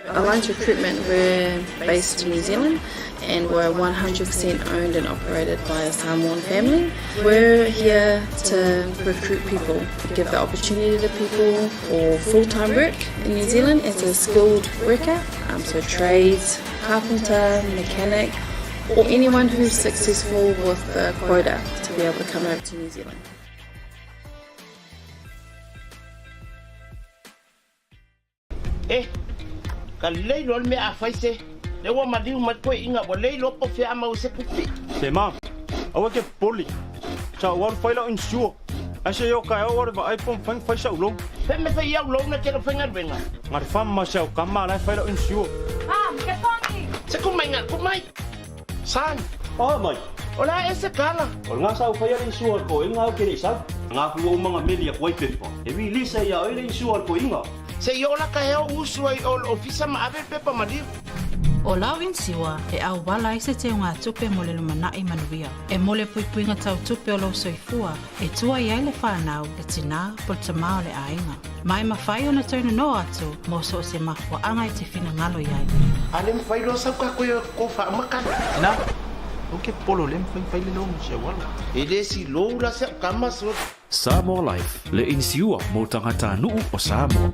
Alliance Recruitment, we're based in New Zealand and we're 100% owned and operated by a Samoan family. We're here to recruit people, give the opportunity to people for full-time work in New Zealand as a skilled worker, so trades, carpenter, mechanic, or anyone who's successful with the quota to be able to come over to New Zealand. Eh, ka lelei loa le mea a fai se le ua maliu mai koe inga ua lei loa po fea a mau se pupe. Se ma, aua ke popole. Sa ou alu fai lau insure. Ae se i o taeao ou alu e vaai po o mafai ona fai sa'u loan. Fe me fai iau loan na te lo faigaluega. Na le fam ma si au tama la e fai lau insure. Mam, ke pongi! Se ku mai nga ku mai. Son. Oh mai. O le a ese kala. O le sa ou faia le insure a le koiga au ke le i sau. Nga fu ou manga meli a koe pepa. E release ai ia oe le insure a le koiga. Se i ola ka hea o usu ai o le ofisa ma ave le pepa maliu. O lau insiua e auala ai se teuga tupe mo le lumanai manuia. E mo le puipuiga tau tupe o lou soifua e tuai ai le whanau, le tinā, po le tamā o le āinga. Ma e mawhai ona toe nonoa atu mo so o se mafuaanga e te whina ngalo i ai. A le mafai loa sau ka koe ko faamakala. Ina, ou ke popole o le mafai fai le loan se auala. E le si lou la se au kama so. Samoa Life, le inisiua mo tagatanuu o Samoa.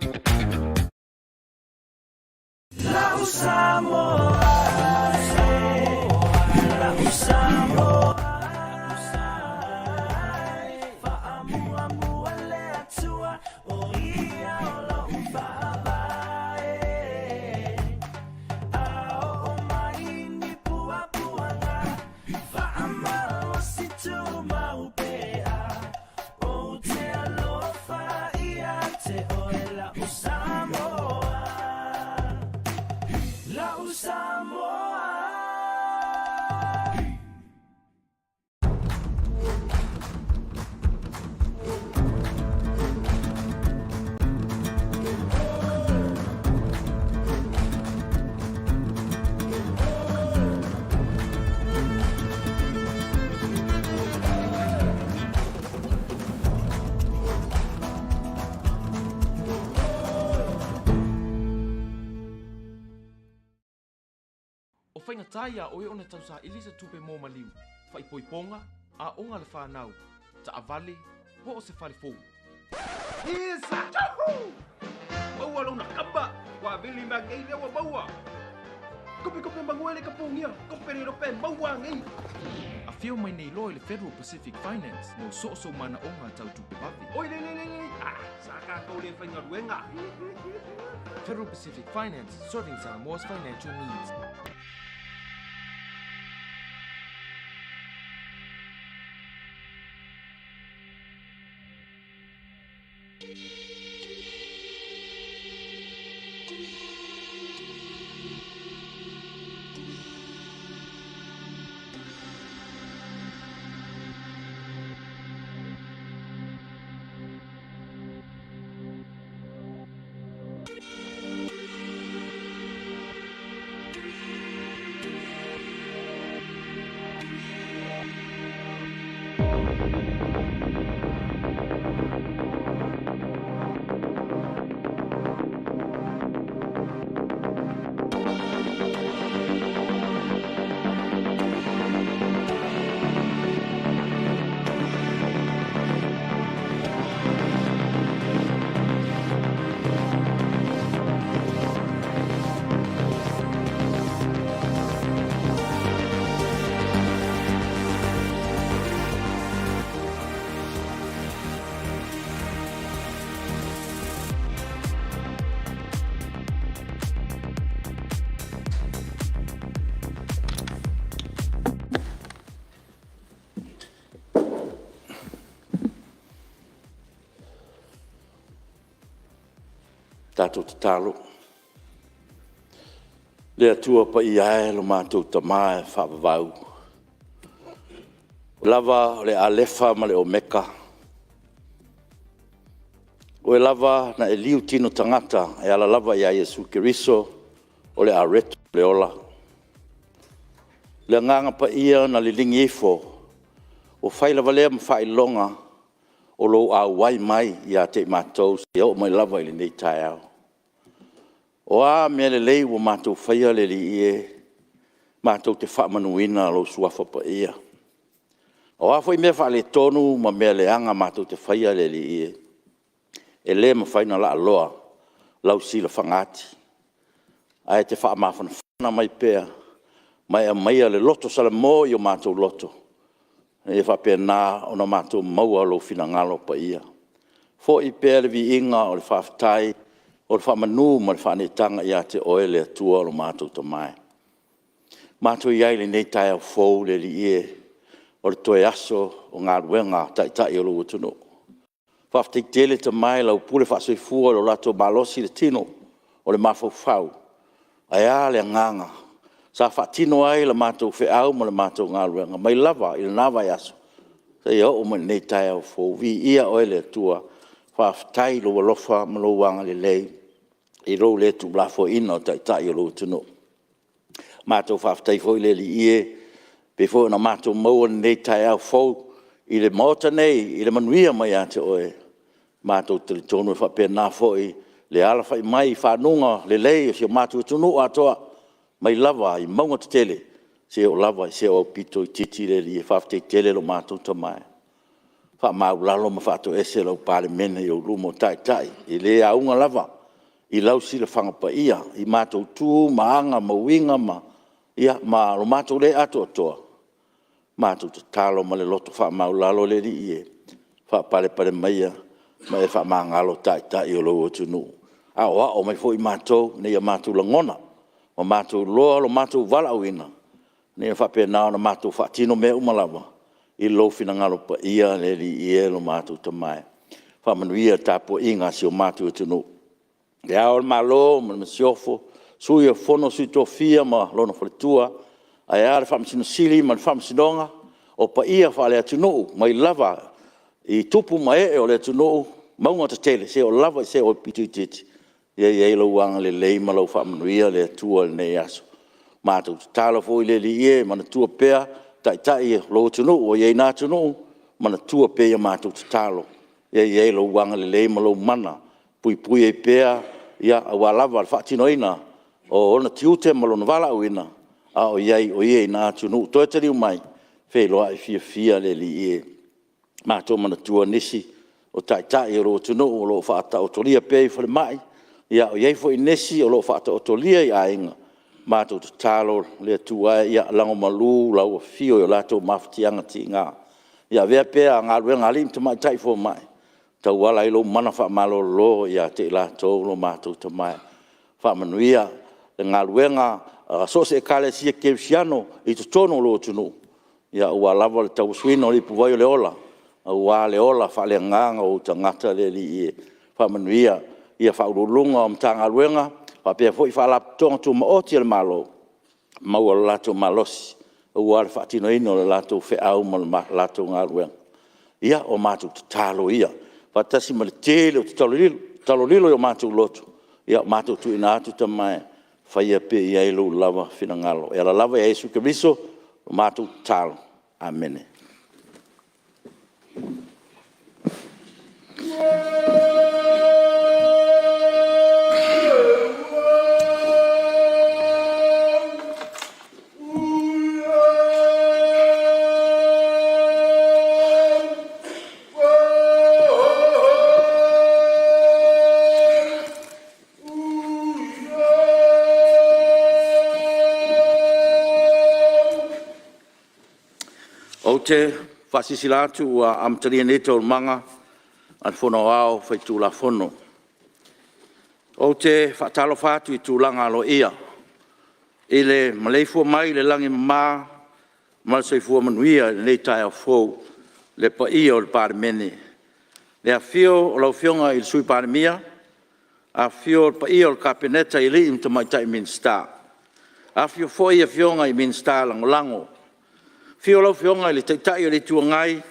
O faigata iā oe ona tausaili se tupe mo maliu, faaipoipoga, aoga a le fanau, taavale, po o se fale fou. Isa! Juhu! Maua lona kapa! Ua vili mea nei lea ua maua! Kope kope mangue le kapungia! Kope le rope maua nei! Afio mai nei loa i le Federal Pacific Finance mo soosoo manaoga tau tupe vave. Oi le le le le! Ah, sa kātou le faigaluega! Federal Pacific Finance, serving Samoa's financial needs. Tatou tatalo. Le Atua Paia e lo matou Tama e faavavau, O oe lava o le Alefa ma le Omeka, o Oe lava na e liutino tagata e ala lava ia Iesu Keriso o le areto o le ola. O le Agaga Paia na liligi ifo, ua fai lava lea ma faailoga o lou auai mai ia te i matou seia oo mai lava i lenei taeao. O a mea lelei ua matou faia le Alii e, matou te faamanuina lou suafa paia. O a foi mea faaletonu ma mea leaga matou te faia le Alii e, e le mafai ona laaloa lau silafaga ati, ae e te faamafanafana mai pea ma e aumaia le loto salamo i o matou loto, ina ia faapena ona matou maua lou finagalo paia. Foi pea le viiga o le faafetai, o le faamanu ma le faaneetaga ia te Oe le Atua lo matou Tama e. Matou i ai i lenei taeao fou le Alii e, o le toe aso o galuega a Taitai o lou atunuu. Faafetai tele Tama i lau pule faasoifua i lo latou malosi i le tino, o le mafaufau, ae a le agaga sa faatino ai le matou feau ma le matou galuega mai lava i lena vaiaso seia oo mai i lenei taeao fou. Viia Oe le Atua, faafetai i lou alofa ma lou agalelei i lou le tuulafoaiina o Taitai o lou atunuu. Matou faafetai foi le Alii e, pei foi ona matou maua lenei taeao fou i le Maota nei i le manuia mai ia te Oe, matou te talitonu e faapena foi le alafai mai i fanuga lelei o si o matou atunuu atoa, mai lava i mauga tetele seia oo lava i si aupito itiiti le Alii. Faafetai tele lo matou Tama e, faamaualalo ma faatoese lau Palemene i ou luma o Taitai e le auga lava i lau silafaga paia i matou tu ma aga ma uiga ma lo matou le atoatoa, matou tatalo ma le loto faamaualalo le Alii e, faapalepale maia ma e faamagalo Taitai o lou atunuu. Aoao mai foi matou ina ia matou lagona ma matou iloa lo matou valaauina, ina ia faapena ona matou faatino mea uma lava i lou finagalo paia le Alii e, lo matou Tama e. Faamanuia i le tapuaiga a si o matou atunuu, Le Ao o le Malo ma le Masiofo, Sui o le Fono a Sui Tofia ma lona faletua, ae a le Faamasino Sili ma le Faamasinoga, o paia faale-atunuu mai lava i tupu ma ee o le atunuu, mauga tetele seia oo lava i se aupito itiiti, ia i ai lou agalelei ma lau faamanuia le Atua i lenei aso. Matou tatalo foi le Alii e, manatua pea Taitai o lou atunuu o i ai i na atunuu, manatua pea i a matou tatalo, ia i ai lou agalelei ma lou mana e puipui ai pea aua lava le faatinoina o ona tiute ma lona valaauina a o i ai o ia i na atunuu. Toe taliu mai, feiloai fiafia le Alii e. Matou manatua nisi o Taitai o lou atunuu o lo o faataotolia pea i falemai, o i ai foi nisi o lo o faataotolia i aiga, matou tatalo le Atua e, ia lagomalu lau afio i o latou mafatiaga tiga. Ia avea pea galuega a alii ma tamaitai fomai e tauala ai lou mana faamalolo ia te i latou lo matou Tama e. Faamanuia le galuega a so o se Ekalesia Kerisiano i totonu o lou atunuu, aua lava le tauasuina o le ipuvai o le ola, aua le ola faaleagaga o ou tagata le Alii e. Faamanuia i Ofisa Sili o Pulega o Matagaluega faapea foi Faalapotopotoga Tumaoti a le Malo, maua lo latou malosi aua le faatinoina o le latou feau ma le latou galuega. Ia, o matou tatalo ia, faatasi ma le tele o tatalo lilo i o matou loto, ia matou tuuina atu Tama e, faia pea i ai lou lava finagalo. E ala lava ia Iesu Keriso o matou tatalo. Amene. Ou te faasilasila atu ua amatalia nei Taualumaga a le Fono Aoao Faitulafono. Ou te faatalofa atu i tulaga aloaia i le maleifua mai i le lagi e mama ma le soifua manuia i lenei taeao fou le paia o le Palemene. I le afio o lau Afioga i le Sui Palemia, afifio le paia o le Kapeneta i alii ma tamaitai Minisita, afifio foi Afioga i Minisita Lagolago. Afio lau Afioga i le Taitai o le Itu Agai,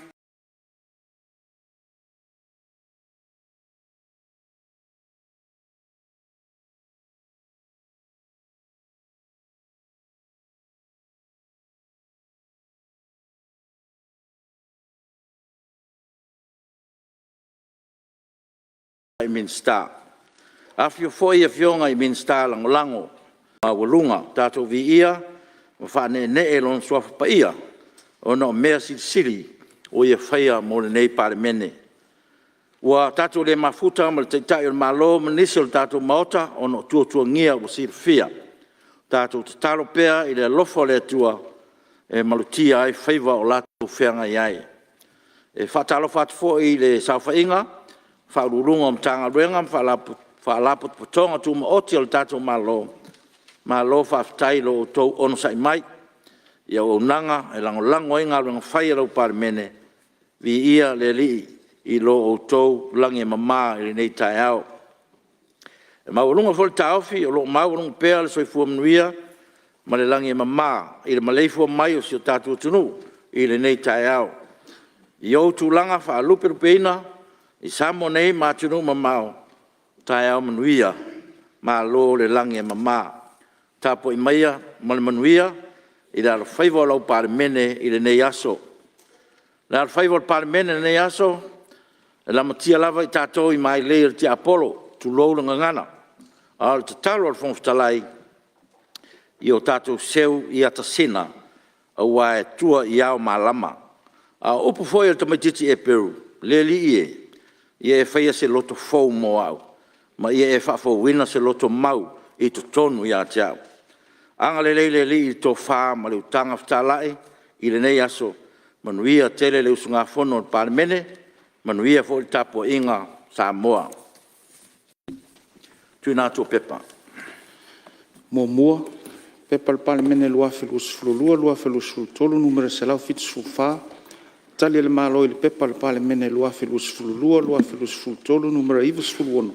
Minisita. Afifio foi Afioga i Minisita Lagolago. Maualuga. Tatou viia ma faaneenee Lona Suafa Paia ona o mea silisili ua Ia faia mo lenei Palemene. Ua tatou le mafuta ma le Taitai o le Malo ma nisi o le tatou Maota ona o tuatuagia ua silafia. Tatou tatalo pea i le alofa o le Atua e malutia ai faiva o latou feagai ai. E faatalofa atu foi i le saofaiga a Ofisa Sili o Pulega o Matagaluega ma Faalapotopotoga Tumaoti a le tatou Malo, malo faafetai i lo outou onosai mai i auaunaga e lagolago ai galuega fai a lau Palemene, viia le Alii i lo outou lagi e mama i lenei taeao. E maualuga foi le taofi o lo o maualuga pea le soifua manuia ma le lagi e mama i le maleifua mai o si o tatou atunuu i lenei taeao. I ou tulaga faalupelupeina i Samoa nei ma atunuu e mamao, taeao manuia, malo le lagi e mama. Tapuai maia ma le manuia i le alofaiva o lau Palemene i lenei aso. Le alofaiva o le Palemene i lenei aso, e lamatia lava i tatou i mailei a le tiapolo, tulou le gagana. A o le tatalo a le Fofoga Fetalai, ia o tatou seu i atasina aua e tua i ao malama. A o upu foi a le tamaitiiti Eperu, “Le Alii e, ia e faia se loto fou mo a'u, ma ia e faafouina se loto mau i totonu ia te a'u.” Agalelei le Alii i le tofa ma le utaga fetala'i i lenei aso, manuia tele le usugafono a le Palemene, manuia foi le tapuaiga a Samoa. 2. P.P.2022/2023 Nu.174, Tali a le Malo i le Pepa a le Palemene 2022/2023 Nu.96,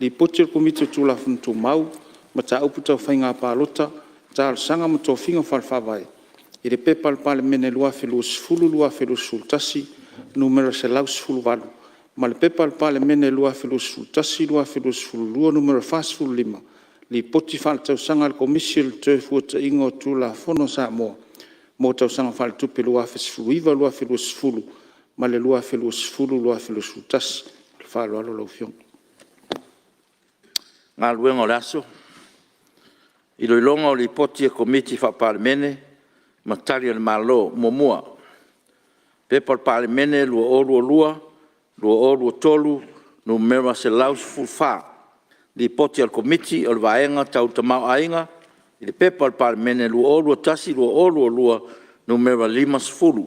Lipoti a le Komiti o Tulafono Tumau, Mataupu Tau Faiga Palota, Talosaga ma Tofiga Faale-Faavae i le Pepa a le Palemene 2020/2021 Nu.118 ma le Pepa a le Palemene 2021/2022 Nu.45, Lipoti Faaletausaga a le Komisi o le Toefuataiga o Tulafono a Samoa mo Tausaga Faaletupe 2019/2020 ma le 2020/2021. Ma le faaaloalo lau Afioga. Galuega. E a Lipoti a Komiti Faa-Palemene ma Tali a le Malo 1. P.P.2022/2023 Nu.114, Lipoti a le Komiti o le Vaega Tau le Tamaoaiga i le P.P.2021/2022 Nu.50,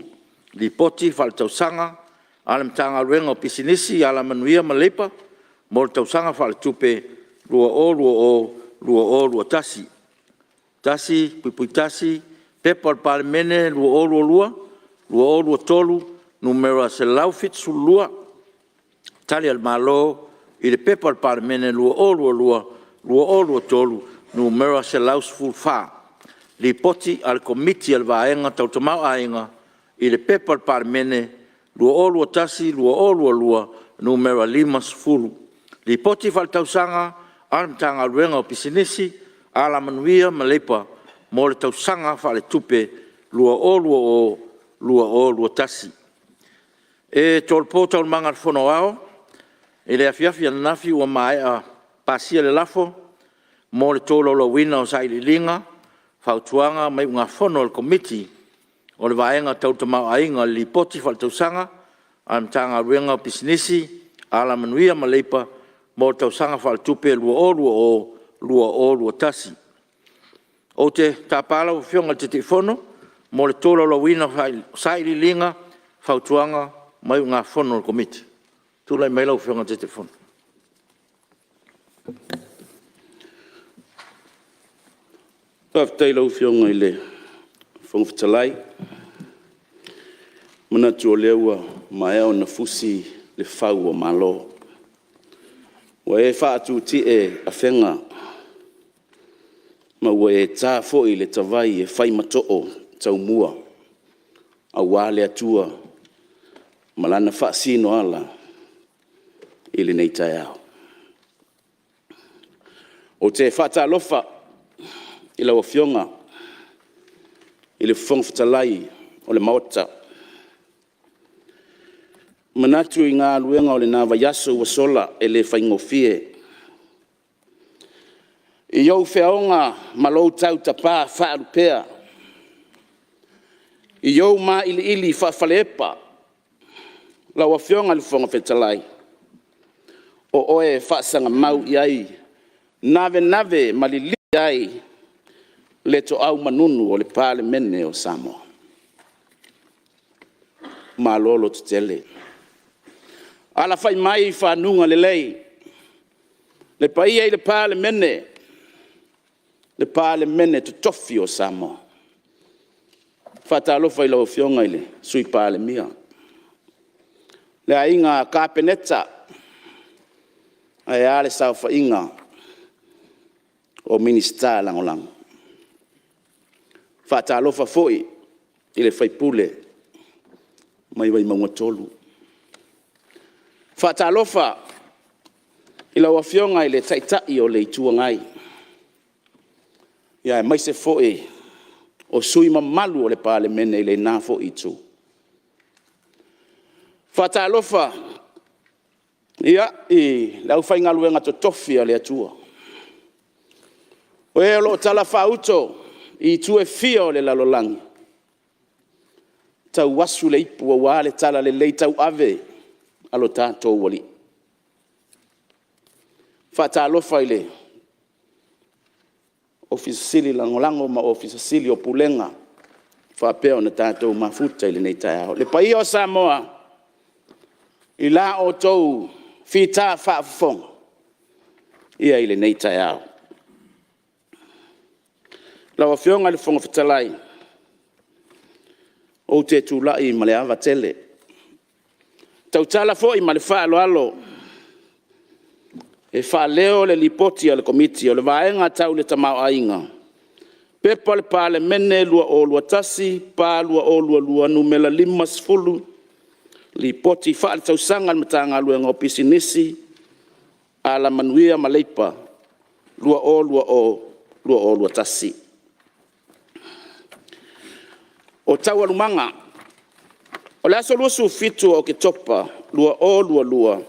Lipoti Faaletausaga a le Matagaluega o Pisinisi, Alamanuia ma Leipa mo le Tausaga Faaletupe 2020/2021. 1.1. P.P.2022/2023 Nu.172, Tali a le Malo i le P.P.2022/2023 Nu.114, Lipoti a le Komiti o le Vaega Tau le Tamaoaiga i le P.P.2021/2022 Nu.50, Lipoti Faaletausaga a le Matagaluega o Pisinisi, Alamanuia ma Leipa mo le Tausaga Faaletupe 2020/2021. E tolopo Taualumaga a le Fono Aoao i le afiafi ananafi ua maea pasia le lafo mo le tolaulauina o Sailiiliga, Fautuaga ma Iugafono a le Komiti o le Vaega Tau le Tamaoaiga i le Lipoti Faaletausaga a le Matagaluega o Pisinisi, Alamanuia ma Leipa mo le Tausaga Faaletupe 2020/2021. Ou te tapa lau Afioga i le Taitaifono mo le tolaulauina o Sailiiliga, Fautuaga ma Iugafono a le Komiti. Tulai mai lau Afioga i le Taitaifono. Faafetai i lau Afioga i le Fofoga Fetalai. E manatu o lea ua maea ona fusi le fau o malo, ua e faatuti'e afega ma ua e ta foi le tavai e fai ma too taumua aua le Atua ma Lana faasinoala i lenei taeao. Ou te faatalofa i lau Afioga i le Fofoga Fetalai o le Maota. E manatu i galuega o lena vaiaso ua sola e le faigofie. I ou feaoga ma lou tautapa faalupea, i ou mailiili faafalaepa lau Afioga i le Fofoga Fetalai, o oe e faasagamau i ai navenave ma lilipi i ai le toau manunu o le Palemene o Samoa. Malo lototele, alafai mai i fanuga lelei le paia i le Palemene, le Palemene totofi o Samoa. E faatalofa i lau Afioga i le Sui Palemia, le Aiga Kapeneta, ae a le saofaiga o Minisita Lagolago. E faatalofa foi i le sui usufono mai Vaimauga 3. E faatalofa i lau Afioga i le Taitai o le Itu Agai, aemaise foi o sui usufono mamalu o le Palemene i lena foi Itu. E faatalofa i le aufaigaluega totofi a le Atua, o e o lo o talafaauto i itu e fia o le lalolagi, tauasu le ipu aua le talalelei tauave a lo tatou Alii. E faatalofa i le Ofisa Sili Lagolago ma Ofisa Sili o Pulega ua faapea ona tatou mafuta i lenei taeao. Le paia o Samoa i la outou fita faafofoga i lenei taeao. Lau Afioga i le Fofoga Fetalai, ou te tulai ma le ava tele, e tautala foi ma le faaaloalo e faaleo le Lipoti a le Komiti o le Vaega Tau le Tamaoaiga, P.P.2021/2022 Nu.50, Lipoti Faaletausaga a le Matagaluega o Pisinisi, Alamanuia ma Leipa 2020/2021. O Taualumaga o le aso 27 o Oketopa 2022,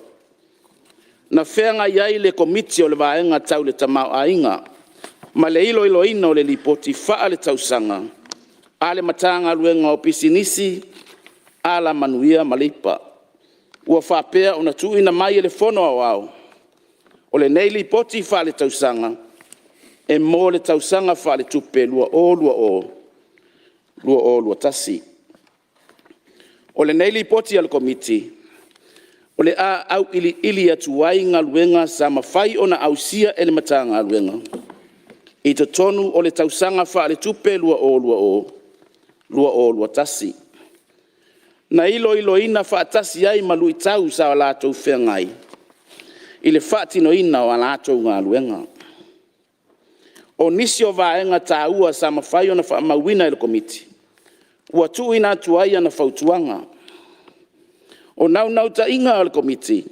na feagai ai le Komiti o le Vaega Tau le Tamaoaiga ma le iloiloina o le Lipoti Faaletausaga a le Matagaluega o Pisinisi, Alamanuia ma Leipa ua faapea ona tuuina mai e le Fono Aoao. O lenei Lipoti Faaletausaga e mo le tausaga faaletupe 2020/2021. O lenei Lipoti a le Komiti, o le a auiliili atu ai galuega sa mafai ona ausia e le Matagaluega i totonu o le tausaga faaletupe 2020/2021. Na iloiloina faatasi ai ma luitau sa latou feagai i le faatinoina o a latou galuega. O nisi o vaega taua sa mafai ona faamauina e le Komiti ua tuuina atu ai ana fautuaga. O le naunautaiga o le Komiti,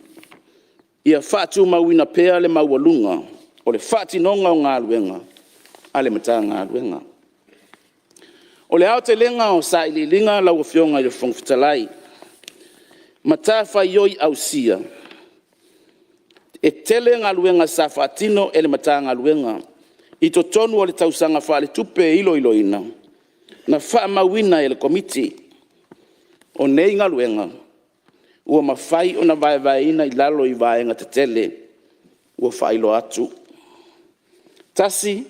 ia faatumauina pea le maualuga o le faatinoga o galuega a le Matagaluega. O le aotelega o sailiiliga lau Afioga i le Fofoga Fetalai, matafaioi ausia, e tele galuega sa faatino e le Matagaluega i totonu o le tausaga faaletupe e iloiloina, na faamauina e le Komiti. O nei galuega ua mafai ona vaevaeina i lalo o vaega tetele ua faailoa atu. 1.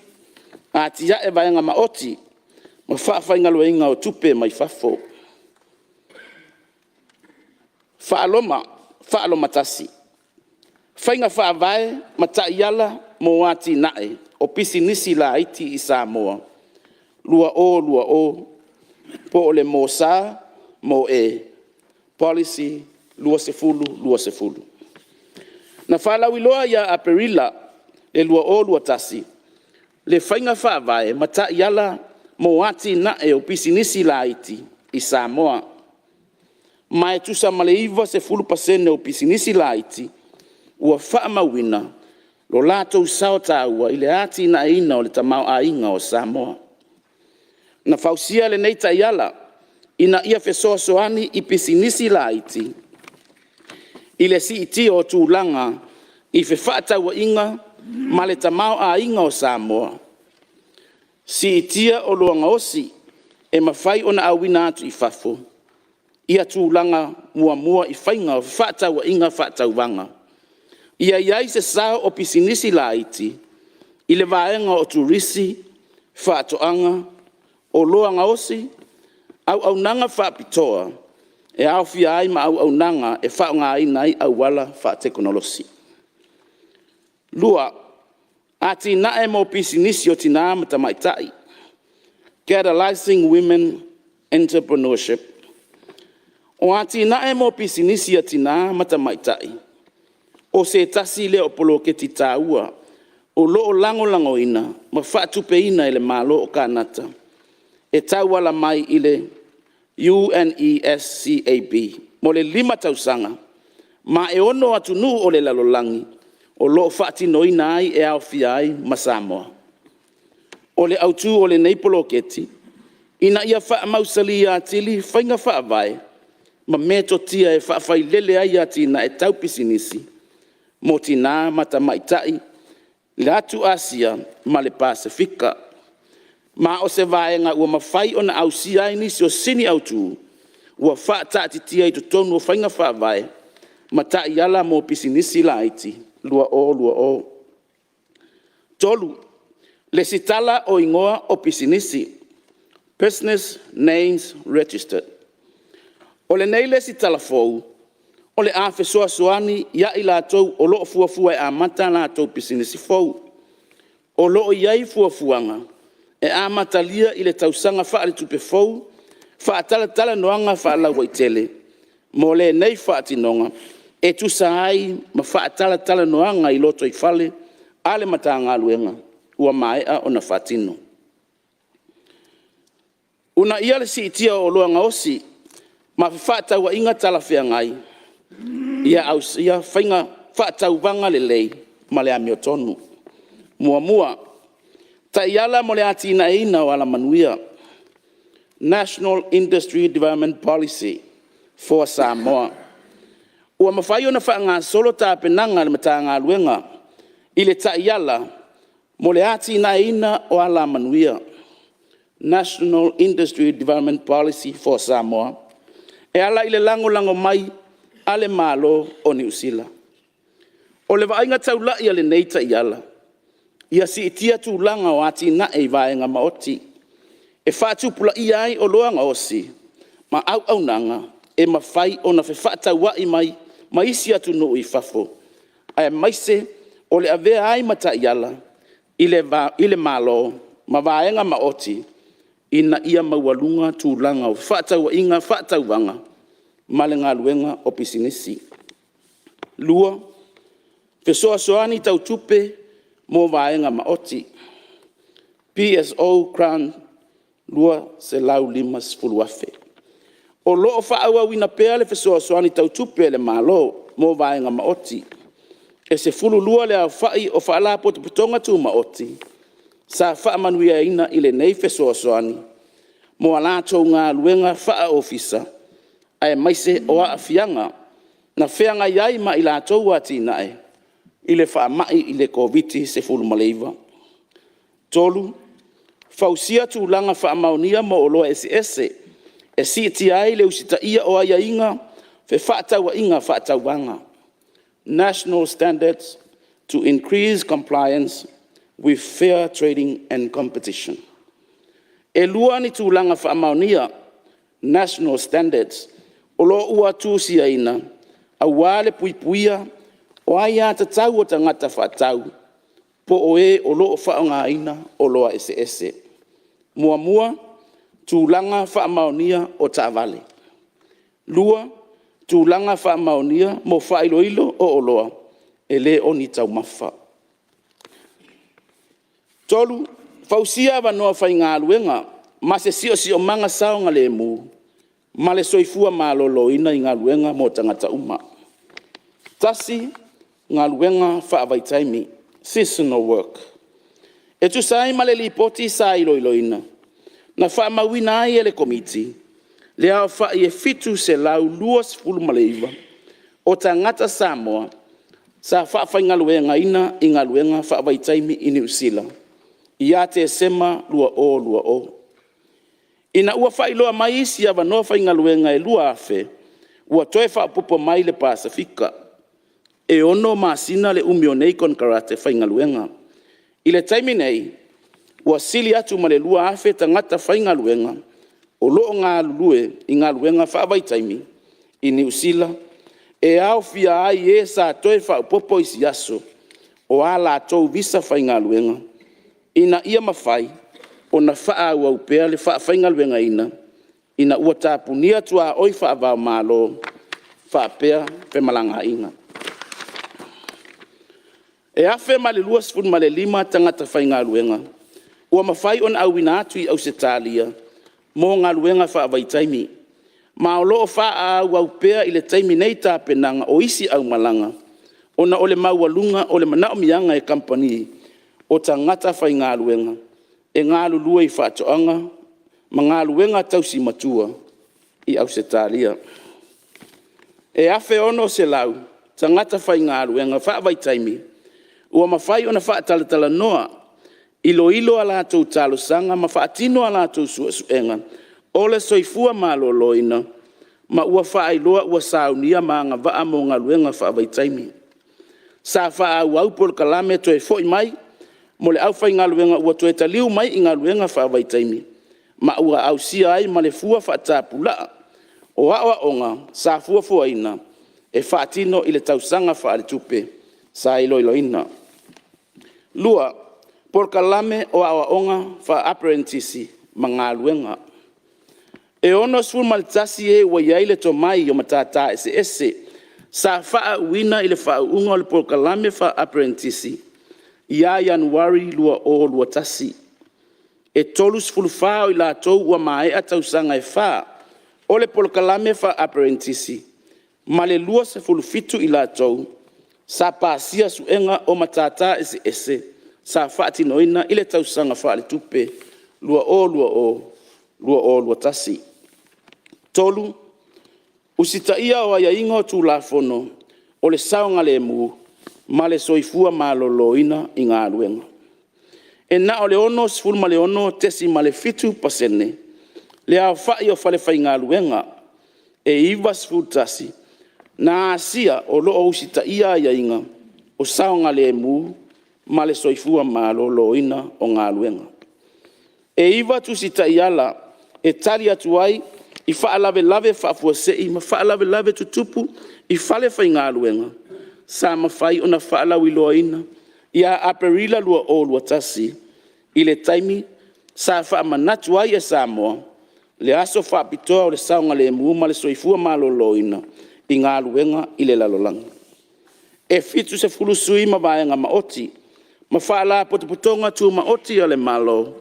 Atiae Vaega Maoti ma Faafaigaluegaina o Tupe mai Fafo. Faaloma1. Faiga Faavae ma Taiala mo Atinae o Pisinisi Laiti i Samoa 2020 po o le MSA Policy 2020. Na faalauiloa ia Aperila 2021 le Faiga Faavae ma Taiala mo Atinae o Pisinisi Laiti i Samoa, ma e tusa ma le 90% o pisinisi laiti ua faamauina lo latou sao taua i le atinaeina o le tamaoaiga o Samoa. Na fausia lenei taiala ina ia fesoasoani i pisinisi laiti i le siitia o tulaga i fefaatauaiga ma le Tamaoaiga o Samoa. Siitia Oloa Gaosi e mafai ona auina atu i fafo, ia tulaga muamua i faiga o fefaatauaiga faatauvaga. Ia i ai se sao o Pisinisi Laiti i le vaega o Turisi, Faatoaga, Oloa Gaosi, Auaunaga Faapitoa e aofia ai ma auaunaga e faaaogaina ai auala faatekonolosi. 2. Atinae mo Pisinisi a Tina ma Tamaitai, Catalysing Women Entrepreneurship. O atinae mo pisinisi a Tina ma Tamaitai, o se tasi lea o poloketi taua o lo o lagolagoina ma faatupeina e le Malo o Kanata e tauala mai i le UNESCAP mo le 5 tausaga ma e 6 atunuu o le lalolagi o lo o faatinoina ai e aofia ai ma Samoa. O le autu o lenei poloketi, ina ia faamausali atili faiga faavae ma metotia e faafailele ai atinae tau pisinisi mo Tina ma Tamaitai i le atu Asia ma le Pasefika. Ma o se vaega ua mafai ona ausia ai nisi o sini autu ua faataatitia i totonu o Faiga Faavae ma Taiala mo Pisinisi Laiti 2020. 3. Lesitala o Igoa o Pisinisi, Business Names Register. O lenei lesitala fou, o le a fesoasoani ia i latou o lo o fuafua e amata a latou pisinisi fou. O lo o i ai fuafuaga e amatalia i le tausaga faaletupe fou faatalatalanoaga faalauaitele mo lenei faatinoga e tusa ai ma faatalatalanoaga i lotoifale a le Matagaluega ua maea ona faatino. Uunaia o le Siitia o Oloa Gaosi ma Fefaatauaiga Talafeagai ia ausia faiga faatauvaga lelei ma le amiotonu. Muamua, Taiala mo le Atinaeina o Alamanuia, National Industry Development Policy for Samoa. Ua mafai ona faagasolo tapenaga a le Matagaluega i le Taiala mo le Atinaeina o Alamanuia, National Industry Development Policy for Samoa e ala i le lagolago mai a le Malo o Niu Sila. O le vaaiga taulai a lenei taiala, ia siitia tulaga o atinae i vaega maoti e faatupulaia ai oloa gaosi ma auaunaga e mafai ona fefaatauai ai ma isi atunuu i fafo, aemaise o le avea ai ma taiala i le Malo ma vaega maoti ina ia maualuga tulaga o fefaatauaiga faatauvaga ma le galuega o pisinisi. 2. Fesoasoani tau tupe mo vaega maoti PSO Grant $250,000. O lo o faaauauina pea le fesoasoani tau tupe a le Malo mo vaega maoti. E 12 le aofai o Faalapotopotoga Tumaoti sa faamanuiaina i lenei fesoasoani mo a latou galuega faaofisa aemaise o aafiaga na feagai ai ma a latou atinae i le faamai o le Koviti-19. 3. Fausia Tulaga Faamaonia mo Oloa eseese e siitia ai le usitaia o aiaiga o fefaatauaiga faatauvaga. National Standards to increase compliance with fair trading and competition. E 2 ni Tulaga Faamaonia, National Standards o lo o ua tusiaina aua le puipuia o aia tatau a tagata faatau po o e o lo o faaaogaina oloa eseese. Muamua, Tulaga Faamaonia o Taavale. 2. Tulaga Faamaonia mo Faailoilo o Oloa e le o ni Taumafa. 3. Fausia avanoa faigaluega ma se siosiomaga saogalemu ma le soifua maloloina i galuega mo tagata uma. 1. Galuega Faavaitaimi (Seasonal Work). E tusa ai ma le Lipoti sa iloiloina, na faamauina ai e le Komiti le aofai e 729 o tagata Samoa sa faafaigaluegaina i galuega faavaitaimi i Niu Sila ia Tesema 2020. Ina ua faailoa mai isi avanoa faigaluega e 2,000 ua toe faaopoopo mai le Pasefika. E 6 masina le umi o nei konekarate faigaluega. I le taimi nei, ua sili atu ma le 2,000 tagata faigaluega o lo o galulue i galuega faavaitaimi i Niu Sila e aofia ai e sa toe faaopoopo isi aso o a latou visa faigaluega ina ia mafai ona faaauau pea le faafaigaluegaina ina ua tapunia tuaoi faava-o-Malo faapea femalagaaiga. E 1,025 tagata faigaluega ua mafai ona auina atu i Ausetalia mo galuega faavaitaimi, ma o lo o faaauau pea i le taimi nei tapenaga o isi aumalaga ona o le maualuga o le manaomiaga e kamupani o tagata faigaluega e galulue i faatoaga ma galuega tausi matua i Ausetalia. E 1,600 tagata faigaluega faavaitaimi ua mafai ona faatalatalanoa, iloilo a latou talosaga ma faatino a latou suesuega o le soifua maloloina ma ua faailoa ua saunia ma agavaa mo galuega faavaitaimi. Sa faaauau polokalame toe foi mai mo le aufaigaluega ua toe taliu mai i galuega faavaitaimi ma ua ausia ai ma le fua faatapulaa o aoaoga sa fuafuaina e faatino i le tausaga faaletupe sa iloiloina. 2. Polokalame o Aoaoga Faa-Aperenitisi ma Galuega. E 61 e ua i ai le tomai o Matata Eseese sa faauuina i le faauuga o le Polokalame Faa-Aperenitisi ia Ianuari 2021. E 34 o i latou ua maea tausaga e 4 o le Polokalame Faa-Aperenitisi ma le 27 i latou sa pasia suega o Matata Eseese sa faatinoina i le tausaga faaletupe 2020/2021. 3. Usitaia o aiaiga o Tulafono o le Saogalemu ma le Soifua Maloloina i Galuega. E na o le 66.7% le aofai o falefaigaluega e 91 na asia o lo o usitaia aiaiga o saogalemu ma le soifua maloloina o galuega. E 9 Tusi Taiala e tali atu ai i Faalavelave Faafuasei ma faalavelave tutupu i falefaigaluega sa mafai ona faalauiloaina ia Aperila 2021 i le taimi sa faamanatu ai e Samoa le aso faapitoa o le saogalemu ma le soifua maloloina i galuega i le lalolagi. E 70 sui ma Vaega Maoti ma Faalapotopotoga Tumaoti a le Malo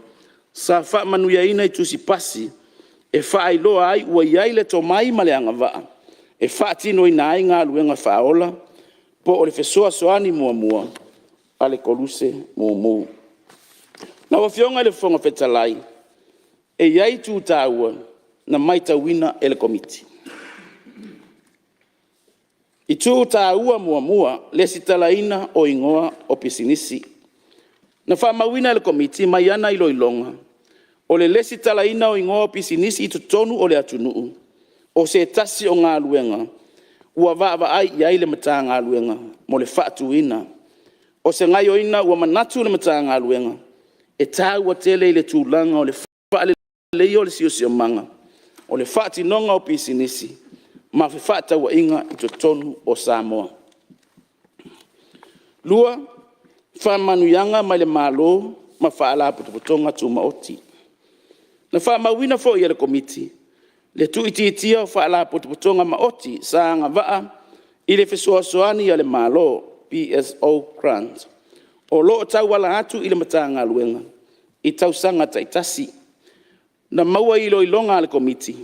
sa faamanuiaina i Tusipasi e faailoa ai ua i ai le tomai ma le agavaa e faatinoina ai galuega faaola po o le Fesoasoani Muamua a le Koluse Mumu. Lau Afioga i le Fofoga Fetalai, e i ai itu taua na matauina e le Komiti. Itu taua muamua: Lesitalaina o Igoa o Pisinisi. Na faamauina e le Komiti mai ana iloiloga, o le lesitalaina o igoa o pisinisi i totonu o le atunuu, o se tasi o galuega ua vaavaai i ai le Matagaluega mo le faatuina. O se gaoioiga ua manatu le Matagaluega, e taua tele i le tulaga o le faaleleia o le siosiomaga, o le faatinoga o pisinisi ma fefaatauaiga i totonu o Samoa. 2. Faamanuiaga mai le Malo ma Faalapotopotoga Tumaoti. Na faamauina foi e le Komiti le tuuitiitia o Faalapotopotoga Maoti sa agavaa i le fesoasoani a le Malo (PSO Grant) o lo o tauala atu i le Matagaluega i tausaga taitasi. Na maua i iloiloga a le Komiti,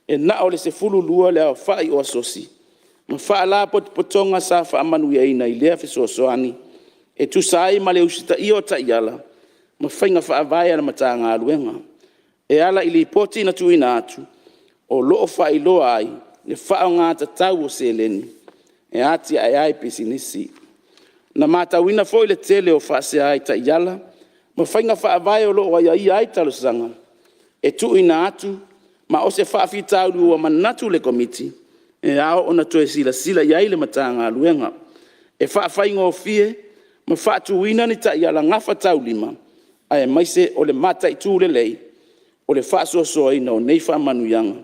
e na o le 12 le aofai o Asosi ma Faalapotopotoga sa faamanuiaina i lea fesoasoani e tusa ai ma le usitaia o taiala ma faiga faavae a le Matagaluega. E ala i Lipoti na tuuina atu, o lo o faailoa ai le faaaoga tatau o seleni e atiae ai pisinisi. Na matauina foi le tele o faasea i taiala ma faiga faavae o lo o aiaia ai talosaga e tuuina atu ma o se faafitauli ua manatu le Komiti e ao ona toe silasila i ai le Matagaluega e faafaigofie ma faatuina ni taiala gafataulimaina aemaise o le mataitu lelei o le faasoasoaina o nei faamanuiaga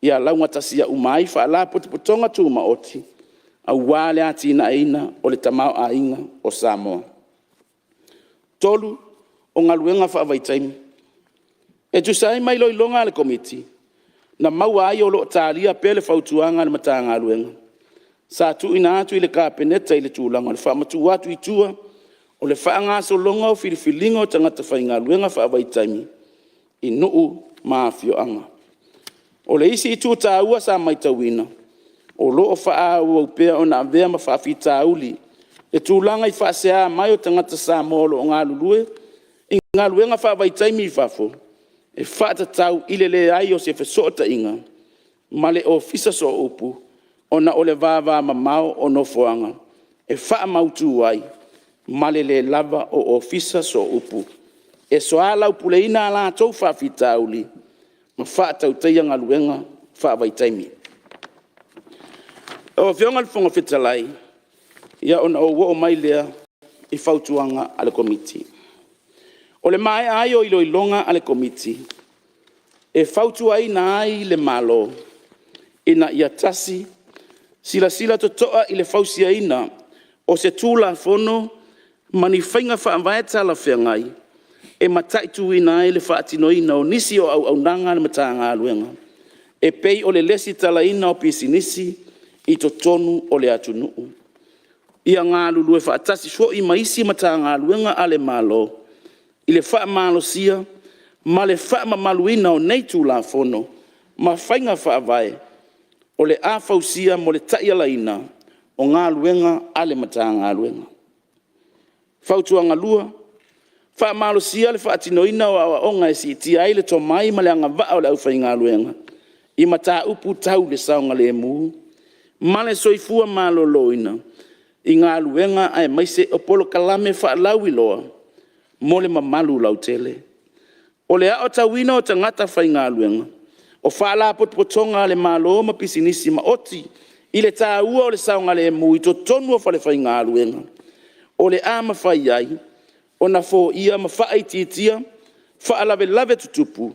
ia laugatasia uma ai Faalapotopotoga Tumaoti aua le atinaeina o le tamaoaiga o Samoa. Tolu. O Galuega Faavaitaimi. E tusa ai ma iloiloga a le Komiti, na maua ai o lo o talia pea le fautuaga a le Matagaluega sa tuuina atu i le Kapeneta i le tulaga o le faamatuu atu i tua o le faagasologa o filifiliga o tagata faigaluega faavaitaimi i nuu ma afioaga. O le isi itu taua sa matauina, o lo o faaauau pea ona avea ma faafitauli le tulaga i faasea mai tagata Samoa o lo o galulue i galuega faavaitaimi i fafo, e faatatau i le leai o se fesootaiga ma le Ofisa Sooupu ona o le vavamamao o nofoaga e faamautu ai ma le le lava o Ofisa Sooupu e soalaupuleina a latou faafitauli ma faatautaia galuega faavaitaimi. Lau Afioga i le Fofoga Fetalai, ona ou oo mai lea i Fautuaga a le Komiti. O le maea ai o iloiloga a le Komiti, e fautuaina ai le Malo ina ia: Silasila totoa i le fausiaina o se Tulafono ma ni faiga faavae talafeagai e mataituina ai le faatinoina o nisi o auaunaga a le Matagaluega e pei o le resitalaina o pisinisi i totonu o le atunuu. Ia galulue faatasi foi ma isi Matagaluega a le Malo i le faamalosia ma le faamamaluina o nei Tulafono ma Faiga Faavae o le a fausia mo le taialaina o galuega a le Matagaluega. Fautuaga 2: Faamalosia le faatinoina o aoaoga e siitia ai le tomai ma le agavaa o le aufaigaluega i mataupu tau le saogalemu ma le soifua maloloina i galuega aemaise o polokalame faalauiloa mo le mamalu lautele. O le aotauina o tagata faigaluega, o Faalapotopotoga a le Malo ma Pisinisi Maoti i le taua o le saogalemu i totonu o falefaigaluega, o le a mafai ai ona foia ma faaitiitia faalavelave tutupu,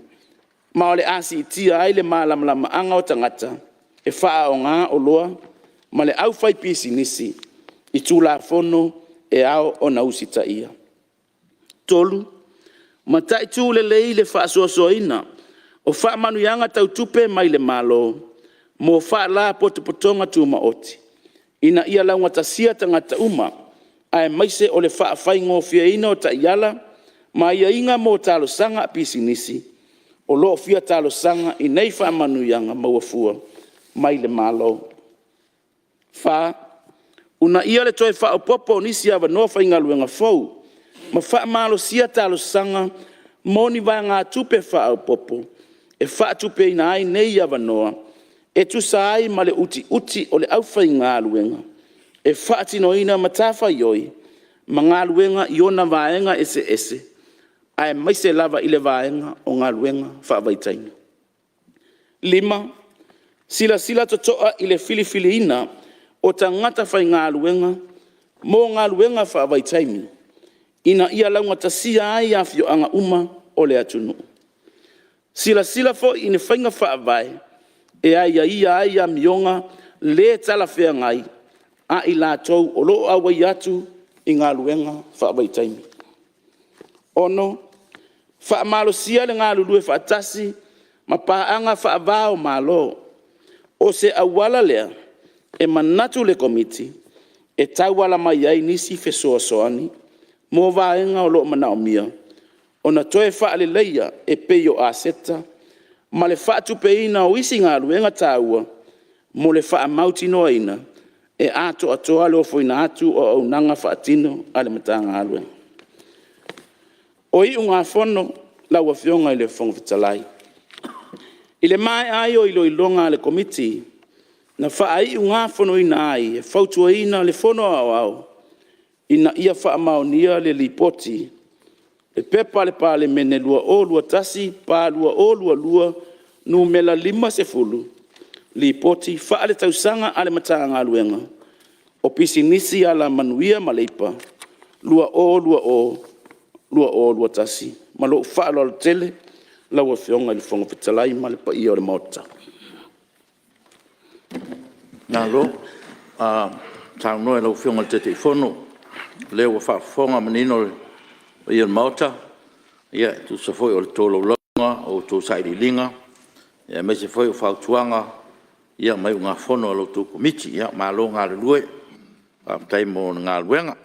ma o le a siitia ai le malamalamaaga o tagata e faaaoga oloa ma le aufaipisinisi i Tulafono e ao ona usitaia. Fautuaga 3: Mataitu lelei le faasoasoaina o faamanuiaga tau tupe mai le Malo mo Faalapotopotoga Tumaoti ina ia laugatasia tagata uma aemaise o le faafaigofieina o taiala ma aiaiga mo talosaga a pisinisi o lo o fia talosaga i nei faamanuiaga maua fua mai le Malo. Fautuaga 4: Uunaia le toe faaopoopo o nisi avanoa faigaluega fou ma faamalosia talosaga mo ni vaegatupe faaopoopo e faatupeina ai nei avanoa e tusa ai ma le utiuti o le aufaigaluega e faatinoina matafaioi ma galuega i ona vaega eseese aemaise lava i le vaega o galuega faavaitaimi. Fautuaga 5: Silasila totoa i le filifiliina o tagata faigaluega mo galuega faavaitaimi ina ia laugatasia ai afioaga uma o le atunuu. Silasila foi i ni faiga faavae e aiaia ai amioga le talafeagai a i latou o lo o auai atu i galuega faavaitaimi. Fautuaga 6: Faamalosia le galulue faatasi ma paaga faava-o-Malo. O se auala lea e manatu le Komiti e tauala mai ai nisi fesoasoani mo vaega o lo o manaomia ona toe faaleleia e pei o aseta ma le faatupeina o isi galuega taua mo le faamautinoaina e atoatoa le ofoina atu o auaunaga faatino a le Matagaluega. O Iugafono lau Afioga i le Fofoga Fetalai, i le maea ai o iloiloga a le Komiti, na faaiugafonoina ai e fautuaina le Fono Aoao. Ina ia faamaonia le Lipoti, P.P.2021/2022 Nu.50, Lipoti Faaletausaga a le Matagaluega o Pisinisi, Alamanuia ma Leipa 2020/2021. Ma lou faaaloalo tele lau Afioga i le Fofoga Fetalai ma le paia o le Maota. Malo saunoa i lau Afioga i le Taitaifono, o lea ua faafofoga manino le paia o le Maota e tusa foi o le tolaulauga o a outou Sailiiliga aemaise foi o Fautuaga ma Iugafono a la outou Komiti. Malo galulue, faafetai mo le galuega.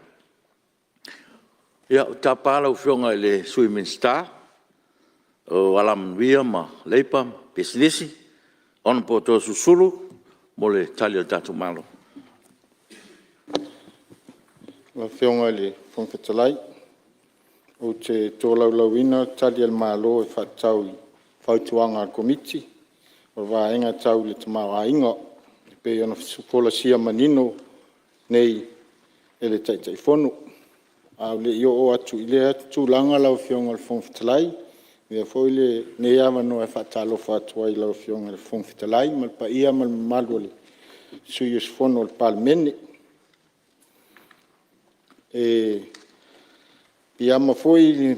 Ia, ou te tapa lau Afioga i le Sui Minisita o Alamanuia ma Leipa ma Pisinisi, Hon Toeolesulusulu mo le Tali a le tatou Malo. Lau Afioga i le Fofoga Fetalai, ou te tolaulauina Tali a le Malo e faatatau i Fautuaga a le Komiti o le Vaega Tau le Tamaoaiga e pei ona folasia manino nei e le Taitaifono. A o le i oo atu i lea tulaga lau Afioga i le Fofoga Fetalai, e avea foi lenei avanoa e faatalofa atu ai i lau Afioga i le Fofoga Fetalai ma le paia ma le mamalu o sui usufono o le Palemene. E piiama foi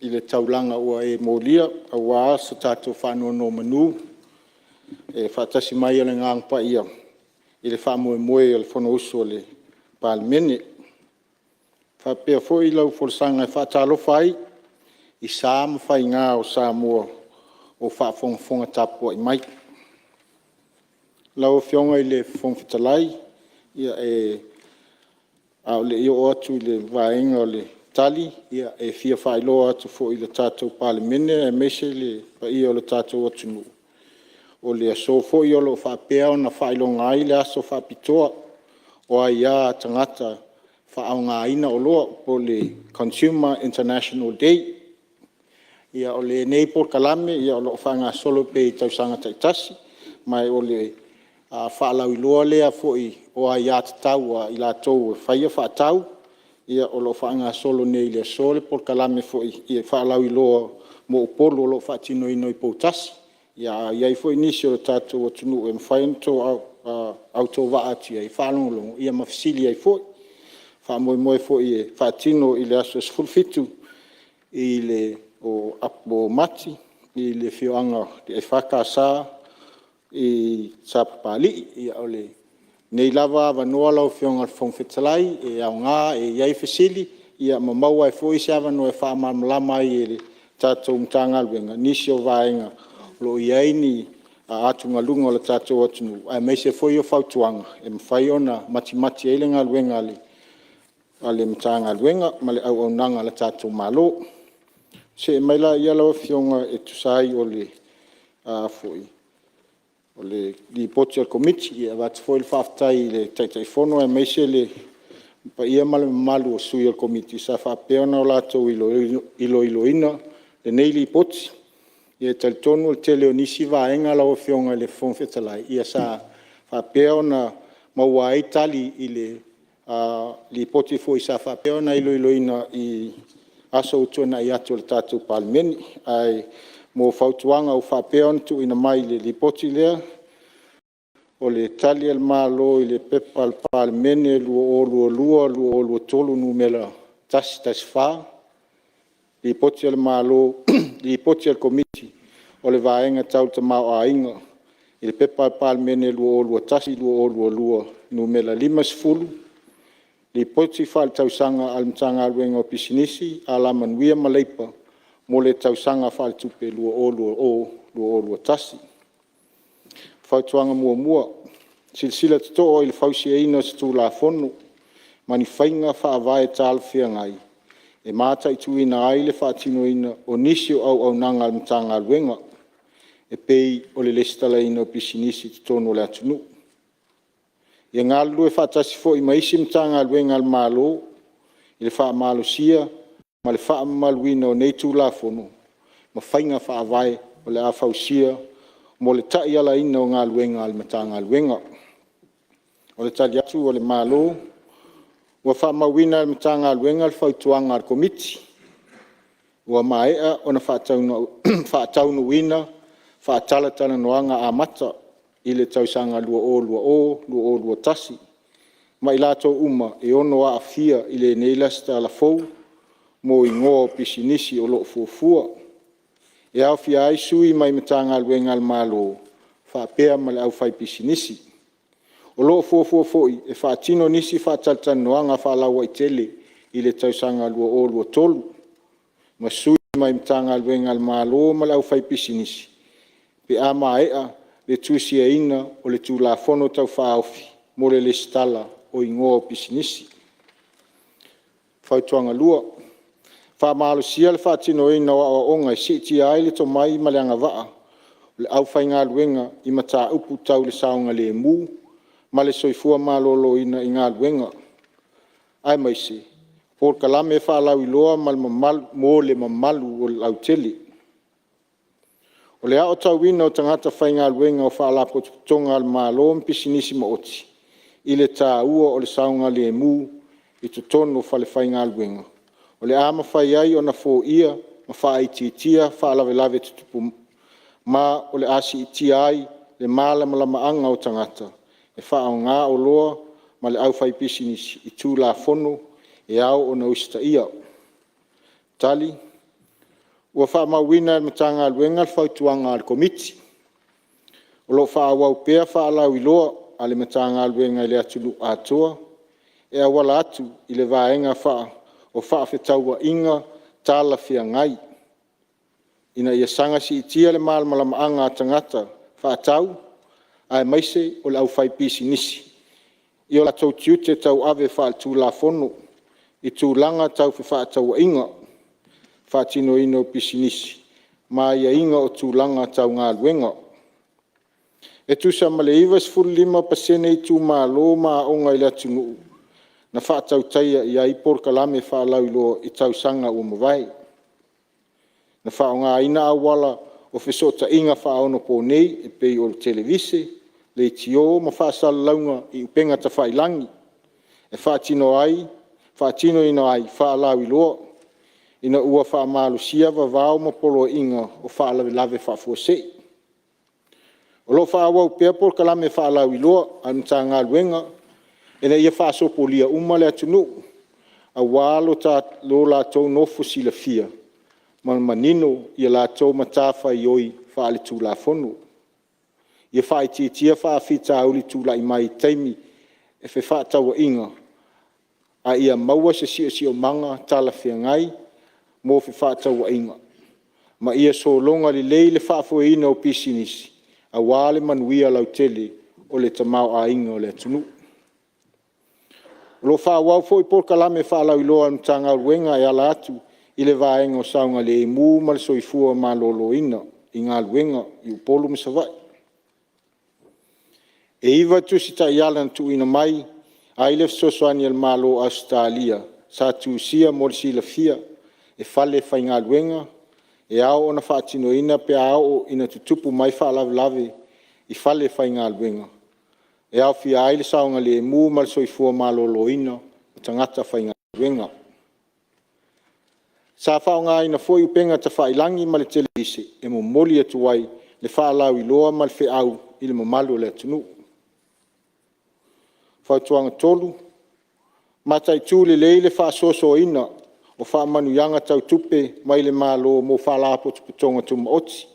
i le taulaga ua e molia aua so tatou faanonomanu i le faatasi mai o le Agaga Paia i le faamoemoe o le Fonousu a le Palemene. E faapea foi lau folasaga e faatalofa ai i sa ma faiga o Samoa o faafogafoga tapuai mai. Lau Afioga i le Fofoga Fetalai, a o le i oo atu i le vaega o le Tali, e fia faailoa atu foi i le tatou Palemene aemaise le paia o le tatou atunuu, o le aso foi o lo o faapea ona faailoga ai le aso faapitoa o aia a tagata e faaaogaina oloa po o le Consumer International Day. O lenei polokalame o lo o faagasolo pea i tausaga taitasi, ma o le faalauiloa lea foi o aiatatau a i latou e faia faatau. O lo o faagasolo nei i le aso le polokalame foi faalauiloa mo Upolu o lo o faatinoina i Poutasi. A i ai foi nisi o le tatou atunuu e mafai ona autovaa atu i ai e faalogologo ma fesili ai foi. E faamoemoe foi e faatino i le aso 17 o Mati i le afioaga o le EFKS i Sapapalii. O lenei lava avanoa lau Afioga i le Fofoga Fetalai e aoga e i ai fesili ma maua ai foi se avanoa e faamalamalama ai e le tatou Matagaluega nisi o vaega o lo o i ai ni atugaluga o le tatou atunuu, aemaise foi o fautuaga e mafai ona matimati ai le galuega a le Matagaluega ma le auaunaga a le tatou Malo. Ona see mai lea lau Afioga e tusa ai o le Lipoti a le Komiti. E avatu foi le faafetai i le Taitaifono aemaise le paia ma le mamalu o sui o le Komiti sa faapea ona latou iloiloina lenei Lipoti. E talitonu o le tele o nisi vaega lau Afioga i le Fofoga Fetalai, sa faapea ona maua ai tali i le Lipoti foi sa faapea ona iloiloina i aso ua tuanai atu o le tatou Palemene. Ae mo fautuaga ua faapea ona tuuina mai i le Lipoti lea, o le Tali a le Malo i le P.P.2022/2023 Nu.114, Lipoti a le Komiti o le Vaega Tau le Tamaoaiga i le P.P.2021/2022 Nu.50, Lipoti Faaletausaga a le Matagaluega o Pisinisi, Alamanuia ma Leipa mo le Tausaga Faaletupe 2020/2021. Fautuaga 1: Silasila totoa i le fausiaina o se Tulafono ma ni faiga faavae talafeagai e mataituina ai le faatinoina o nisi o auaunaga a le Matagaluega e pei o le resitalaina o pisinisi i totonu o le atunuu. Ia galulue faatasi foi ma isi Matagaluega a le Malo i le faamalosia ma le faamamaluina o nei Tulafono ma faiga faavae o le a fausia mo le taialaina o galuega a le Matagaluega. Tali A: Malo. Ua faamauina e le Matagaluega le fautuaga a le Komiti. Ua maea ona faataunuuina faatalatalanoaga amata i le tausaga 2020/2021 ma i latou uma e ono aafia i lenei lesitala fou mo Igoa o Pisinisi o lo o fuafua, e aofia ai sui mai Matagaluega a le Malo faapea ma le aufaipisinisi. O lo o fuafua foi e faatino nisi faatalatalanoaga faalauaitele i le tausaga 2023 ma sui mai Matagaluega a le Malo ma le aufaipisinisi pe a maea le tusiaina o le Tulafono Tau Faaofi mo le Lesitala o Igoa o Pisinisi. Fautuaga 2: Faamalosia le faatinoina o aoaoga e siitia ai le tomai ma le agavaa o le aufaigaluega i mataupu tau le saogalemu ma le soifua maloloina i galuega, aemaise o polokalame faalauiloa mo le mamalu lautele. O le aotauina o tagata faigaluega o Faalapotopotoga a le Malo ma Pisinisi Maoti i le taua o le saogalemu i totonu o falefaigaluega, o le a mafai ai ona foia ma faaitiitia faalavelave tutupu ma o le a siitia ai le malamalamaaga o tagata e faaaoga oloa ma le aufaipisinisi i Tulafono e ao ona usitaia. Tali Ua faamauina e le Matagaluega le fautuaga a le Komiti. O lo o faaauau pea faalauiloa a le Matagaluega i le atunuu atoa e auala atu i le Vaega o Fefaatauaiga Talafeagai ina ia saga siitia le malamalamaaga a tagata faatau aemaise o le aufaipisinisi i o latou tiute tauave faaletulafono i tulaga tau fefaatauaiga, faatinoina o pisinisi ma aiaiga o tulaga tau galuega. E tusa ma le 95% itumalo ma aoga i le atunuu na faatautaia i ai polokalame faalauiloa i tausaga ua mavae. Na faaaogaina auala o fesootaiga faaonaponei e pei o le televise, leitio ma faasalalauga i upega tafailagi e faatinoina ai faalauiloa, ina ua faamalosia vavao ma Poloaiga o Faalavelave Faafuasei. O lo o faaauau pea polokalame faalauiloa a le Matagaluega ina ia faasopolia uma le atunuu aua lo latou nofo silafia ma manino i a latou matafaioi faaletulafono. Ia faaitiitia faafitauli tulai mai i taimi o fefaatauaiga a ia maua se siosiomaga talafeagai mo fefaatauaiga ma ia sologa lelei le faafoeina o pisinisi aua le manuia lautele o le tamaoaiga o le atunuu. O lo o faaauau foi polokalame faalauiloa a le Matagaluega e ala atu i le Vaega o Saogalemu ma le Soifua Maloloina i Galuega i Upolu ma Savaii. E 9 tusi taiala na tuuina mai ai le fesoasoani a le Malo o Ausetalia sa tusia mo le silafia e falefaigaluega, e ao ona faatinoina pe a oo ina tutupu mai faalavelave i falefaigaluega, e aofia ai le saogalemu ma le soifua maloloina o tagata faigaluega. Sa faaaogaina foi upega tafailagi ma le televise e momoli atu ai le faalauiloa ma le feau i le mamalu o le atunuu. Fautuaga 3: Mataitu lelei le faasoasoaina o faamanuiaga tau tupe mai le Malo mo Faalapotopotoga Tumaoti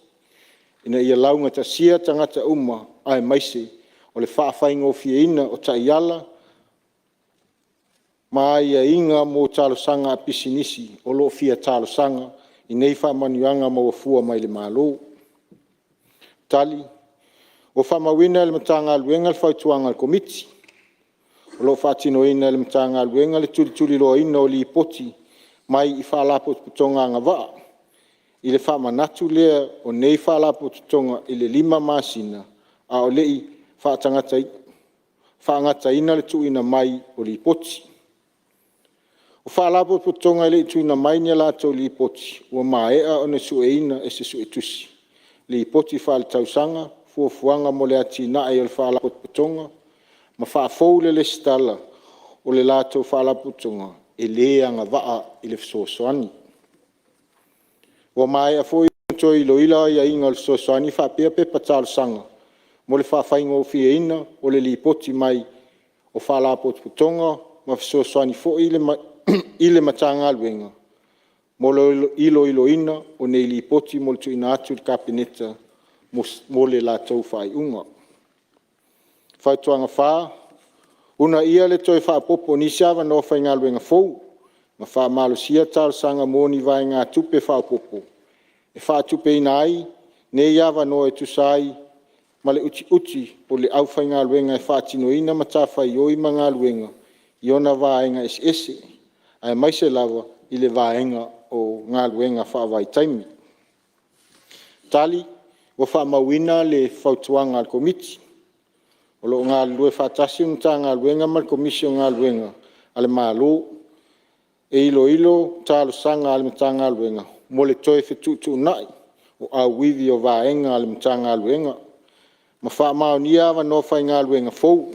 ina ia laugatasia tagata uma aemaise o le faafaigofieina o taiala ma aiaiga mo talosaga a pisinisi o lo o fia talosaga i nei faamanuiaga maua fua mai le Malo. Tali Ua faamauina e le Matagaluega le fautuaga a le Komiti. O lo o faatinoina e le Matagaluega le tulituliloaina o Lipoti mai i Faalapotopotoga agavaa i le faamanatu lea o nei Faalapotopotoga i le 5 masina a o le i faagataina le tuuina mai o Lipoti. O Faalapotopotoga e le i tuuina mai ni a latou Lipoti ua maea ona sueina e se Suetusi Lipoti Faaletausaga, Fuafuaga mo le Atinae o le Faalapotopotoga ma faafou le lesitala. o le latou Faalapotopotoga e le agavaa i le fesoasoani. Ua maea foi ona toe iloilo aiaiga o le fesoasoani faapea pepa talosaga mo le faafaigofieina o le lipoti mai o Faalapotopotoga ma fesoasoani foi i le Matagaluega mo le iloiloina o nei Lipoti mo le tuuina atu i le Kapeneta mo le latou faaiuga. Fautuaga 4: Uunaia le toe faaopoopo o nisi avanoa faigaluega fou ma faamalosia talosaga mo ni vaegatupe faaopoopo e faatupeina ai nei avanoa e tusa ai ma le utiuti o le aufaigaluega e faatinoina matafaioi ma galuega i ona vaega eseese, aemaise lava i le vaega o galuega faavaitaimi. Tali Ua faamauina le fautuaga a le Komiti. O lo o galulue faatasi le Matagaluega ma le Komisi o Galuega a le Malo e iloilo talosaga a le Matagaluega mo le toe fetuutuunai o auivi o vaega a le Matagaluega ma faamaonia avanoa faigaluega fou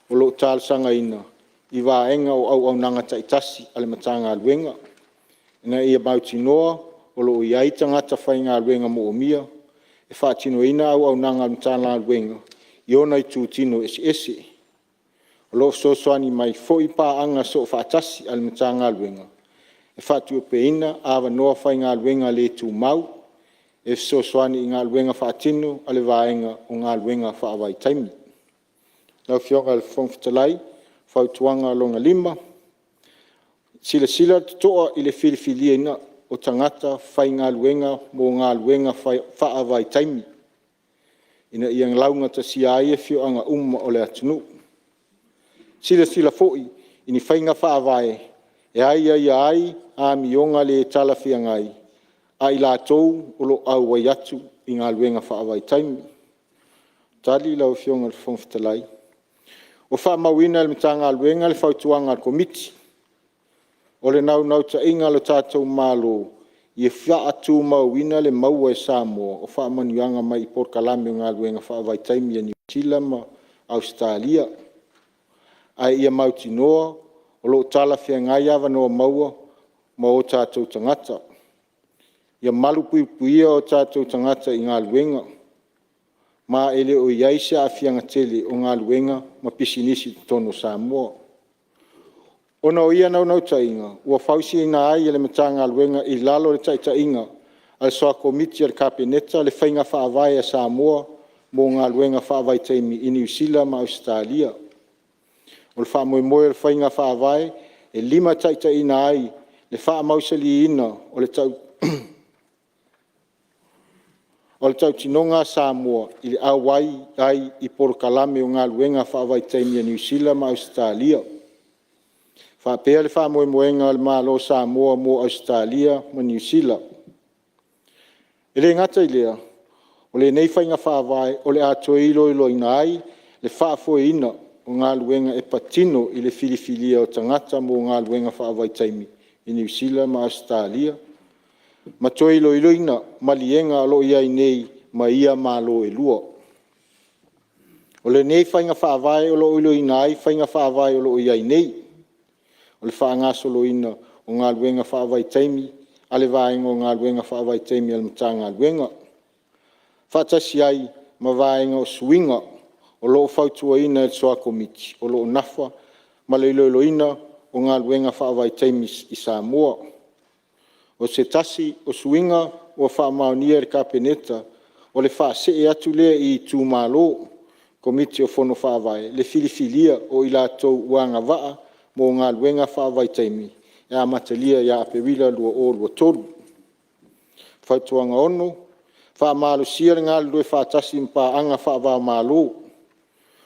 o lo o talosagaina i vaega o auaunaga taitasi a le Matagaluega, ina ia mautinoa o lo o i ai tagata faigaluega moomia e faatinoina auaunaga a le Matagaluega i ona itutino eseese. O lo o fesoasoani mai foi paaga soofaatasi a le Matagaluega e faatupeina avanoa faigaluega le tumau e fesoasoani i galuega faatino a le vaega o galuega faavaitaimi. Fautuaga 5: Silasila totoa i le filifiliina o tagata faigaluega mo galuega faavaitaimi ina ia laugatasia ai afioaga uma o le atunuu. Silasila foi i ni faiga faavae e aiaia ai amioga le talafeagai a i latou o lo o auai atu i galuega faavaitaimi. Tali Ua faamauina e le Matagaluega le fautuaga a le Komiti. O le naunautaiga o le tatou Malo ia faatumauina le maua e Samoa o faamanuiaga mai polokalame o galuega faavaitaimi a Niu Sila ma Ausetalia, ae ia mautinoa o lo o talafeagai avanoa maua mo o tatou tagata. Ia malupuipuia o tatou tagata i galuega, ma e le o i ai se aafiaga tele o galuega ma pisinisi i totonu o Samoa. Ona o ia naunautaiga, ua fausiaina ai e le Matagaluega i lalo o le taitaiga a le Soa Komiti a le Kapeneta le Faiga Faavae a Samoa mo Galuega Faavaitaimi i Niu Sila ma Ausetalia. O le faamoemoe o le faiga faavae e limataitaiina ai le faamausaliina o le tautinoga a Samoa i le auai ai i polokalame o galuega faavaitaimi a Niu Sila ma Ausetalia, faapea le faamoemoega o le Malo o Samoa mo Ausetalia ma Niu Sila. E le gata i lea, o lenei faiga faavae o le a toe iloiloina ai le faafoeina o galuega e patino i le filifilia o tagata mo galuega faavaitaimi i Niu Sila ma Ausetalia ma toe iloiloina maliega o lo o i ai nei ma ia Malo e lua. O lenei faiga faavae o lo o iloiloina ai faiga faavae o lo o i ai nei o le faagasoloina o galuega faavaitaimi a le vaega o Galuega Faavaitaimi a le Matagaluega, faatasi ai ma vaega o suiga o lo o fautuaina e le Soa Komiti o lo o nafa ma le iloiloina o galuega faavaitaimi i Samoa. O se tasi o suiga ua faamaonia e le Kapeneta o le faasee atu lea i itumalo (Komiti o Fono Faavae) le filifilia o i latou ua agavaa mo galuega faavaitaimi e amatalia ia Aperila 2023. Fautuaga 6: Faamalosia le galulue faatasi ma paaga faava-o-Malo.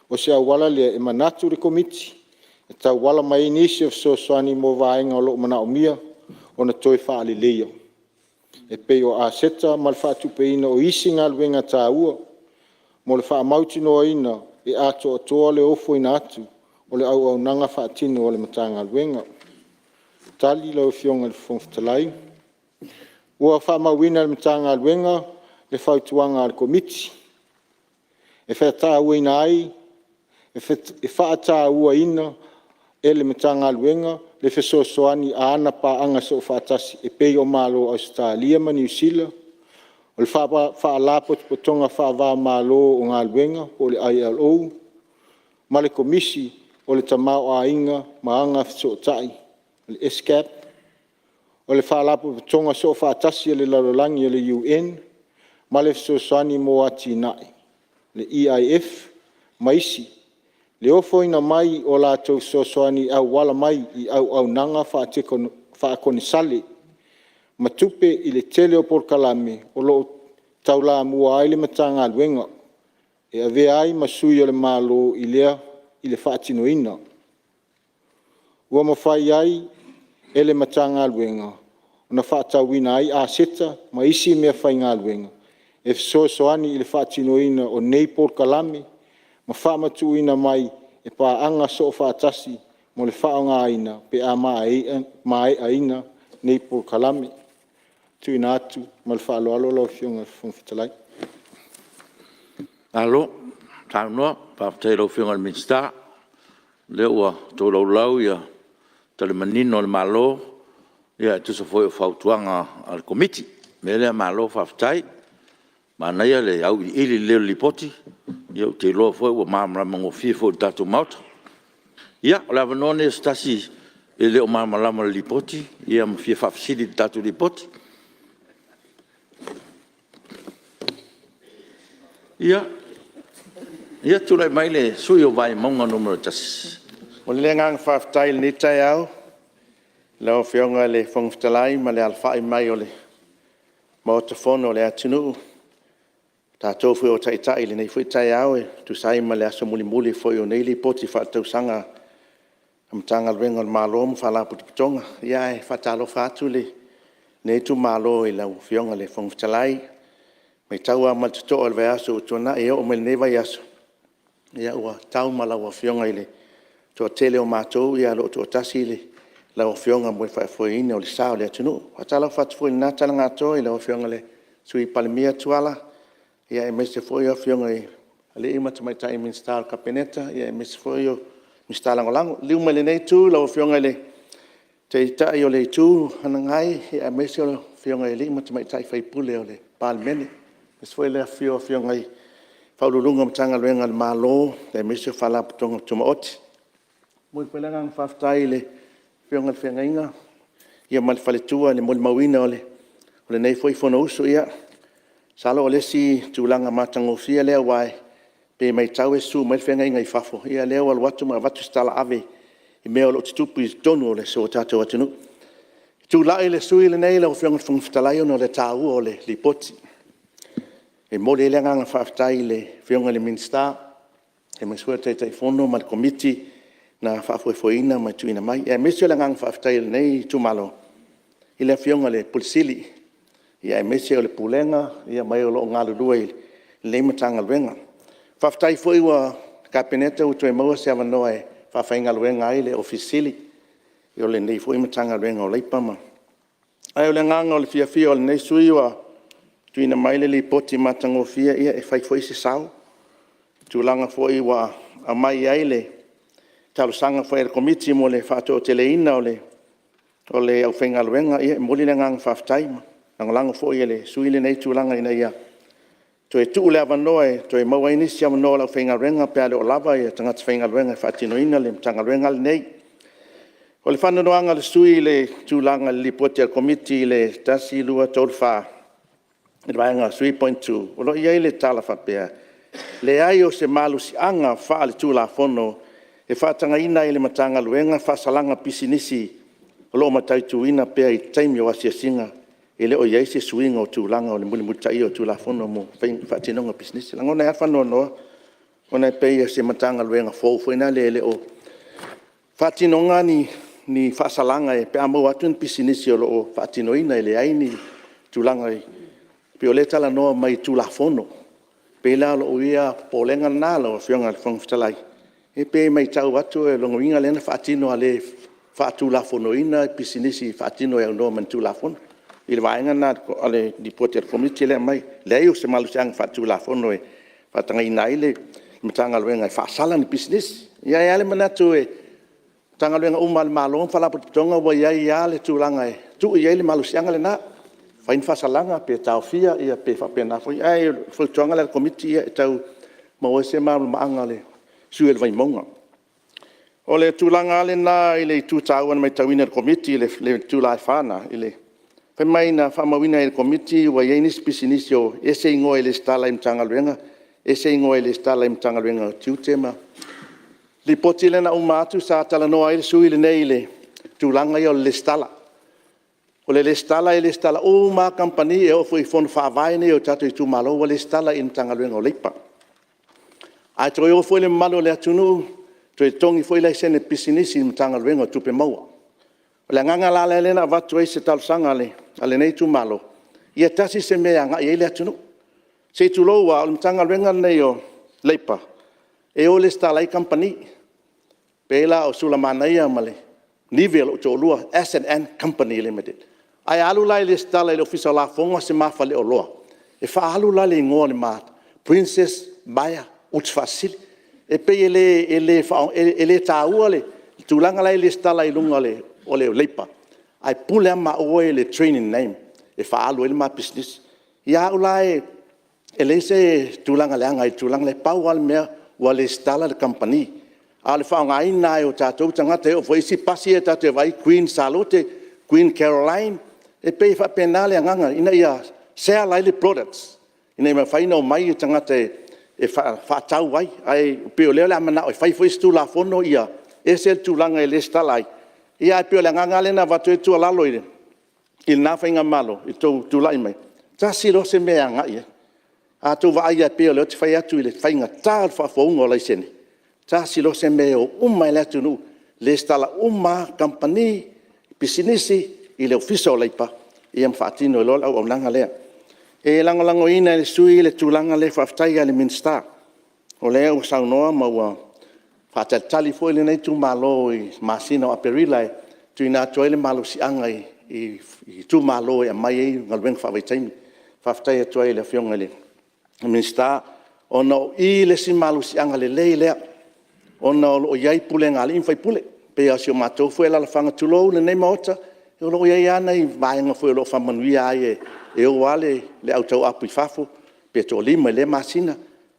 O se auala lea e manatu le Komiti e tauala mai ai nisi o fesoasoani mo vaega o lo o manaomia ona toe faaleleia e pei o aseta ma le faatupeina o isi galuega taua mo le faamautinoaina e atoatoa le ofoina atu o le auaunaga faatino a le Matagaluega. Tali Ua faamauina e le Matagaluega le fautuaga a le Komiti. E faatauaina e le Matagaluega le fesoasoani a ana Paaga Soofaatasi e pei o Malo o Ausetalia ma Niu Sila, o le Faalapotopotoga Faava-o-Malo o Galuega (ILO), ma le Komisi o le Tamaoaiga ma Agafesootai (ESCAP), o le Faalapotopotoga Soofaatasi a le Lalolagi (UN) ma le Fesoasoani mo Atinae (EIF) ma isi, le ofoina mai o a latou fesoasoani e auala mai i auaunaga faakonesale ma tupe i le tele o polokalame o lo o taulamua ai le Matagaluega, e avea ai ma sui o le Malo i le faatinoina. Ua mafai ai e le Matagaluega ona faatauina ai aseta ma isi meafaigaluega e fesoasoani i le faatinoina o nei polokalame ma faamatuuina mai e paaga soofaatasi mo le faaaogaina pe a maeaina nei polokalame. TUUINA ATU ma le faaaloalo lau Afioga i le Fofoga Fetalai. Malo saunoa, faafetai i lau Afioga i le Minisita, o lea ua tolaulau tali manino a le Malo e tusa foi o fautuaga a le Komiti. O le mea lea, malo faafetai, manaia le auiliili lelei o le Lipoti, ou te iloa foi ua malamalama gofie foi i le tatou Maota. Ia, o le avanoa lenei o se tasi e le o malamalama i le Lipoti ma fia faafesili i le tatou Lipoti. Ia, tulai mai le sui usufono mo Vaimauga 1. E momoli le agaga faafetai i lenei taeao i lau Afioga i le Fofoga Fetalai ma le alafai mai o le Maota Fono o le atunuu, o tatou foi o Taitai i lenei foi taeao e tusa ai ma le aso mulimuli foi o nei Lipoti Faaletausaga a Matagaluega a le Malo ma Faalapotopotoga. Ae faatalofa atu lenei itumalo i lau Afioga i le Fofoga Fetalai. E matau lava ma le totoa i le vaiaso ua tuanai e oo mai i lenei vaiaso, ua tau ma lau Afioga i le toatele o matou, ae o lo o toatasi lau Afioga mo le faafoeina o le sa o le atunuu. E faatalofa atu foi i lena tala na atoa i lau Afioga i le Sui Palemia Tuala, aemaise foi Afioga i alii ma tamaitai Minisita o le Kapeneta, aemaise foi o Minisita Lagolago. Liliu mai i lenei Itu lau Afioga i le Taitai o le Itu Agai aemaise o Afioga i alii ma tamaitai sui usufono o le Palemene, aemaise foi le afifio o Afioga i Ofisa Sili o Pulega o Matagaluega a le Malo aemaise o Faalapotopotoga Tumaoti. E momoli foi le agaga faafetai i le afioga i le Feagaiga ma le faletua i le molimauina o lenei foi Fonousu. Ia masalo o le isi tulaga matagofie lea aua e pei e matau e susu mai le feagaiga i fafo, a o lea ua alu atu ma avatu se talaave i mea o lo o tutupu i totonu o si o tatou atunuu. E tulai le sui usufono lenei lau Afioga i le Fofoga Fetalai ona o le taua o le Lipoti. E momoli ai le agaga faafetai i le Afioga i le Minisita aemaise foi o le Taitaifono ma le Komiti na faafoefoeina ma tuuina mai, aemaise o le agaga faafetai o lenei itumalo i le Afioga i le Ofisa Sili aemaise o le Pulega ma e o lo o galulue i lenei Matagaluega. Faafetai foi ua le Kapeneta ua toe maua se avanoa e faafaigaluega ai le Ofisa Sili o lenei foi Matagaluega o Leipa ma… Ae o le agaga fiafia o lenei sui usufono ua tuuina mai le Lipoti matagofie e fai foi se sao i tulaga foi ua aumai ai le talosaga foi a le Komiti mo le faatoateleina o le aufaigaluega. Ia e momoli le agaga faafetai, e lagolago foi e le sui usufono lenei tulaga ina ia toe tuu le avanoa e toe maua ai nisi avanoa o le aufaigaluega pe a le o lava tagata faigaluega e faatinoina le Matagaluega lenei. O le faanoanoaga o le sui usufono i le tulaga i le Lipoti a le Komiti i le 1, 2, 3, 4 i le vaega 3.2, o lo o i ai le tala faapea; leai o se malosiaga faaletulafono e faatagaina ai e le Matagaluega faasalaga o pisinisi o lo o mataituina pea i taimi o asiasiga. E le o i ai se suiga o tulaga o le mulimulitaia o Tulafono mo le faatinoga o pisinisi. E lagona ai lava le faanoanoa ona e pei o se Matagaluega fou foi lea e le o faatinoina ni faasalaga pe a maua atu ni pisinisi o lo o faatinoina e leai ni tulaga e pei o lea e talanoa mai i Tulafono. E pei la o lou ia popolega lena lau Afioga i le Fofoga Fetalai, e pei e matau atu o lona uiga lea na faatino lava le faatulafonoina pisinisi e faatino e aunoa ma ni Tulafono i le vaega lena o le Lipoti a le Komiti lea e aumai. Leai o se malosiaga faaletulafono e faatagaina ai le Matagaluega e faasala ni pisinisi. Ia, e i ai lava le manatu Matagaluega uma lava a le Malo ma Faalapotopotoga ua i ai lava le tulaga e tuu i ai le malosiaga lena, e fai ni faasalaga pe taofia pe faapena foi. Ae o le fautuaga lea a le Komiti, ia e tau maua ai se malamalamaaga o le sui usufono o le Vaimauga. O le tulaga lava lena i le itu taua na matauina e le Komiti i le itula e 4 lena, fai mai na faamauina e le Komiti ua i ai nisi pisinisi e ese igoa e resitala ai i le Matagaluega ese igoa e resitala ai i le Matagaluega o Tiute ma… O le Lipoti lea na uma atu sa talanoa ai le sui usufono lenei i le tulaga lea o le resitala. O le resitala e resitala uma lava kamupani, e oo foi i fono faavae nei a tatou itumalo ua resitala i le Matagaluega o Leipa. Ae toe o foi le mamalu o le atunuu toe totogi foi laisene pisinisi i le Matagaluega o Tupe Maua. O le agaga la lea na avatu ai se talosaga a lenei itumalo, ia tasi se mea e agai i ai le atunuu. Se i tulou lava, o le Matagaluega lenei o Leipa, e o e resitala ai kamupani, pei la o Sulamanaia ma le Nive, o lou toalua, S&N Company Limited. Ae a alu la e resitala i le Ofisa o Lafoga se ma faleoloa, e faaalu la i le igoa o le ma Princess Maia Utufaasisili. E pei e le taua le tulaga la e resitala ai i luga o le Leipa, ae pule lava maua i le trading name e faaalu ai le ma pisinisi. Ia au la e leai se tulaga leaga i le tulaga lea, pau lava le mea ua resitala le kamupani. A o le faaaogaina lava e o tatou tagata, e oo foi i isi pasi ia tatou te vaai i ai Queen Salote, Queen Caroline, e pei e faapena le agaga ina ia sell ai le products ina ia mafai ona omai tagata e faatau ai. Ae pei o lea o le a manao e fai foi isi Tulafono ia ese le tulaga e resitala ai, ae pei o le agaga lava lea na avatu ai le tuualalo i lena faigamalo i le tou tulai mai, tasi loa se mea e agai i ai. A outou vaai lava pei o lea ou te fai atu i le faigata o le faafouina o laisene, tasi loa se mea e o uma ai lava le atunuu, resitala uma lava kamupani, pisinisi i le Ofisa o Leipa ia ma faatino ai loa le auaunaga lea. E lagolagoina e le sui usufono le tulaga lea, faafetai lava i le Minisita o lea ua saunoa ma ua faatalitali foi lenei itumalo i le masina o Aperila e tuuina atu ai le malosiaga i itumalo e aumai ai galuega faavaitaimi. Faafetai atu ai i le Afioga i le Minisita, ona o i le isi malosiaga lelei lea, ona o lo o i ai pulega a alii ma faipule. E pei lava o si o matou foi alaalafaga tulou lenei Maota, o lo o i ai lava nai vaega foi o lo o faamanuia ai, e o lava le au tauapu i fafo pe toalima i lea masina.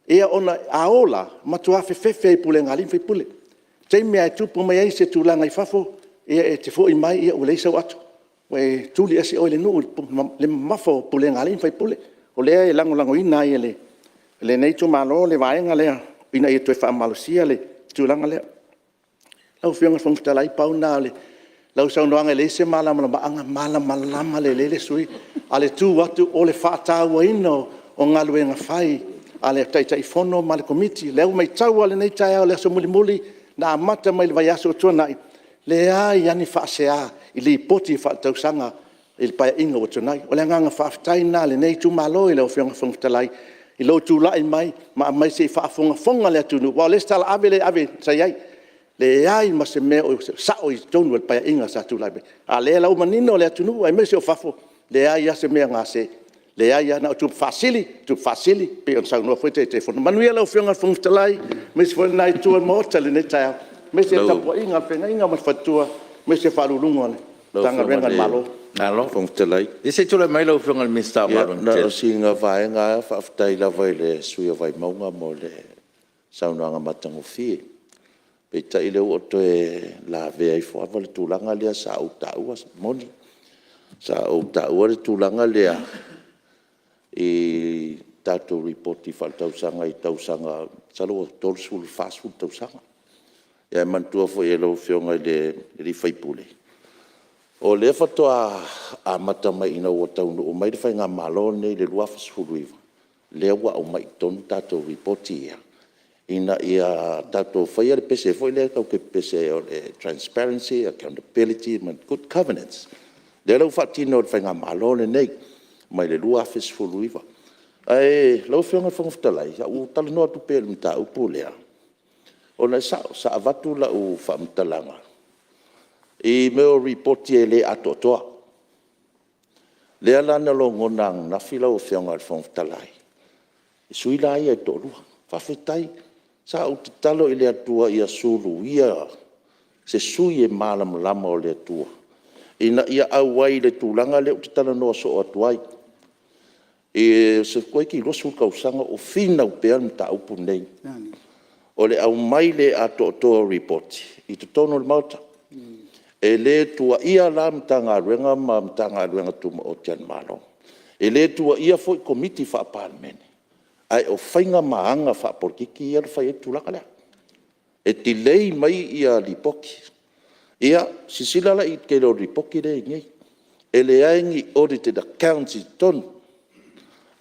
Ia ona a o la, e matua fefefe lava i pulega a alii ma faipule. O le taimi lava e tupu mai ai se tulaga i fafo, e te foi mai ua leai sau ato, ua tuli ese oe e le nuu i le mamafa o pulega a alii ma faipule. O lea e lagolagoina ai e lenei itumalo le vaega lea ina ia toe faamalosia le tulaga lea. Lau Afioga i le Fofoga Fetalai, pau lena o lau saunoaga e leai se malamalamaaga, e malamalama lelei le sui usufono. A o le tu atu o le faatauaina o galuega fai a le Taitaifono ma le Komiti. O lea ua matau lava i lenei taeao i le aso mulimuli na amata mai le vaiaso ua tuanai, leai lava ni faasea i Lipoti Faaletausaga i le Paeaiga ua tuanai. O le agaga faafetai lena o lenei itumalo i lau Afioga i le Fofoga Fetalai i lou tulai mai ma aumai se i faafogafoga le atunuu, aua o le isi talaave lea e ave sa i ai, leai ma se mea o sao i totonu o le Paeaiga sa tulai mai ai. A o lea la ua manino le atunuu aemaise o fafo, leai lava se mea o gase, leai lava, na o tupe faasili, tupe faasili pei ona saunoa foi le Taitaifono. Manuia lau Afioga i le Fofoga Fetalai, aemaise foi lena itu o le Maota i lenei taeao, aemaise le tapuaiga a le feagaiga ma le faletua, aemaise Ofisa Sili o Pulega o Matagaluega a le Malo. Ia se i tulai mai lau Afioga i le Minisita o Galuega Tetele. Na o sina vaega lava, faafetai lava i le sui usufono o Vaimauga mo le saunoaga matagofie. Peitai o lea ua toe lavea ifo lava le tulaga lea sa ou taua. E moni sa ou taua le tulaga lea i tatou Lipoti Faaletausaga i tausaga masalo ua 30 i le 40 tausaga. Ae manatua foi e lau Afioga i le sui usufono, o lea faatoa amata mai ina ua taunuu mai le faigamalo lenei i le 2019 lea ua aumai i totonu tatou Lipoti ia, ina ia tatou faia le pese foi lea tatou te pepese ai o le transparency, accountability ma le good governance. O lea la ua faatino e le faigamalo lenei mai le 2019. Ae lau Afioga i le Fofoga Fetalai, sa ou talanoa atu pea i le mataupu lea, ona e sao, sa avatu lau faamatalaga i mea o Lipoti e le atoatoa. Lea la na logona ananafi lau Afioga i le Fofoga Fetalai i sui la ia e toalua. Faafetai. Sa ou tatalo i le Atua ia suluia se sui usufono malamalama o le Atua ina ia auai i le tulaga lea ou te talanoa soo atu ai. Toeitiiti 20 tausaga o finau pea le mataupu lenei, o le aumai le atoatoa o Lipoti i totonu o le Maota. E le tuuaia la Matagaluega ma Matagaluega Tumaoti a le Malo, e le tuuaia foi Komiti Faa-Palemene, ae o faiga ma aga faapolokiki lea na fai ai le tulaga lea, e delay mai Lipoti. Ia, silasila la i le tele o Lipoti lea e i ai nei, e leai ni audited accounts i totonu.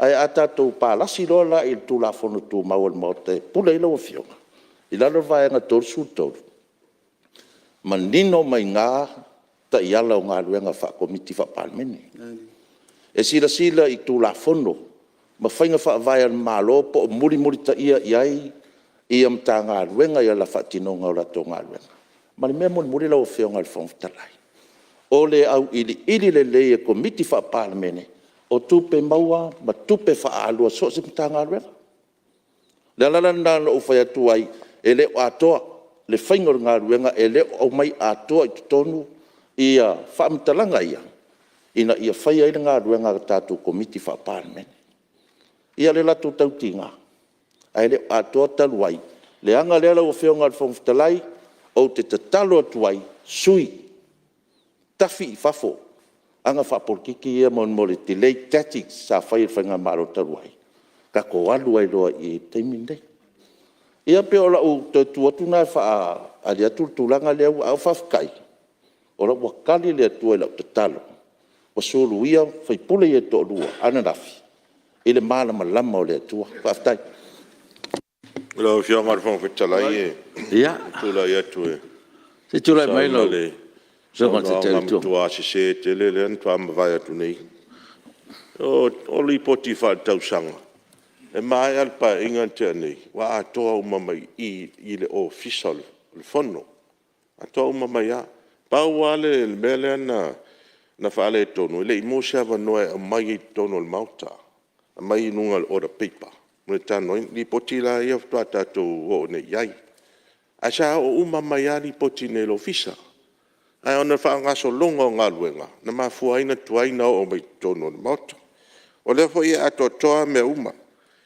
Ae a tatou palasi loa la i le Tulafono Tumau a le Maota e pule ai lau Afioga i lalo o le Vaega 33, e manino mai i ina taiala o galuega faa-Komiti Faa-Palemene. E silasila i Tulafono ma faiga faavae a le Malo po o mulimulitaia i ai Matagaluega i le faatinoga o latou galuega. Ma le mea mulimuli lau Afioga i le Fofoga Fetalai, o le auiliili lelei e Komiti Faa-Palemene o tupe maua ma tupe faaalu a so o se Matagaluega. O le ala la lena na ou fai atu ai, e le o atoa le faiga o le galuega, e le o aumai atoa i totonu faamatalaga ia ina ia faia ai le galuega a le tatou Komiti Faa-Palemene. Ia o le latou tautiga, ae le o atoa talu ai le aga lea lau Afioga i le Fofoga Fetalai, ou te tatalo atu ai, sui, tafi i fafo aga faapolokiki ia mo le delay tactics sa faia e le faigamalo talu ai, tatou alu ai loa i i i le taimi lenei. Ia pei o lau toe tu atu lena e faaali atu le tulaga lea, ae faafetai o la e ua tali le Atua i lau tatalo, ua suluia sui usufono ia e toalua ananafi i le malamalama o le Atua. Faafetai. Lau Afioga i le Fofoga Fetalai e tulai atu e Se i tulai mai tusa ai lau ma le Afioga i le Taitai o le saunoaga Itu Agai. matua sese tele lea na faatoa mavae atu nei. O Lipoti Faaletausaga, e maea le Paeaiga na tea nei ua atoa uma mai i i i le Ofisa o le Fono, atoa uma mai lava. Pau lava le mea lea na faaletonu, e le i maua se avanoa e aumai ai i totonu o le Maota, aumai i luga o le Order Paper mo le talanoaina. Lipoti la ia faatoa tatou oo nei i ai, ae sa oo uma mai lava Lipoti i inei i le Ofisa. Ae ona o le faagasologa o galuega na mafua ai ona tuai ona oo mai i totonu o le Maota. O lea foi e atoatoa lava mea uma,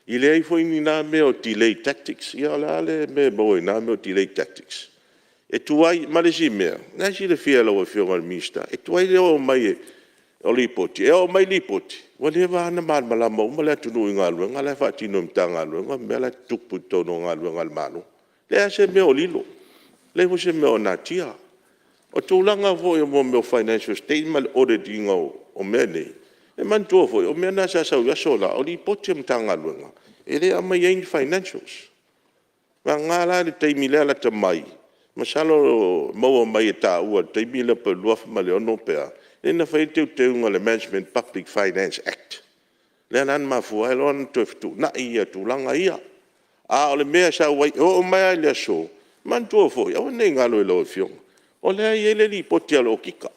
e leai foi ni na mea o delay tactics. Ia o le a le mea e maua i na mea o delay tactics? E tuai, ma le isi mea, o lena e silafia e lau Afioga i le Minisita, e tuai le oo mai o Lipoti. E oo mai Lipoti, ua leva lava ona malamalama uma le atunuu i galuega la e faatino e Matagaluega ma mea la e tutupu i totonu o galuega a le Malo. E leai lava se mea o lilo, leai foi se mea o natia. O tulaga foi o mea o financial statement ma le audit ina o mea nei, e manatua foi, o mea na sa sau i aso la, o Lipoti a Matagaluega, e le aumaia ai ni financials. Vagana la le taimi lea lata mai, masalo na maua mai e taua i le taimi lea po o le 2006 pe a, lea na fai ai le teuteuga o le Management Public Finance Act, lea la na mafua ai loa ona toe fetuunai tulaga ia. A o le mea e sau ai, e oo mai lava i le aso, manatua foi, aua ne i galo i lau Afioga, o lea e i ai le Lipoti a le Okika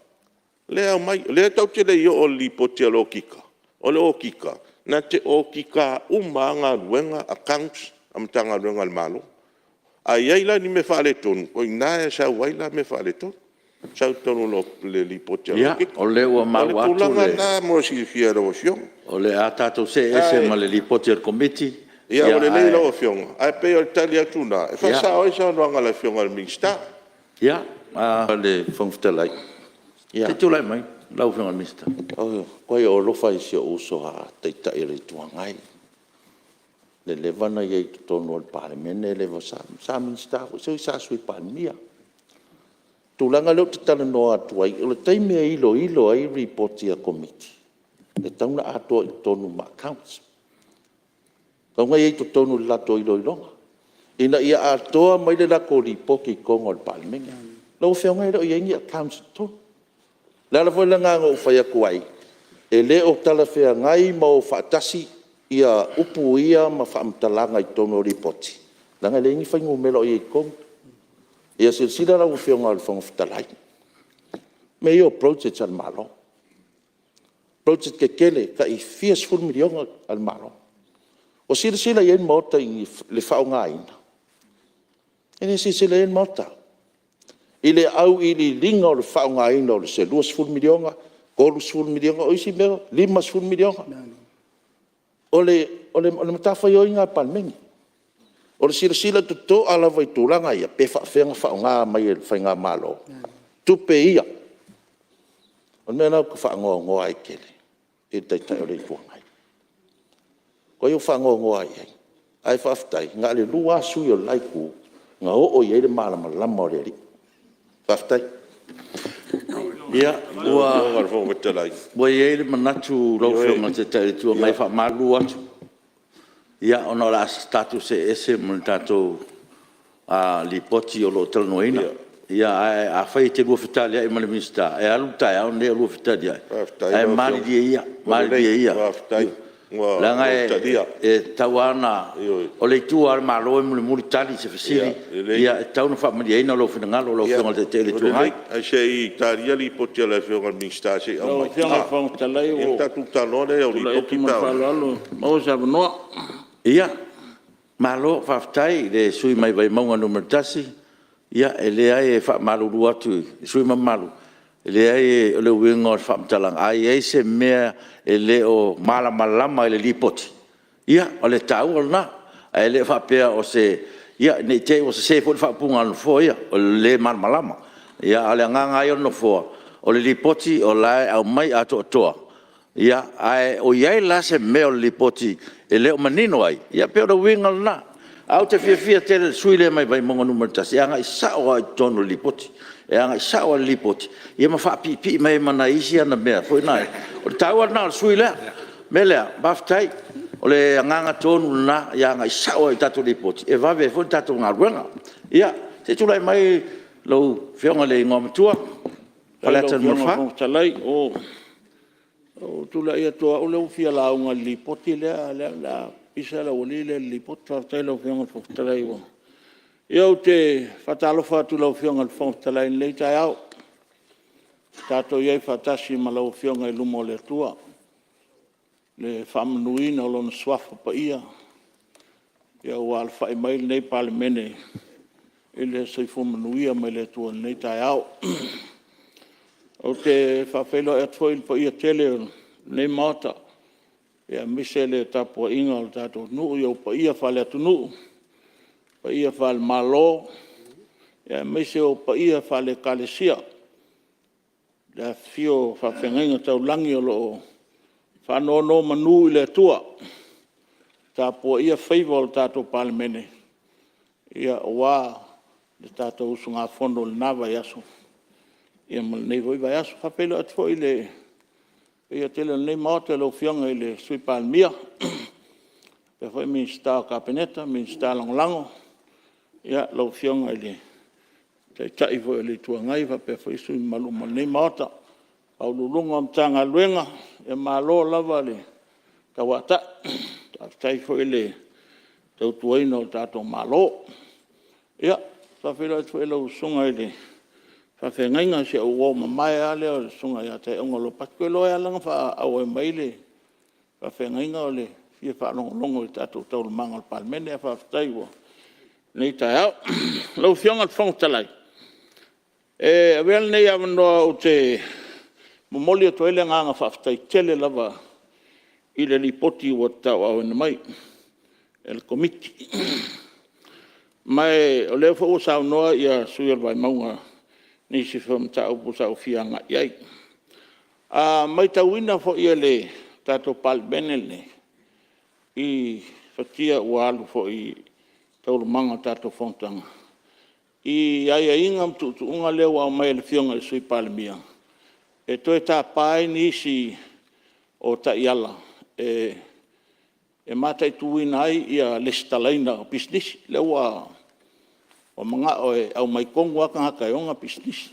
lea e aumai. O lea tatou te le i oo i le Lipoti a le Okika, o le Okika na te okika uma lava galuega, accounts a Matagaluega a le Malo. A i ai la ni mea faaletonu, o i ina e sau ai la mea faaletonu, sau i totonu o le Lipoti a le Ia, Okika. o lea ua O le maua atu tulaga lena mo le silafia e lau Afioga. O le a tatou see ese ma le Lipoti a le Komiti, Ia ua lelei ae… lau Afioga, ae pei o le tali atu lena e faasao ai le saunoaga a le Afioga i le Minisita. Ia, Le Fofoga Fetalai, se i tulai mai lau Afioga i le Minisita. Ua matuai ou alofa lava i si ou uso a Taitai o le Itu Agai, i le leva ona i ai i totonu o le Palemene, sa Minisita foi, sui sa Sui Palemia. O le tulaga lea ou te talanoa atu ai, o le taimi e iloilo ai Lipoti a Komiti, e tatau ona atoa i totonu ma accounts. E tatau ona i ai i totonu o le latou iloiloga, ina ia atoa mai le latou Lipoti i totonu o le Palemene. Lau Afioga e le o i ai ni accounts i totonu. O le ala foi lena na ou fai atu ai, e le o talafeagai ma o faatasi upu ia ma faamatalaga i totonu o Lipoti, leaga e leai ni fuainumera o i ai i totonu. Ia silasila lau Afioga i le Fofoga Fetalai, mea ia o projects a le Malo, project tetele tai fia sefulu miliona a le Malo. O silasila i ai le Maota i le faaaogaina? E le o silasila i ai le Maota. i le auiliiliga o le faaaogaina o se $20 miliona, $30 miliona, o isi mea e $50 miliona. O le matafaioi lena a le Palemene, o le silasila totoa lava i tulaga ia, pe faapefea ona faaaoga mai e le faigamalo tupe ia. O le mea lena ou te faanoanoa ai tele i le Taitai o le Itu Agai. O ai ou te faanoanoa ai i ai, ae faafetai na o le 2 lava sui usufono o le la Itu na oo i ai le malamalama o le Alii. Faafetai. Ia, Lau Afioga i le Fofoga Fetalai… Ua i ai le manatu lau Afioga i le Taitai o le Itu Agai, e faamalulu atu, ona o le a tatou see ese ma le tatou Lipoti o lo o talanoaina. Ae afai e te lua fetaliai ma le Minisita, e alu le taeao lenei o lua fetaliai, Faafetai ae lau Afioga. malilie ia, Ua lelei malilie ia, faafetai ua leaga ou talia. e tatau lava ona… Ioe. O le Itu lava a le Malo e mulimuli tali i se fesili, Ia lelei. e tatau ona faamalieina lou finagalo lau Afioga i le Taitai o le Itu Ua Agai. lelei, ae se i talia le Lipoti a le Afioga i le Minisita se i Lau aumai Afioga i le Fofoga Fetalai ua ona ou tatou talanoa lea i au tulai atu Lipoti ma pe le a oo mai. faaaloalo e maua se avanoa. Ia, malo faafetai i le sui usufono mai Vaimauga 1. Ia e leai e faamalulu atu i sui usufono mamalu, e leai o le uiga o le faamatalaga, a i ai se mea e le o malamalama i le Lipoti, ia o le taua lena. Ae le faapea o se… ia ne i te i ua sese foi le faaupuga a le Nofoa ia, o le le malamalama. Ia a o le agaga lava ia o le Nofoa, o le Lipoti o la e aumai atoatoa, ae o i ai la se mea o le Lipoti e le o manino ai, ia pei o le uiga lena. Ae ou te fiafia tele i le sui usufono lea mai Vaimauga 1 e agai sao lava i totonu o le Lipoti, e agai sao lava i le Lipoti ma faapiipii mai ai ma nai isi ana mea foi na. O le taua lena o le sui usufono lea. O le mea lea, faafetai. O le agaga tonu lena, ia agai sao lava i le tatou Lipoti e vave ai foi le tatou galuega. Ia, se i tulai mai lau Afioga i le Igoamatua Faafetai Faleata i lau Afioga i le 4. Fofoga Fetalai. Ua ou tulai atu o au lea ua fia lauga i le Lipoti lea, a o lea o le a pisa le aualii lea i le Lipoti. Faafetai i lau Afioga i le Fofoga Fetalai ua… Ia ou te faatalofa atu i lau Afioga i le Fofoga Fetalai i lenei taeao, ua tatou i ai faatasi ma lau Afioga i luma o le Atua i le faamanuina o Lona Suafa Paia ua alafai mai lenei Palemene i le soifua manuia mai le Atua i lenei taeao. Ou te faafeiloai atu foi i le paia tele o lenei Maota, aemaise le tapuaiga a le tatou atunuu i ou paia faaleatunuu, paia faale-Malo, aemaise o paia faale-Ekalesia i le afifio o faafeagaiga taulagi o lo o faanonomanu i le Atua o tapuaia faiva o le tatou Palemene, aua le tatou usugafono i lena vaiaso ma lenei foi vaiaso. E faafeiloai atu foi i le paia tele o lenei Maota i lau Afioga i le Sui Palemia faapea foi Minisita o le Kapeneta ma Minisita Lagolago, lau Afioga i le Taitai foi o le Itu Agai faapea foi sui usufono mamalu uma o lenei Maota. Ofisa Sili o Pulega o Matagaluega, ia malo lava le tauatai, faafetai foi le tautuaina o le tatou Malo. E faafeiloai atu foi i lau susuga i le faafeagaiga, si au uo mamae lava lea o le Susuga ia Taeauga Lopati. Ou te iloa e ala ona faaauau mai le faafeagaiga o le fia faalogologo i tatou taualumaga o le Palemene, ae faafetai i lenei taeao. Lau Afioga i le Fofoga Fetalai, e avea lenei avanoa ou te momoli atu ai le agaga faafetai tele lava i le Lipoti ua tauaaoina mai e le Komiti. Ma o lea foi ua saunoa le sui usufono o le Vaimauga i nisi foi o mataupu sa ou fia agai i ai. A matauina foi e le tatou Palemene lenei i fatia ua alu foi i taualumaga o le tatou fonotaga i aiaiga ma tuutuuga lea ua aumai e le Afioga i le Sui Palemia e toe tapa ai nisi o taiala e mataituina ai le resitalaina o pisinisi. Lea ua manao e aumai tonu lava tagata e ona pisinisi.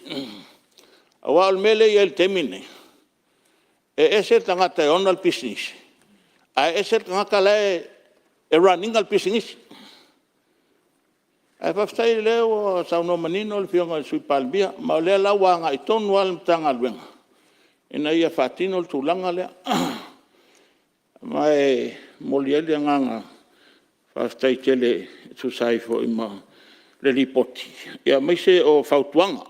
Aua o le mea lea e i ai i le taimi lenei, e ese le tagata e ona le pisinisi ae ese le tagata la e run ina le pisinisi. Ae faafetai o lea ua saunoa manino le Afioga i le Sui Palemia, ma o lea la ua agai tonu lava le Matagaluega ina ia faatino le tulaga lea. Ma e momoli ai le agaga faafetai tele e tusa ai foi ma le Lipoti aemaise o fautuaga.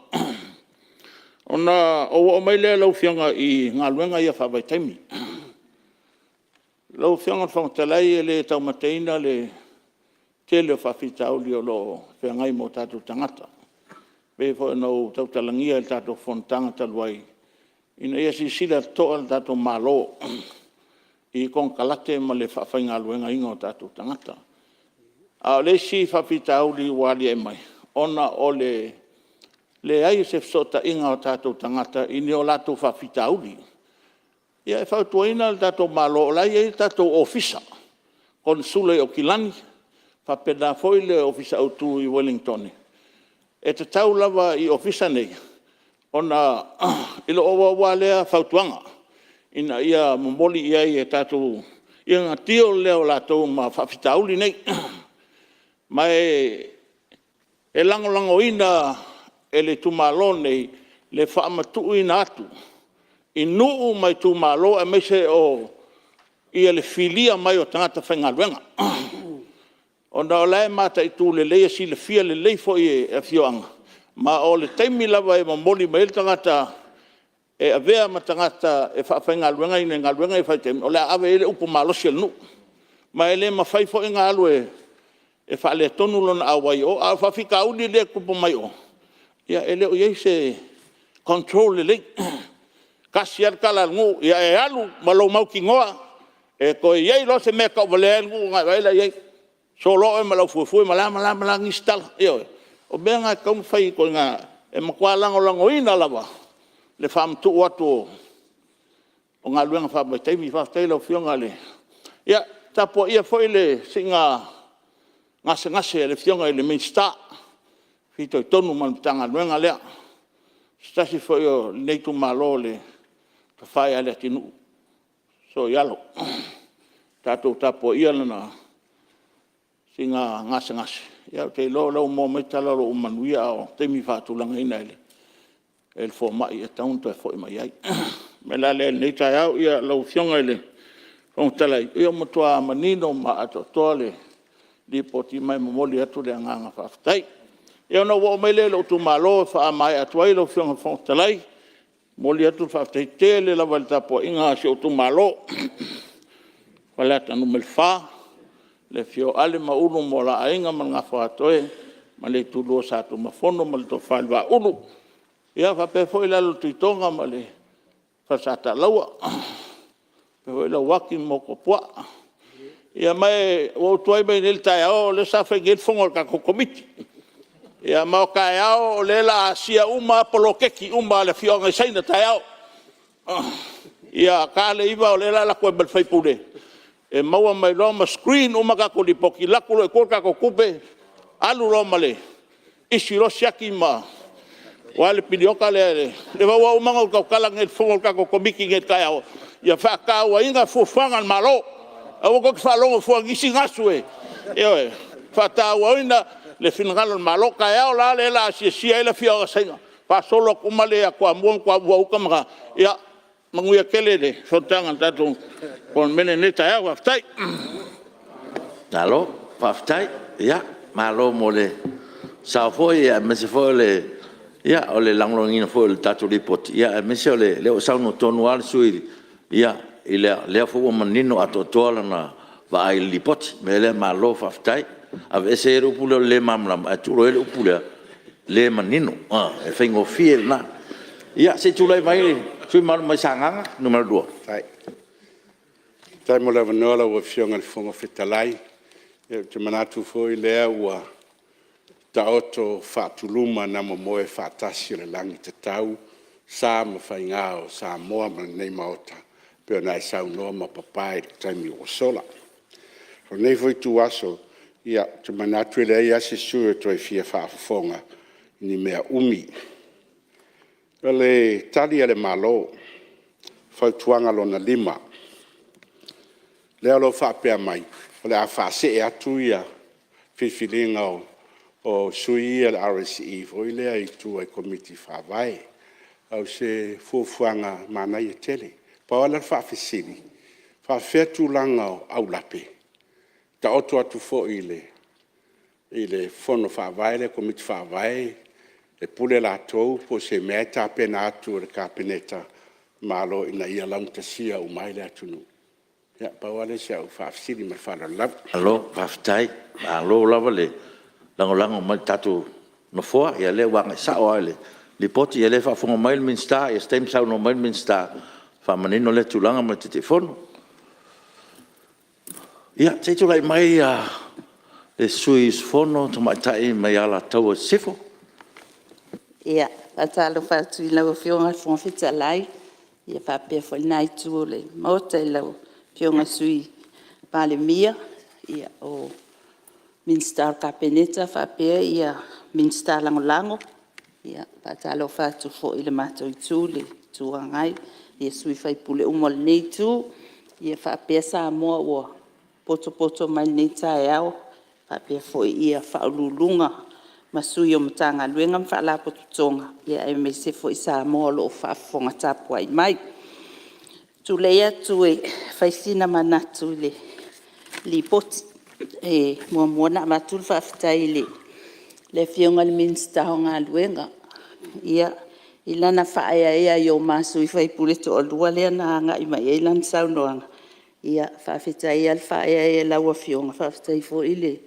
Ona ou oo mai lea lau Afioga i galuega ia faavaitaimi. Lau Afioga i le Fofoga Fetalai e le taumateina le tele o faafitauli o lo o feagai ma o tatou tagata, e pei foi ona ou tautalagia i le tatou fonotaga talu ai, ina ia silasila totoa le tatou Malo i konekarate ma le faafaigaluegaina o tatou tagata. A o le isi faafitauli ua aliae mai, ona o le leai o se fesootaiga o tatou tagata i ni o latou faafitauli. Ia e fautuaina le tatou Malo o la e i ai tatou Ofisa Konesula i Aukilani, faapena foi le Ofisa Autu i Ueligitone, e tatau lava i Ofisa nei ona… I lou auau lava lea fautuaga ina ia momoli i ai e tatou ia ona deal lea o latou ma faafitauli nei. Ma e lagolagoina e le itumalo lenei le faamatuuina atu i nuu ma itumalo aemaise o le filia mai o tagata faigaluega, ona o la e mataitu lelei e silafia lelei foi e afioaga. Ma o le taimi lava e momoli mai ai le tagata e avea ma tagata e faafaigaluegaina i galuega ia faavaitaimi, o le a ave i ai le upu malosi a le nuu. Ma e le mafai foi ona alu e faaletonu lona auai i o. A o faafitauli lea e tutupu mai o, e le o i ai se control lelei. Tasi lava le tala a le nuu, ia e alu ma lou mautinoa e toe i ai loa se mea e tauvalea ai le nuu ona e vaai laia i ai, soloa oe ma le aufuefue ma le a ma le a nisi tala. Ioe. O mea na e tatau ona fai i ituaiga… E matua lagolagoina lava le faamatuu atu o galuega faavaitaimi. Faafetai i lau Afioga i le… Ia tapuaia foi le siiga gasegase a le Afioga i le Minisita e fitoitonu ma le Matagaluega lea, o se tasi foi o lenei itumalo le Tofa ia Leatinuu Sooialo. Tatou tapuaia lana siiga gasegase, ou te iloa o lea ua maua mai tala o lo o ua manuia, a o taimi faatulagaina e le fomai e tatau ona toe foi mai ai. O le mea la lea i lenei taeao lau Afioga i le Fofoga Fetalai, ia ua matua manino ma atoatoa le Lipoti, ma e momoli atu le agaga faafetai. Ia ona ou oo mai lea i lou itumalo e faamaea atu ai lau Afioga i le Fofoga Fetalai. E momoli atu le faafetai tele lava i le tapuaiga a si ou itumalo Faleata 4, i le afio o Ale ma Ulu ma o la Aiga ma le Gafa o Aatoe ma le Itulua ia Sa Tunumafono ma le Tofa i le Vaaulu. Ia faapea foi le alo o le Tuitoga ma le Fale Sa Talaua, faapea foi Lauaki ma Motuopuaa. Ia ma ua ou tuai mai nei i le taeao o lea sa fai nei le fono a le tatou Komiti. Ia ma o taeao o lea o le a asia uma lava poloketi uma a le afioaga i Saina taeao. Ia ta le 9 o lea o le a alu atu ai ma le sui usufono e maua mai loa ma screen uma tatou lipoti, alu atu loa i tua le tatou tupe, alu loa ma le issue loa siaki aua le piriota lea. Ua uma ona ou tautala nei i le fono a le tatou Komiti nei i le taeao, ia faatauaina fuafuaga a le Malo. Aua tou te faalogo fua i nisi gasu, ioe, faatauaina le finagalo o le Malo. O taeao la lea o le a asiasi ai le afioaga o Saina, faasolo atu uma lea ia Toamua ma Toamua Uta ma… Ia manuia tele le fonotaga a le tatou Palemene i lenei taeao. Faafetai. Malo faafetai, malo mo le sao foi aemaise foi o le lagolagoina foi o le tatou Lipoti, aemaise o lea ua saunoa tonu lava le sui usufono i lea foi ua manino atoatoa lana vaai i le Lipoti. O le mea lea, malo faafetai. Aveese ia le upu lea o le le malamalama ae tuu loa i ai le upu lea, le manino, e faigofie lena. Ia se i tulai mai le sui usufono mamalu mai Sagaga 2. Faafetai mo le avanoa lau Afioga i le Fofoga Fetalai. Ou te manatu foi o lea ua taoto faatuluma na momoe faatasi o le lagitatau sa ma faiga o Samoa ma lenei Maota pei ona e saunoa ma papae i le taimi ua sola. O lenei foi ituaso, ou te manatu e leai lava se sui usufono e toe fia faafofoga i ni mea umi. O le Tali a le Malo, fautuaga lona 5, lea o lo o faapea mai, o le a faasee atu le filifiliga o sui ia o le RSE foi lea i tua i Komiti Faavae. O se fuafuaga manaia tele. Pau lava la le faafesili, e faapefea tulaga o aulape? Taoto atu foi i le i le Fono Faavae lea le Komiti Faavae e pule latou po o se mea e tapena atu e le Kapeneta le Malo ina ia laugatasia uma ai le atunuu? Ia pau lava lea o si au faafesili ma le faaaloalo lava. Malo faafetai, malo lava le lagolago mai i le tatou nofoa. Ia o lea ua agai sao lava i le Lipoti, ia o lea e faafofoga mai le Minisita, ia o se taimi saunoa mai le Minisita e faamanino lea tulaga ma le Taitaifono. Ia, se i tulai mai le sui usufono tamaitai mai Alataua Sisifo. Ia, e faatalofa atu i lau Afioga i le Fofoga Fetalai faapea foi lena itu o le Maota i lau Afioga i le Sui Palemia, o Minisita o le Kapeneta faapea Minisita Lagolago. E faatalofa atu foi i le matou itu i le Itu Agai i sui usufono uma o lenei itu faapea Samoa ua potopoto mai i lenei taeao, faapea foi Ofisa Sili o Pulega ma Sui o Matagaluega ma Faalapotopotoga aemaise foi Samoa o lo o faafofoga tapuai mai. Ou te tulai atu e fai sina manatu i le Lipoti. E muamua ona avatu le faafetai i le Afioga i le Minisita o Galuega i lana faaeaea i o ma sui usufono e toalua lea na agai mai i ai lana saunoaga. Faafetai lava le faaeaea i lau Afioga, faafetai foi le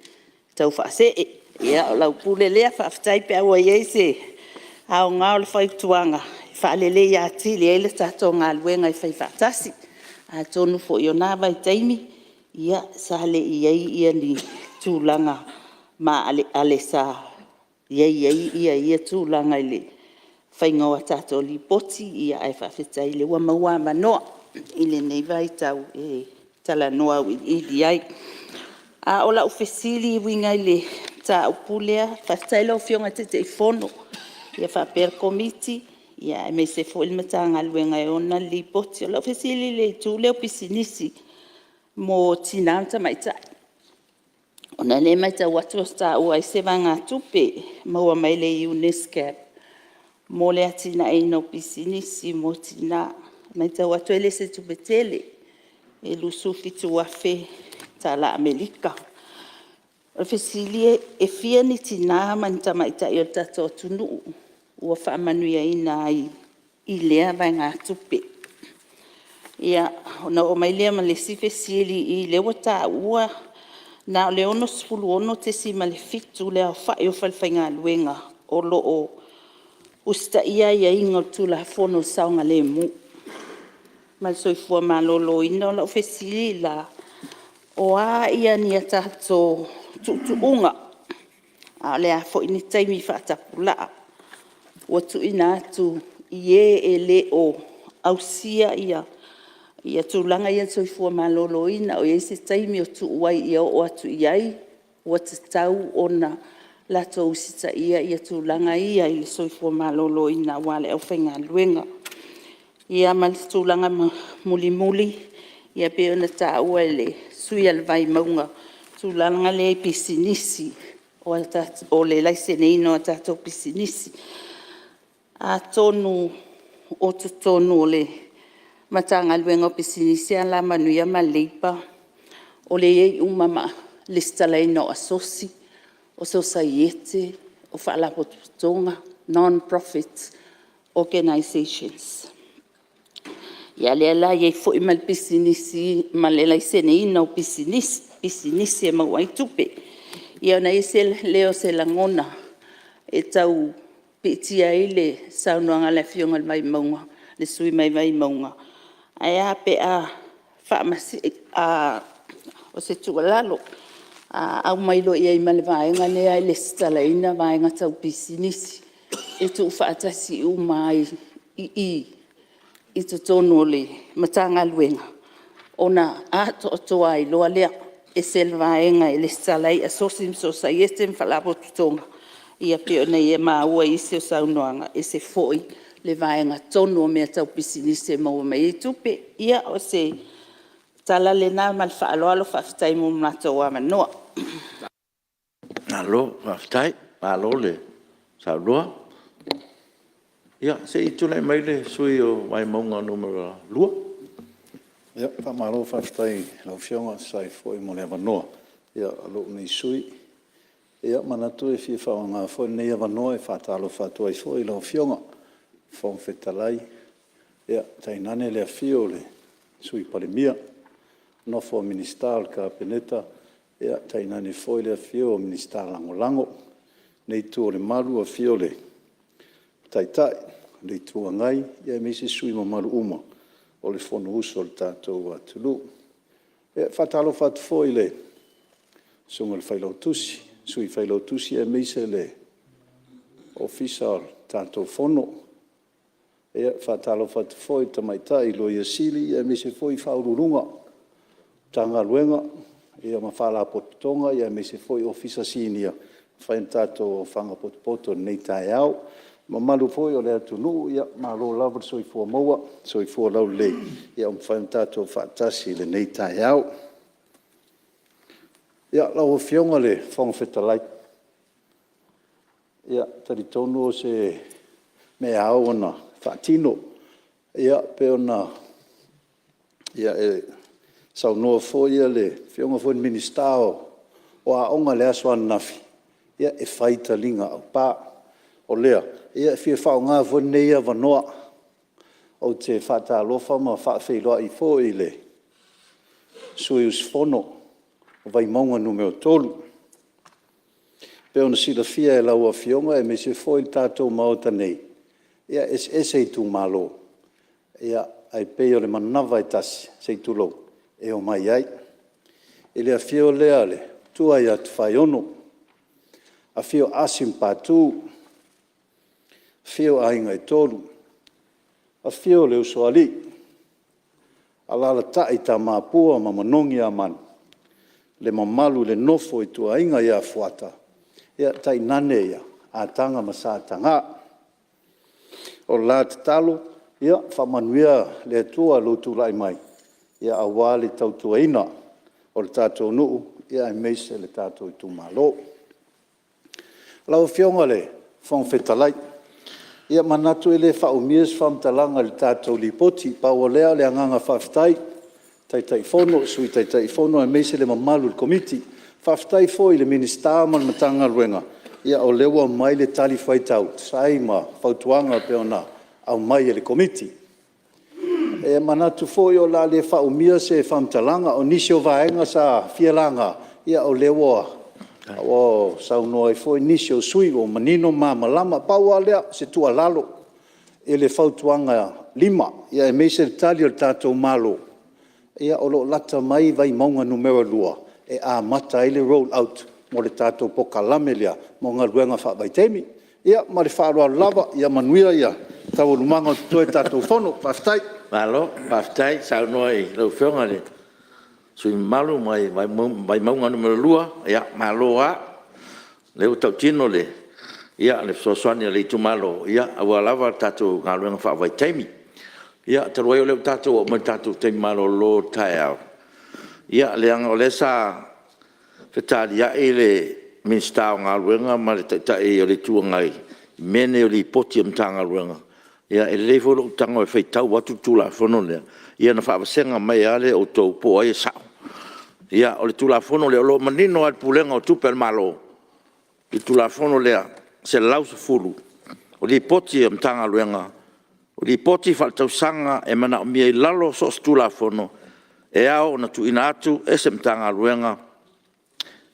taufaasee. Ia o lau pule lea, faafetai pe a ua i ai se aoga o le fautuaga e faaleleia atili ai le tatou galuega e faifaatasi. Atonu foi o na vaitaimi sa le i i ai ni tulaga maaleale sa i ai ai ia tulaga i le faiga o a tatou Lipoti, ae faafetai o lea ua maua avanoa i lenei vaitau e talanoa auiliili ai. A o lau fesili e uiga i le mataupu lea… Faafetai i lau Afioga i le Taitaifono faapea le Komiti aemaise foi le Matagaluega e ona le Lipoti. O lau fesili i le itu lea o pisinisi mo tina ma tamaitai, ona o lea e maitau atu ua taua ai se vaegatupe e maua mai le UNISCAP mo le atinaeina o pisinisi mo tina. E maitau atu e le o se tupe tele, e $27,000 tala Amerika. O le fesili e fia ni tina ma ni tamaitai o le tatou atunuu ua faamanuiaina ai i lea vaegatupe? Ia, ona oo mai lea ma le isi fesili i lea ua taua na o le 66.7% le aofai o falefaigaluega o lo o usitaia aiaiga o le Tulafono o le Saogalemu ma le Soifua Maloloina. O lau fesili la; o a ni a tatou tuutuuga a o le a foi ni taimi faatapulaa ua tuuina atu i e e le o ausia tulaga ia i le soifua maloloina? O i ai se taimi o tuu ai ia oo atu i ai ua tatau ona latou usitaia tulaga ia i le soifua maloloina aua le aufaigaluega. Ia ma le tulaga mulimuli e pei ona taua e le sui usufono o le Vaimauga le tulaga lea i pisinisi o le laiseneina o tatou pisinisi. Atonu o totonu o le Matagaluega o Pisinisi, Alamanuia ma Leipa o lea e i ai uma ma le resitalaina o asosi, o sosaiete, o faalapotopotoga, non-profit organizations. Ia lea la e i ai foi ma le pisinisi ma le laiseneina o pisinisi, pisinisi e maua ai tupe. Ia ona i ai lea o se lagona e tau piitia ai le saunoaga a le Afioga i le Vaimauga, le sui usufono mai Vaimauga, ae a pe a O se tuualalo, a aumai loa i ai ma le vaega lea e resitalaina vaega tau pisinisi e tuufaatasi uma ai i i i totonu o le Matagaluega ona atoatoa ai loa lea. Ese le vaega e resitala ai Asosi ma Sosaiete ma Faalapotopotoga, ia pei ona maua i isi o saunoaga, ese foi le vaega tonu o mea tau pisinisi e maua mai ai tupe. Ia, o se tala lena ma le faaaloalo, faafetai mo le matou avanoa. Malo faafetai, malo le saunoa. Ia se i tulai mai le sui usufono mo Vaimauga 2. Faamalo faafetai i lau Afioga e tusa ai foi mo le avanoa o lou nei sui usufono. Ia, manatu e fia faaaoga foi lenei avanoa e faatalofa atu ai foi i lau Afioga i le Fofoga Fetalai, tainane le afio o le Sui Palemia, le nofo a Minisita o le Kapeneta, tainane foi le afifio o Minisita Lagolago. I lenei itu o le malu, afio le Taitai o le Itu Agai aemaise sui usufono mamalu uma o le Fonousu a le tatou atunuu. E faatalofa atu foi i le Susuga i le Failautusi, Sui Failautusi aemaise le Ofisa o le tatou Fono. E faatalofa atu foi i le Tamaitai Loia Sili aemaise foi Ofisa Sili o Pulega o Matagaluega ma Faalapotopotoga aemaise foi Ofisa Sinia ua mafai ona tatou ofaga potopoto i lenei taeao. Le mamalu foi o le atunuu, malo lava le soifua maua ma le soifua laulelei ua mafai ona tatou faatasi i lenei taeao. Lau Afioga i le Fofoga Fetalai, e talitonu o se mea e ao ona faatino pei ona e saunoa foi le Afioga foi i le Minisita o Aoga i le aso ananafi, e fai taliga aupa. O lea e fia faaaoga foi lenei avanoa ou te faatalofa ma faafeiloai foi i le sui usufono o Vaimauga 3. E pei ona silafia e lau Afioga aemaise foi le tatou Maota nei, e eseese itumalo, ae pei o le manava e tasi se i tulou, e omai ai. I le afio lea o le Matua ia Tofaeono, afio Asi ma Patu, afio Aiga e Tolu, afio le Usoalii, alaalatai Tamapua ma Manogiamanu, le mamalu i le nofo a ituaiga ia Fuata, tainane Ataga ma Sa Ataga. O la tatalo, ia faamanuia le Atua i lou tulai mai aua le tautuaina o le tatou nuu aemaise le tatou itumalo. Lau Afioga i le Fofoga Fetalai, e manatu e le faaumia se faamatalaga i le tatou Lipoti. Pau o lea o le agaga faafetai i le Taitaifono, Sui Taitaifono aemaise le mamalu o le Komiti. Faafetai foi i le Minisita ma le Matagaluega o lea ua aumai le talifuaitau e tusa ai ma fautuaga e pei ona aumai e le Komiti. E manatu foi o le a le faaumia se faamatalaga, o nisi o vaega sa fia laga, o lea ua saunoa ai foi nisi o sui usufono ua manino ma malamalama. Pau lava lea o se tuualalo i le fautuaga 5 aemaise le Tali a le tatou Malo, o lo o lata mai Vaimauga 2 e amata ai le roll out mo le tatou polokalame lea mo galuega faavaitaimi. Ia ma le faaaloalo lava. Ia manuia taualumaga o totoe o le tatou Fono. Faafetai. Malo faafetai saunoa i lau Afioga i le sui usufono mamalu mai Vaimauga 2. Malo lava, o lea ua tautino le fesoasoani a le itumalo aua lava le tatou galuega faavaitaimi. Ia talu ai o lea ua tatou oo mai i le tatou taimi malolo o le taeao, ia leaga o lea sa fetaliai le Minisita o Galuega ma le Taitai o le Itu Agai i mea nei o Lipoti a Matagaluega. E lelei foi lou tago e faitau atu le Tulafono lea, ia ona faavasega mai lava lea e outou po o ai e sao. Ia, o le Tulafono lea, o lo o manino lava i le Pulega o Tupe a le Malo i le Tulafono lea 110, o Lipoti a Matagaluega, o Lipoti Faaletausaga e manaomia i lalo o so o se Tulafono e ao ona tuuina atu e se Matagaluega,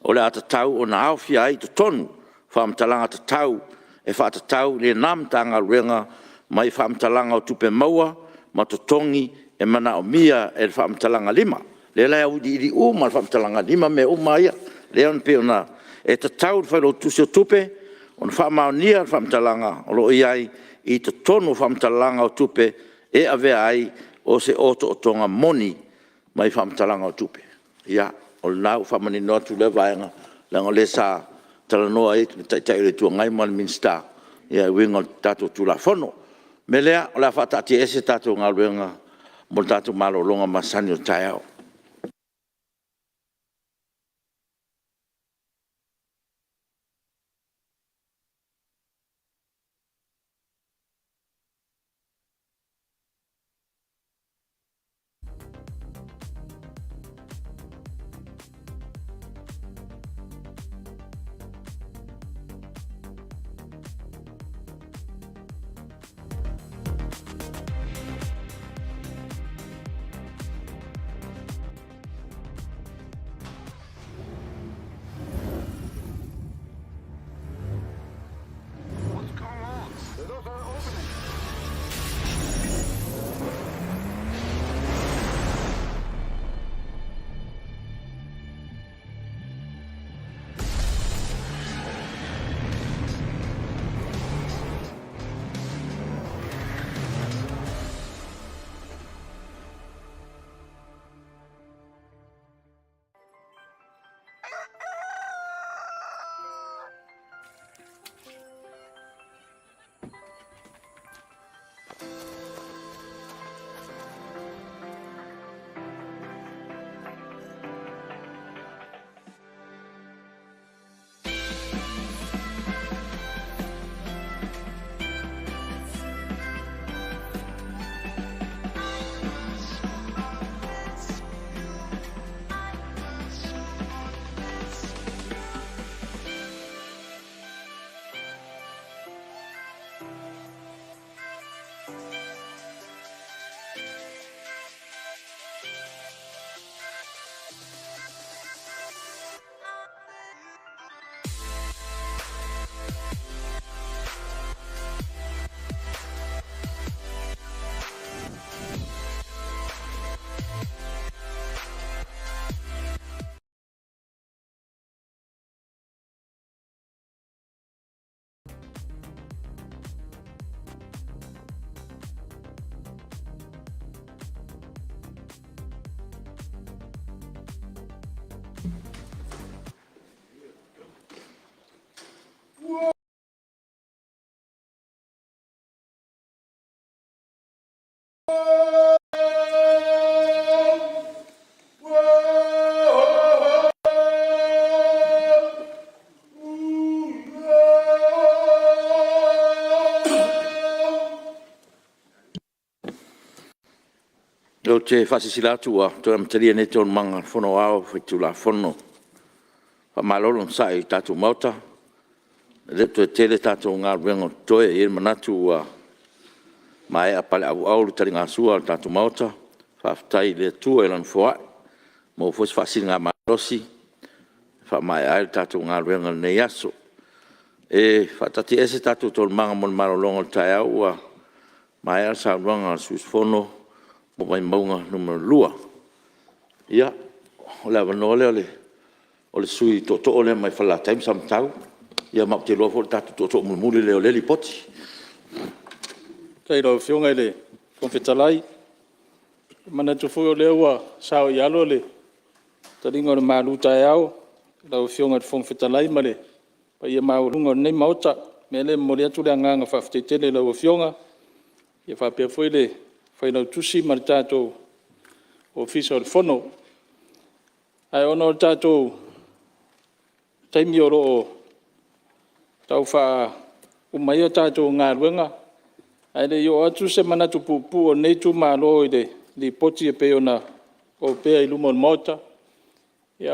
o le a tatau ona aofia ai i totonu faamatalaga tatau e faatatau i lena Matagaluega mai faamatalaga o Tupe Maua ma Totogi e manaomia e le faamatalaga 5. O lea la e auiliili uma lava e le faamatalaga 5 mea uma lava ia. Lea e pei ona… e tatau i le Failautusi o Tupe ona faamaonia le faamatalaga o lo o i ai i totonu o faamatalaga o tupe e avea ai o se otootoga moni mai faamatalaga o tupe. Ia, o lena ua faamanino atu lea vaega, leaga o lea sa talanoa ai le Taitai o le Itu Agai ma le Minisita e uiga i le tatou Tulafono. O le mea lea, o le a faataatiaese le tatou galuega mo le tatou malologa masani o le taeao. Ou te faasilasila atu ua toe amatalia nei Taualumaga a le Fono Aoao Faitulafono. Faamalo le onosai i le tatou Maota, e le o toe tele a tatou galuega o totoe. E i ai le manatu ua maea paleauau le taligasua a le tatou Maota, faafetai i le Atua i Lana foai, maua foi se faasiligamalosi e faamaea ai le tatou galuega i lenei aso. E faataatiaese tatou Taualumaga mo le malologa o le taeao ua maea le saunoaga a le sui usufono mo Vaimauga 2. Ia, o le avanoa lea o le sui usufono tootoo lea mai Falelatai ma Samatau. Ia ma ou te iloa foi o le tatou tootoo mulimuli lea o lea Lipoti. Faafetai i lau Afioga i le Fofoga Fetalai. E manatu foi o lea ua saoialo le taliga o le malu taeao i lau Afioga i le Fofoga Fetalai ma le paia maualuga o lenei Maota. O le mea lea e momoli atu le agaga faafetai tele i lau Afioga faapea foi le Failautusi ma le tatou Ofisa o le Fono. Ae ona o le tatou taimi o lo o tau faauma ai a tatou galuega, ae le i oo atu se manatu puupuu o lenei itumalo i le Lipoti e pei ona opea i luma o le Maota,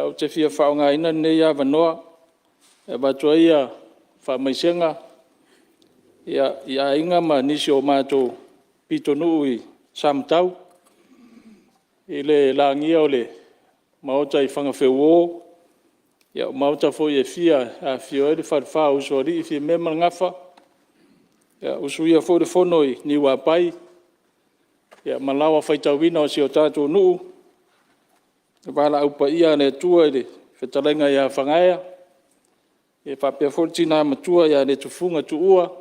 ou te fia faaaogaina lenei avanoa e avatu ai faamaisega i aiga ma nisi o matou pitonuu i Samatau i le lagia o le Maota i Fagafeuo, o maota foi e fia e afifio ai le Falefa o Usoalii, Fiame ma le Gafa, usuia foi le fono i Niuapai ma laoa faitauina o si o tatou nuu. Le valaau paia a le Atua i le fetalaiga ia Fanaea, faapea foi le tina matua ia Letifuga Tuua.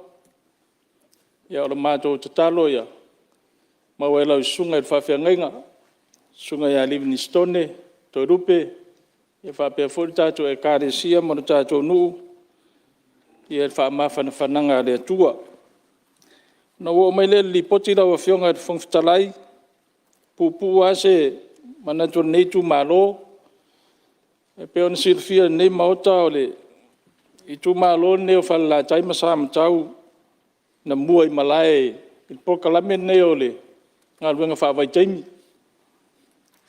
O le matou tatalo ia maua e lau susuga i le faafeagaiga, le susuga ia Livingstone Toelupe, faapea foi le tatou Ekalesia ma le tatou nuu le faamafanafanaga a le Atua. Ona ou oo mai lea i le Lipoti lau Afioga i le Fofoga Fetalai, e puupuu lava se manatu o lenei itumalo. E pei ona silafia e lenei Maota, o le itumalo lenei o Falelatai ma Samatau na muaimalae i le polokalame lenei o le galuega faavaitaimi.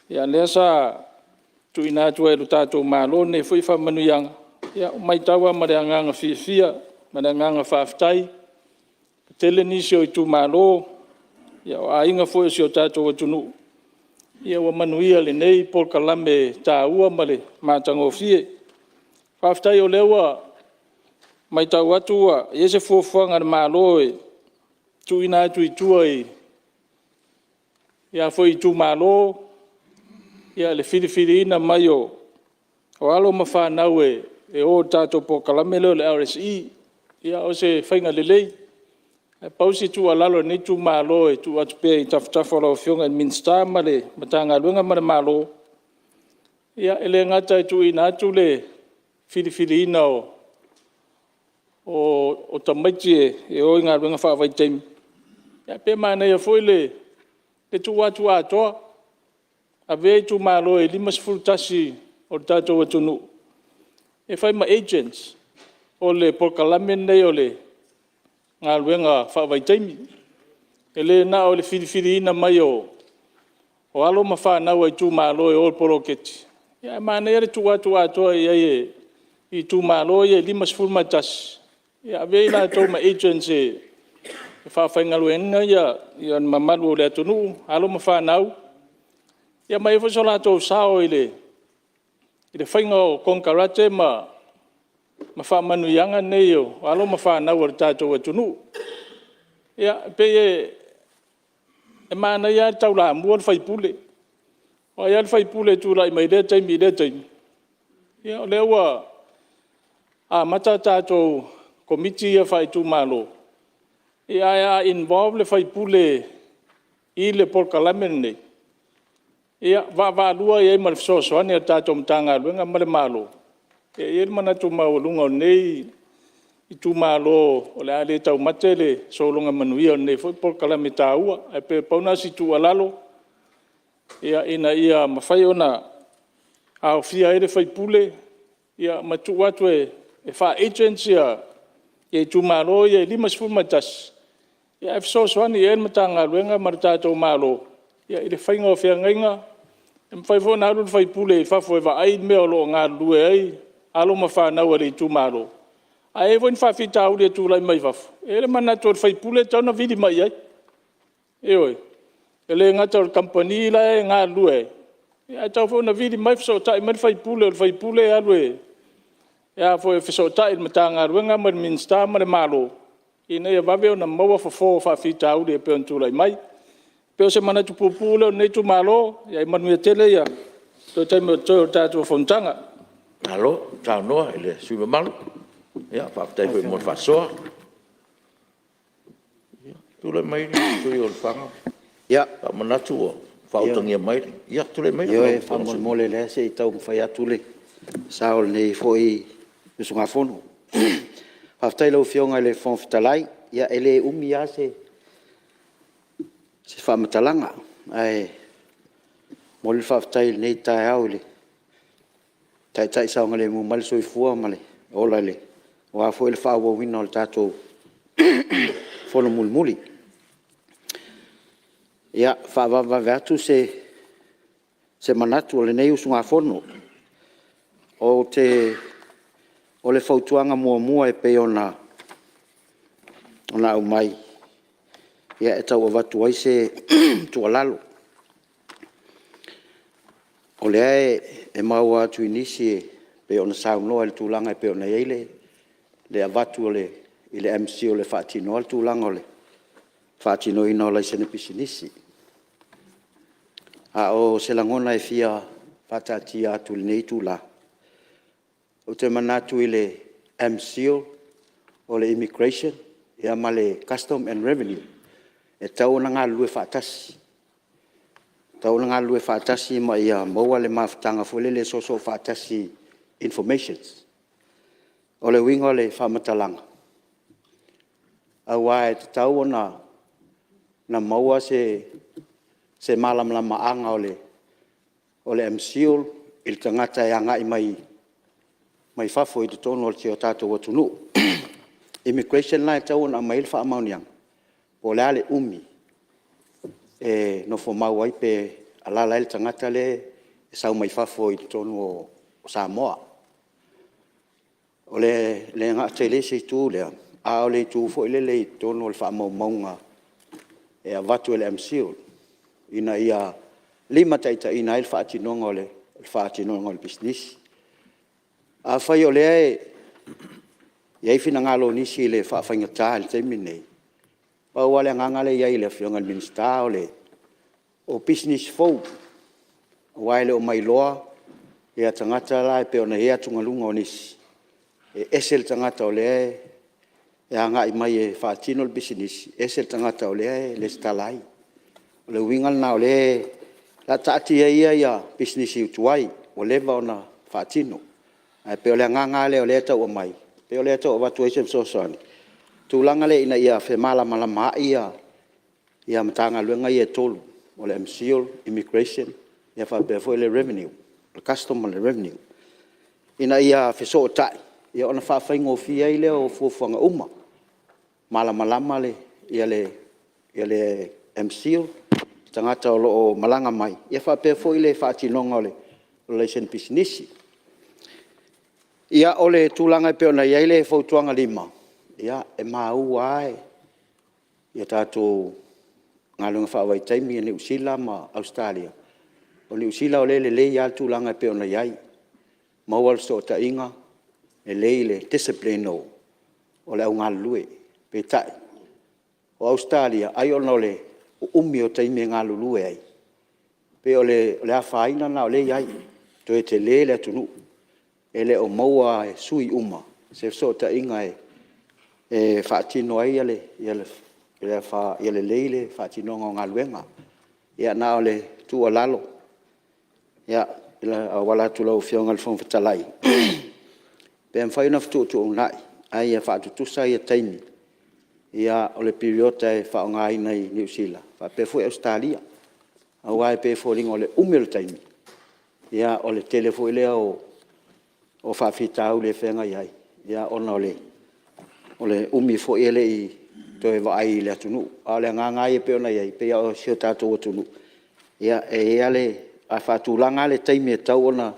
Ia lea sa tuuina atu ai e le tatou Malo lenei foi faamanuiaga. Ua matau lava ma le agaga fiafia ma le agaga faafetai, e tele nisi o itumalo, o aiga foi o si o tatou atunuu ua manuia i lenei polokalame taua ma le matagofie. Faafetai o lea ua matau atu ua i ai se fuafuaga a le Malo e tuuina atu i tua i itumalo le filifiliina mai o alo ma fanau e o i le tatou polokalame lea o le RSE. Ia o se faiga lelei. Ae pau si tuualalo a lenei itumalo e tuu atu pea i tafatafa o lau Afioga i le Minisita ma le Matagaluega ma le Malo, e le gata e tuuina atu le filifiliina o tamaiti e o i galuega faavaitaimi, ae pei e manaia foi le tuu atu atoa, avea itumalo e 51 o le tatou atunuu e fai ma agents o le polokalame lenei o le galuega faavaitaimi. E le na o le filifiliina mai o alo ma fanau a itumalo e o i le poloketi, ae manaia le tuu atu atoa i ai i itumalo ia e 51, e avea i latou ma agents e faafaigaluegaina le mamalu o le atunuu, alo ma fanau, ma e i ai foi so latou sao i le faiga o konekarate ma faamanuiaga nei o alo ma fanau a le tatou atunuu. Ia, e pei e manaia lava le taulamua le sui usufono. O ai lava le sui usufono e tulai mai lea taimi i lea taimi, ia o lea ua amata a tatou Komiti ia faaitumalo, ae a involve le sui usufono i le polokalame lenei, ia, vaavaalua i ai ma le fesoasoani a le tatou Matagaluega ma le Malo. E i ai le manatu maualuga o lenei itumalo o le a le taumate le sologa manuia o lenei foi polokalame taua. Ae pei na pau lena o si tuualalo, ina ia mafai ona aofia ai le sui usufono ma tuu atu e faa-agents itumalo ia e 51, ae fesoasoani i ai le Matagaluega ma le tatou Malo. i le faiga o feagaiga. E mafai foi ona alu le sui usufono i fafo e vaai le mea o lo o galulue ai alo ma fanau a le itumalo. Ae i ai foi ni faafitauli e tulai mai fafo, e i ai le manatu o le sui usufono e tatau ona vili mai i ai. Ioe. E le gata o le kamupani la e galulue ai, ae tatau foi ona vili mai fesootai mai le sui usufono, o le sui usufono e alu e fesootai i le Matagaluega ma le Minisita ma le Malo ina ia vave ona maua fofo o faafitauli e pei ona tulai mai. E pei o se manatu puupuu lea o lenei itumalo, ia manuia tele toe taimi o totoe o le tatou fonotaga. Malo saunoa i le sui usufono mamalu, faafetai foi mo le faasoa. Tulai mai le sui usufono mo Lefaga. Sa ou manatu ua faautagia mai le… Ia tulai mai. Ioe faamolemole o lea se i taumafai atu le sao o lenei foi usugafono. Faafetai i lau Afioga i le Fofoga Fetalai. Ia e le umi lava se faamatalaga, ae momoli le faafetai i lenei taeao i le taitai saogalemu mai le soifua ma le ola aua foi le faaauauina o le tatou Fono mulimuli. Ia, e faavavevave atu se manatu o lenei usugafono. O le fautuaga 1 e pei ona aumai, e tau avatu ai se tuualalo. O lea e maua atu i nisi e pei ona saunoa i le tulaga e pei ona i ai le avatu i le MCIL e faatinoa le tulaga o le faatinoina o laisene pisinisi. A o se lagona e fia faataatia atu i lenei itula, ou te manatu i le MCIL, o le Immigration ma le Customs and Revenue, e tatau ona galulue faatasi. E tatau ona galulue faatasi ma ia maua le mafutaga foi lele e soosoo faatasi i informations. O le uiga o le faamatalaga, aua e tatau ona maua se malamalamaaga o le MCIL i le tagata e agai mai fafo i totonu o si o tatou atunuu. O le Immigration la e tatau ona aumai ai le faamaoniaga, po o le a le umi e nofomau ai pe alaala ai le tagata lea e sau mai fafo i totonu o Samoa. E le gata i le isi itu lea, a o le itu foi lele i totonu o faamaumauga e avatu e le MCIL ina ia limataitaiina ai le faatinoga o le pisinisi. Afai o lea e i ai finagalo o nisi i le faafaigata i le taimi lenei, pau lava le agaga lea e i ai i le Afioga i le Minisita o pisinisi fou, aua e le o ma iloa tagata la e pei ona i ai atugaluga o nisi, e ese le tagata o lea e agai mai e faatino le pisinisi, ese le tagata o lea e resitala ai. O le uiga lena o lea o le a taatia ia pisinisi tuai ua leva ona faatino. Ae pei o le agaga lava lea o lea e tau aumai, pei o lea e tau avatu ai se fesoasoani i le tulaga lea ina ia femalamalamaai Matagaluega ia e 3, o le MCIL, Immigration faapea foi le Revenue, o le Customs ma le Revenue, ina ia fesootai ona faafaigofie ai lea o fuafuaga uma, malamalama le MCIL i tagata o lo o malaga mai, faapea foi le faatinoga o laisene pisinisi. Ia, o le tulaga e pei ona i ai le fautuaga 5, ia, e maua lava i tatou galuega faavaitaimi ia Niu Sila ma Ausetalia. O Niu Sila o lea e lelei lava le tulaga e pei ona i ai, maua le fesootaiga, lelei le discipline o le au galulue. Peitai, o Ausetalia, ai ona o le uumi o taimi e galulue ai, pei o le afaina lena o lea e i ai, toe tele le atunuu, e le o maua e sui uma se fesootaiga e faatino ai ia lelei le faatinoga o galuega. Ia na o le tuualalo e auala atu i lau Afioga i le Fofoga Fetalai, pe mafai ona fetuutuunai ae ia faatutusa taimi o le piriota e faaaogaina i Niu Sila faapea foi Ausetalia. Aua e pei e foliga o le umi o le taimi, o le tele foi lea o faafitauli e feagai ai, ona o le umi foi e le i toe vaai i le atunuu. A o le agaga lava ia pei ona i ai, e pei lava o si o tatou atunuu, Ia e i ai lava le… a faatulaga lava le taimi e tatau ona…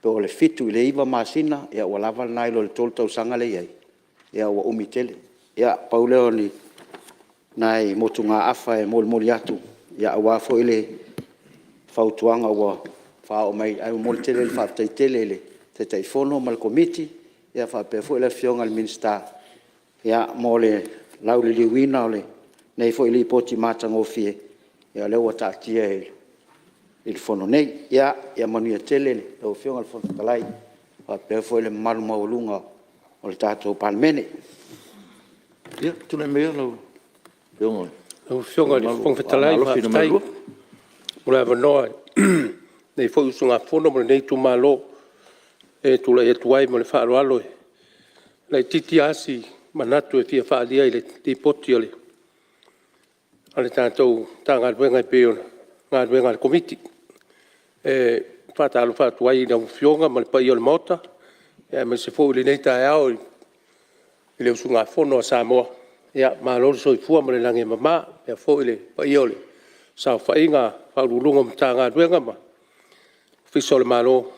po o le 7 i le 9 masina, ia ua lava lena i lo le 3 tausaga lea e i ai, ia ua umi tele. Ia pau lea o nai motugaafa e molimoli atu aua foi le fautuaga ua faaoo mai, ae momoli tele le faafetai tele i le Taitaifono ma le Komiti faapea foi le Afioga i le Minisita mo le lauliliuina o lenei foi Lipoti matagofie lea ua taatia i le Fono nei. Ia manuia tele lau Afioga i le Fofoga Fetalai faapea foi le mamalu maualuga o le tatou Palemene. Ia, tulai maia lau Afioga i le Fofoga Fetalai. Faafetai mo le avanoa o lenei foi usugafono ma lenei itumalo e tulai atu ai ma le faaaloalo e laitiiti lava si manatu e fia faaalia i le Lipoti a le tatou Matagaluega e pei o galuega a le Komiti. E faatalofa atu ai i lau Afioga ma le paia o le Maota, aemaise foi o lenei taeao i le usugafono a Samoa. Malo le soifua ma le lagi e mama. E faapea foi le paia o le saofaiga a Ofisa Sili o Pulega o Matagaluega ma Ofisa o le Malo,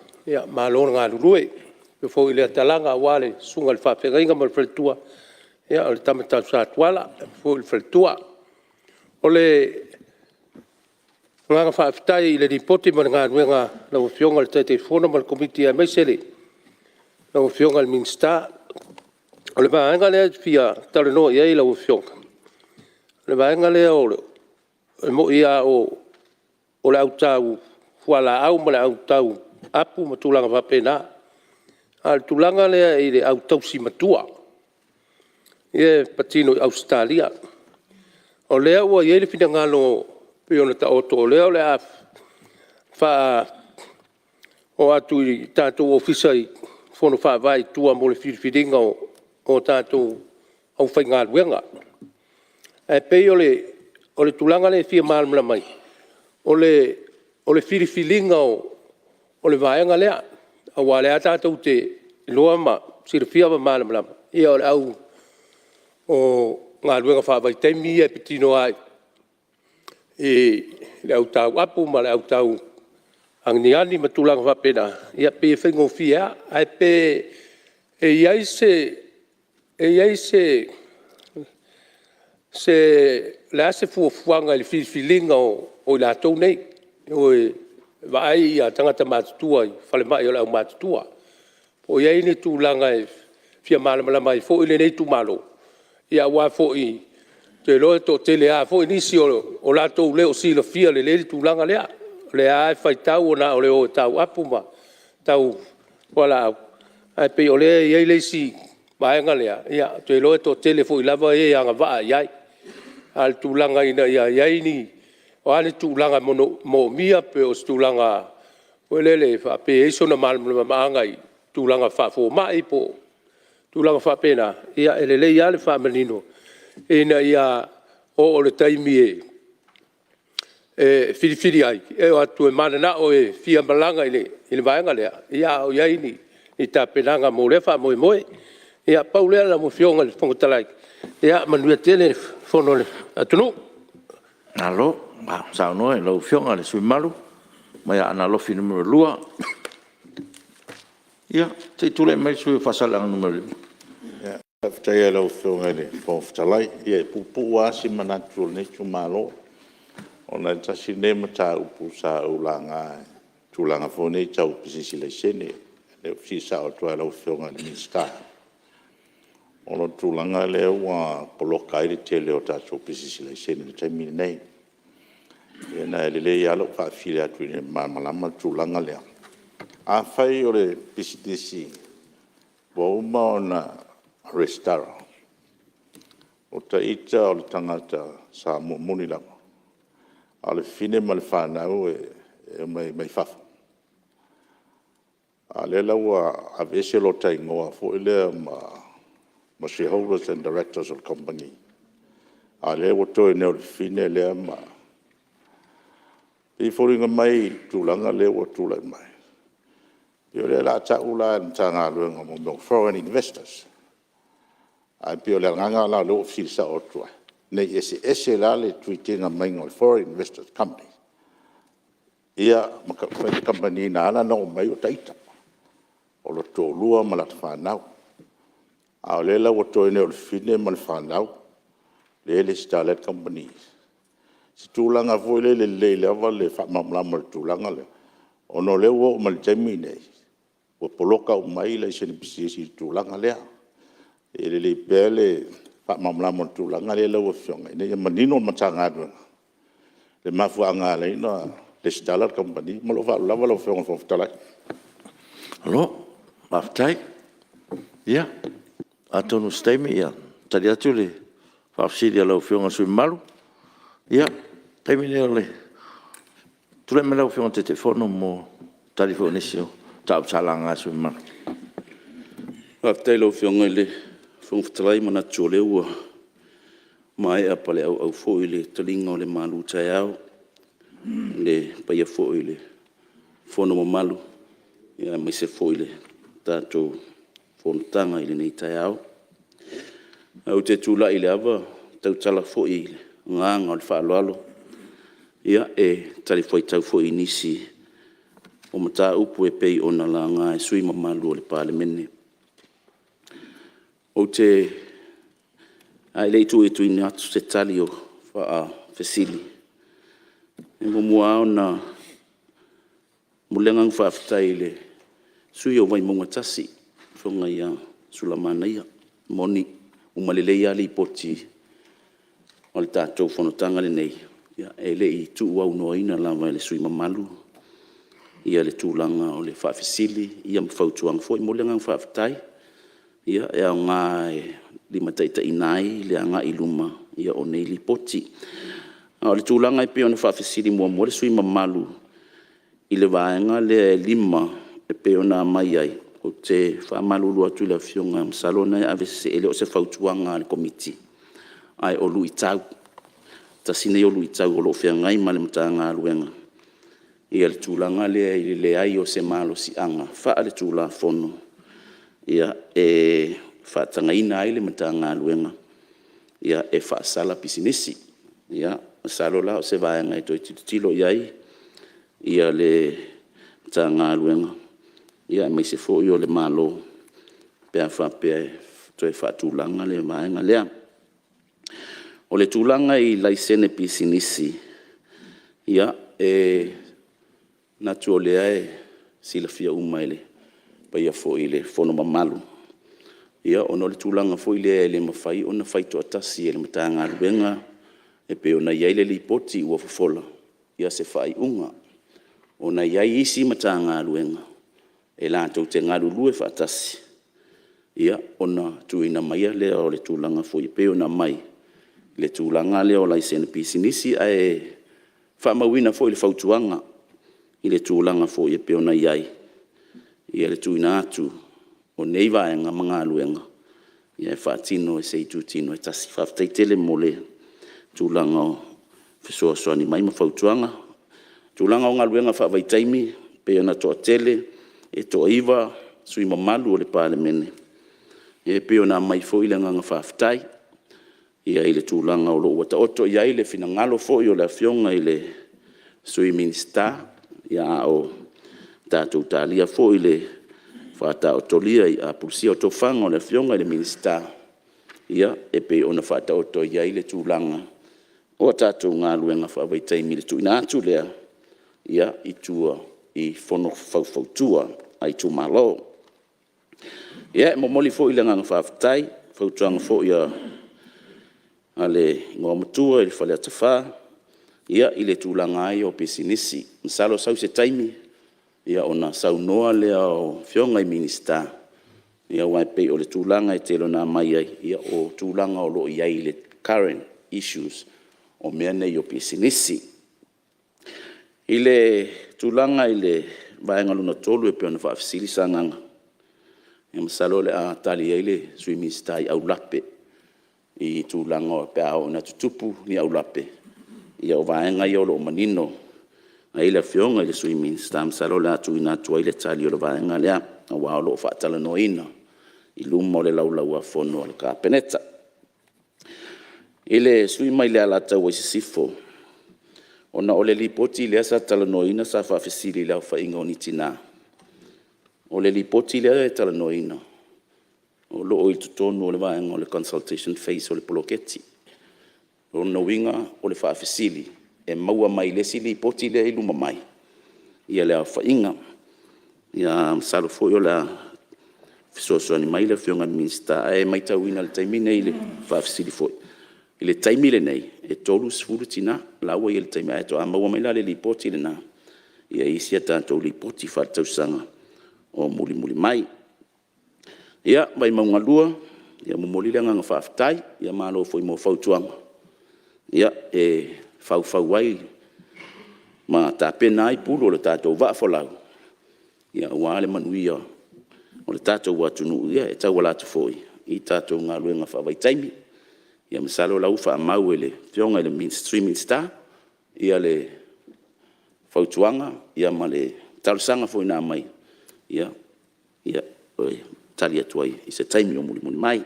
malo le galulue. E faapea foi lea talaga aua le susuga i le faafeagaiga ma le faletua, ia o le tama tau Satuala faapea foi le faletua. O le agaga faafetai i le Lipoti ma le galuega a lau Afioga i le Taitaifono ma le Komiti aemaise lau Afioga i le Minisita. O le vaega lea ou te fia talanoa i ai lau Afioga, o le vaega lea e moni lava o le au tau fualaau ma le au tau apu ma tulaga faapena, a o le tulaga lea i le au tausi matua lea e patino i Ausetalia. O lea ua i ai le finagalo pei ona taoto o lea o le a faaoo atu i tatou Ofisa i Fono Faavae i tua mo le filifiliga o tatou aufaigaluega. Ae pei o le tulaga lea e fia malamalama ai, o le filifiliga o le vaega lea, aua o lea lava tatou te iloa ma silafia ma malamalama, ia o le au galuega faavaitaimi ia e patino lava i le au tau apu ma le au tau aniani ma tulaga faapena, ia pei e faigofie lava. Ae pe i ai se… o le a se fuafuaga i le filifiliga o i latou nei e o e vaai tagata matutua i falemai o le aumatutua. Po o i ai ni tulaga e fia malamalama ai foi lenei itumalo, aua foi ou te iloa e toatele lava foi nisi o latou e le o silafia lelei le tulaga lea. O lea lava e faitau na o le o e tau apu ma tau fualaau, ae pei o lea e i ai le isi vaega lea, ou te iloa e toatele foi lava e agavaa i ai. A o le tulaga ina ia i ai ni… o a ni tulaga e moomia pe o se tulaga foi lele faapea e i ai sona malamalamaaga i tulaga faafomai po o tulaga faapena, ia e lelei lava le faamanino ina ia oo i le taimi e filifili ai, e o atu e mananao e fia malaga i le vaega lea, a o i ai ni tapenaga mo lea faamoemoe. Ia pau lea lau Afioga i le Fofoga Fetalai, ia manuia tele le fono a le atunuu. Malo saunoa i lau Afioga i le sui usufono mamalu mai Aana Alofi 2. Ia, se i tulai mai le sui usufono mo Faasaleleaga 5. Faafetai lava i lau Afioga i le Fofoga Fetalai. Ia e puupuu lava se manatu o lenei itumalo, ona e tasi lenei mataupu sa ou laga i tulaga foi nei tau pisinisi laisene. O lea ou te fesili sao atu lava i lau Afioga i le Minisita, ona o le tulaga lea ua poloka ai le tele o tatou pisinisi laisene i le taimi lenei. E lelei lava lou faafesili atu ina ia malamalama le tulaga lea. Afai o le pisinisi ua uma ona resitala, o ita o le tagata Samoa moni lava, a o le fafine ma le fanau e omai mai fafo, a o lea la ua aveese lota igoa foi lea ma shareholders and directors o le kamupani, a o lea ua toe nei o le fafine lea ma… E pei e foliga mai i le tulaga lea ua tulai mai, pei o lea o le a tau la e le Matagaluega o mea o foreign investors. Ae pei o le agaga lena o lea ua ou fesili sao atu ai, ne i eseese la le treat ina mai o le foreign investors company Ia ma fai le kamupani na ala ona oo mai o ita, o lota toalua ma lata fanau. A o lea la ua toe nei o le fafine ma le fanau lea e resitala ai le kamupani. O se tulaga foi lele e lelei lava le faamalamalama o le tulaga lea, ona o lea ua oo mai i le taimi lenei, ua poloka uma ai laisene pisinisi i le tulaga lea. E lelei pea le faamalamalama o le tulaga lea lau Afioga, ina ia manino le Matagaluega i le mafuaaga na ala ai ona resitala le kamupani. Ma lou faaaloalo lava lau Afioga i le Fofoga Fetalai. Malo faafetai. Ia, atonu o se taimi tali atu le faafesili a lau Afioga i le sui usufono mamalu. Ia, o le taimi lenei o le tulai mai lau Afioga i le Taitaifono mo tali foi o nisi o mataupu sa laga e sui usufono mamalu. Faafetai i lau Afioga i le Fofoga Fetalai. E manatu o lea ua maea paleauau foi le taliga o le malutaeao i le paia foi o le Fono mamalu aemaise foi le tatou fonotaga i lenei taeao. Ae ou te tulai i le ava e tautala foi i le agaga o le faaaloalo e talifuaitau foi i nisi o mataupu e pei ona laga e sui usufono mamalu o le Palemene. Ae le i tuuina atu se tali faafesili, e muamua lava ona momoli le agaga faafetai i le sui usufono o Vaimauga 1, le Afioga ia Sulamanaia. E moni uma lelei lava Lipoti o le tatou fonotaga lenei, e le i tuuaunoaina lava e le sui usufono mamalu le tulaga o le faafesili ma fautuaga foi. E momoli le agaga faafetai, e aoga e limataitaiina ai le agai i luma o nei Lipoti. A o le tulaga e pei ona faafesili muamua le sui usufono mamalu i le vaega lea e 5 e pei ona aumai ai, ou te faamalulu atu i le Afioga, masalo o lena e avesese, e le o se fautuaga a le Komiti, ae o luitau. Tasi lenei o luitau o lo o feagai ma le Matagaluega le tulaga lea i le leai o se malosiaga faaletulafono e faatagaina ai le Matagaluega e faasala pisinisi. Ia, masalo la o se vaega e toe tilotilo i ai le Matagaluega aemaise foi o le Malo pe a faapea e toe faatulaga le vaega lea. O le tulaga i laisene pisinisi, ia, e manatu o lea e silafia uma e le paia foi o le Fono mamalu, ona o le tulaga foi lea e le mafai ona faitoatasi e le Matagaluega e pei ona i ai le Lipoti ua fofola se faaiuga, ona e i ai isi Matagaluega e latou te galulue faatasi ona tuuina mai lea o le tulaga foi e pei ona aumai le tulaga lea o laisene pisinisi. Ae faamauina foi le fautuaga i le tulaga foi e pei ona i ai le tuuina atu o nei vaega ma galuega e faatino e se itutino e tasi. Faafetai tele mo le tulaga o fesoasoani mai ma fautuaga. O le tulaga o galuega faavaitaimi e pei ona toatele, e toaiva sui usufono mamalu o le Palemene e pei ona aumai foi le agaga faafetai i le tulaga o lo o ua taoto i ai le finagalo foi o le Afioga i le Sui Minisita, a o tatou talia foi le faataotolia i apulusia o tofaga o le Afioga i le Minisita e pei ona faataoto i ai le tulaga o a tatou galuega faavaitaimi i le tuuina atu lea i tua i fono faufautua a itumalo. Ia, e momoli foi le agaga faafetai i fautuaga foi a le Igoamatua i Faleata 4 i le tulaga lava ia o pisinisi. Masalo sau se taimi ona saunoa lea o Afioga i Minisita, aua e pei o le tulaga e tele ina aumai ai, o tulaga o lo o i ai i le current issues o mea nei o pisinisi. I le tulaga i le vaega lona tolu e pei ona faafesili Sagaga, ia masalo o le a tali i ai le Sui Minisita i aulape i tulaga pe a oo ina tutupu ni aulape. Ia o vaega ia o lo o manino i ai le Afioga i le Sui Minisita, masalo o le a tuuina atu ai le tali o le vaega lea, aua o lo o faatalanoaina i luma o le Laulau-a-Fono a le Kapeneta. I le sui usufono mai Alataua Sisifo, Ona o le Lipoti lea sa talanoaina sa faafesili i le aofaiga o ni tina. O le Lipoti lea e talanoaina o lo o i totonu o le vaega o le consultation phase o le poloketi. O lona uiga o le faafesili e maua mai le isi Lipoti lea e i luma mai le aofaiga. Ia masalo foi o le a fesoasoani mai le Afioga i le Minisita, ae maitauina i le taimi lenei i le faafesili foi, i le taimi lenei e 30 tina la ua i ai i le taimi, ae faatoa maua mai la le lipoti lena i isi a tatou Lipoti Faaletausaga o mulimuli mai. Ia, Vaimauga 2, e momoli le agaga faafetai, malo foi mo fautuaga e faufau ai ma tapena ai pulu o le tatou vaafolau aua le manuia o le tatou atunuu e tauala atu foi i tatou galuega faavaitaimi. Ia masalo o la ua faamau e le Afioga i le Sui Minisita le fautuaga ma le talosaga foi na aumai, ia e tali atu ai i se taimi o mulimuli mai.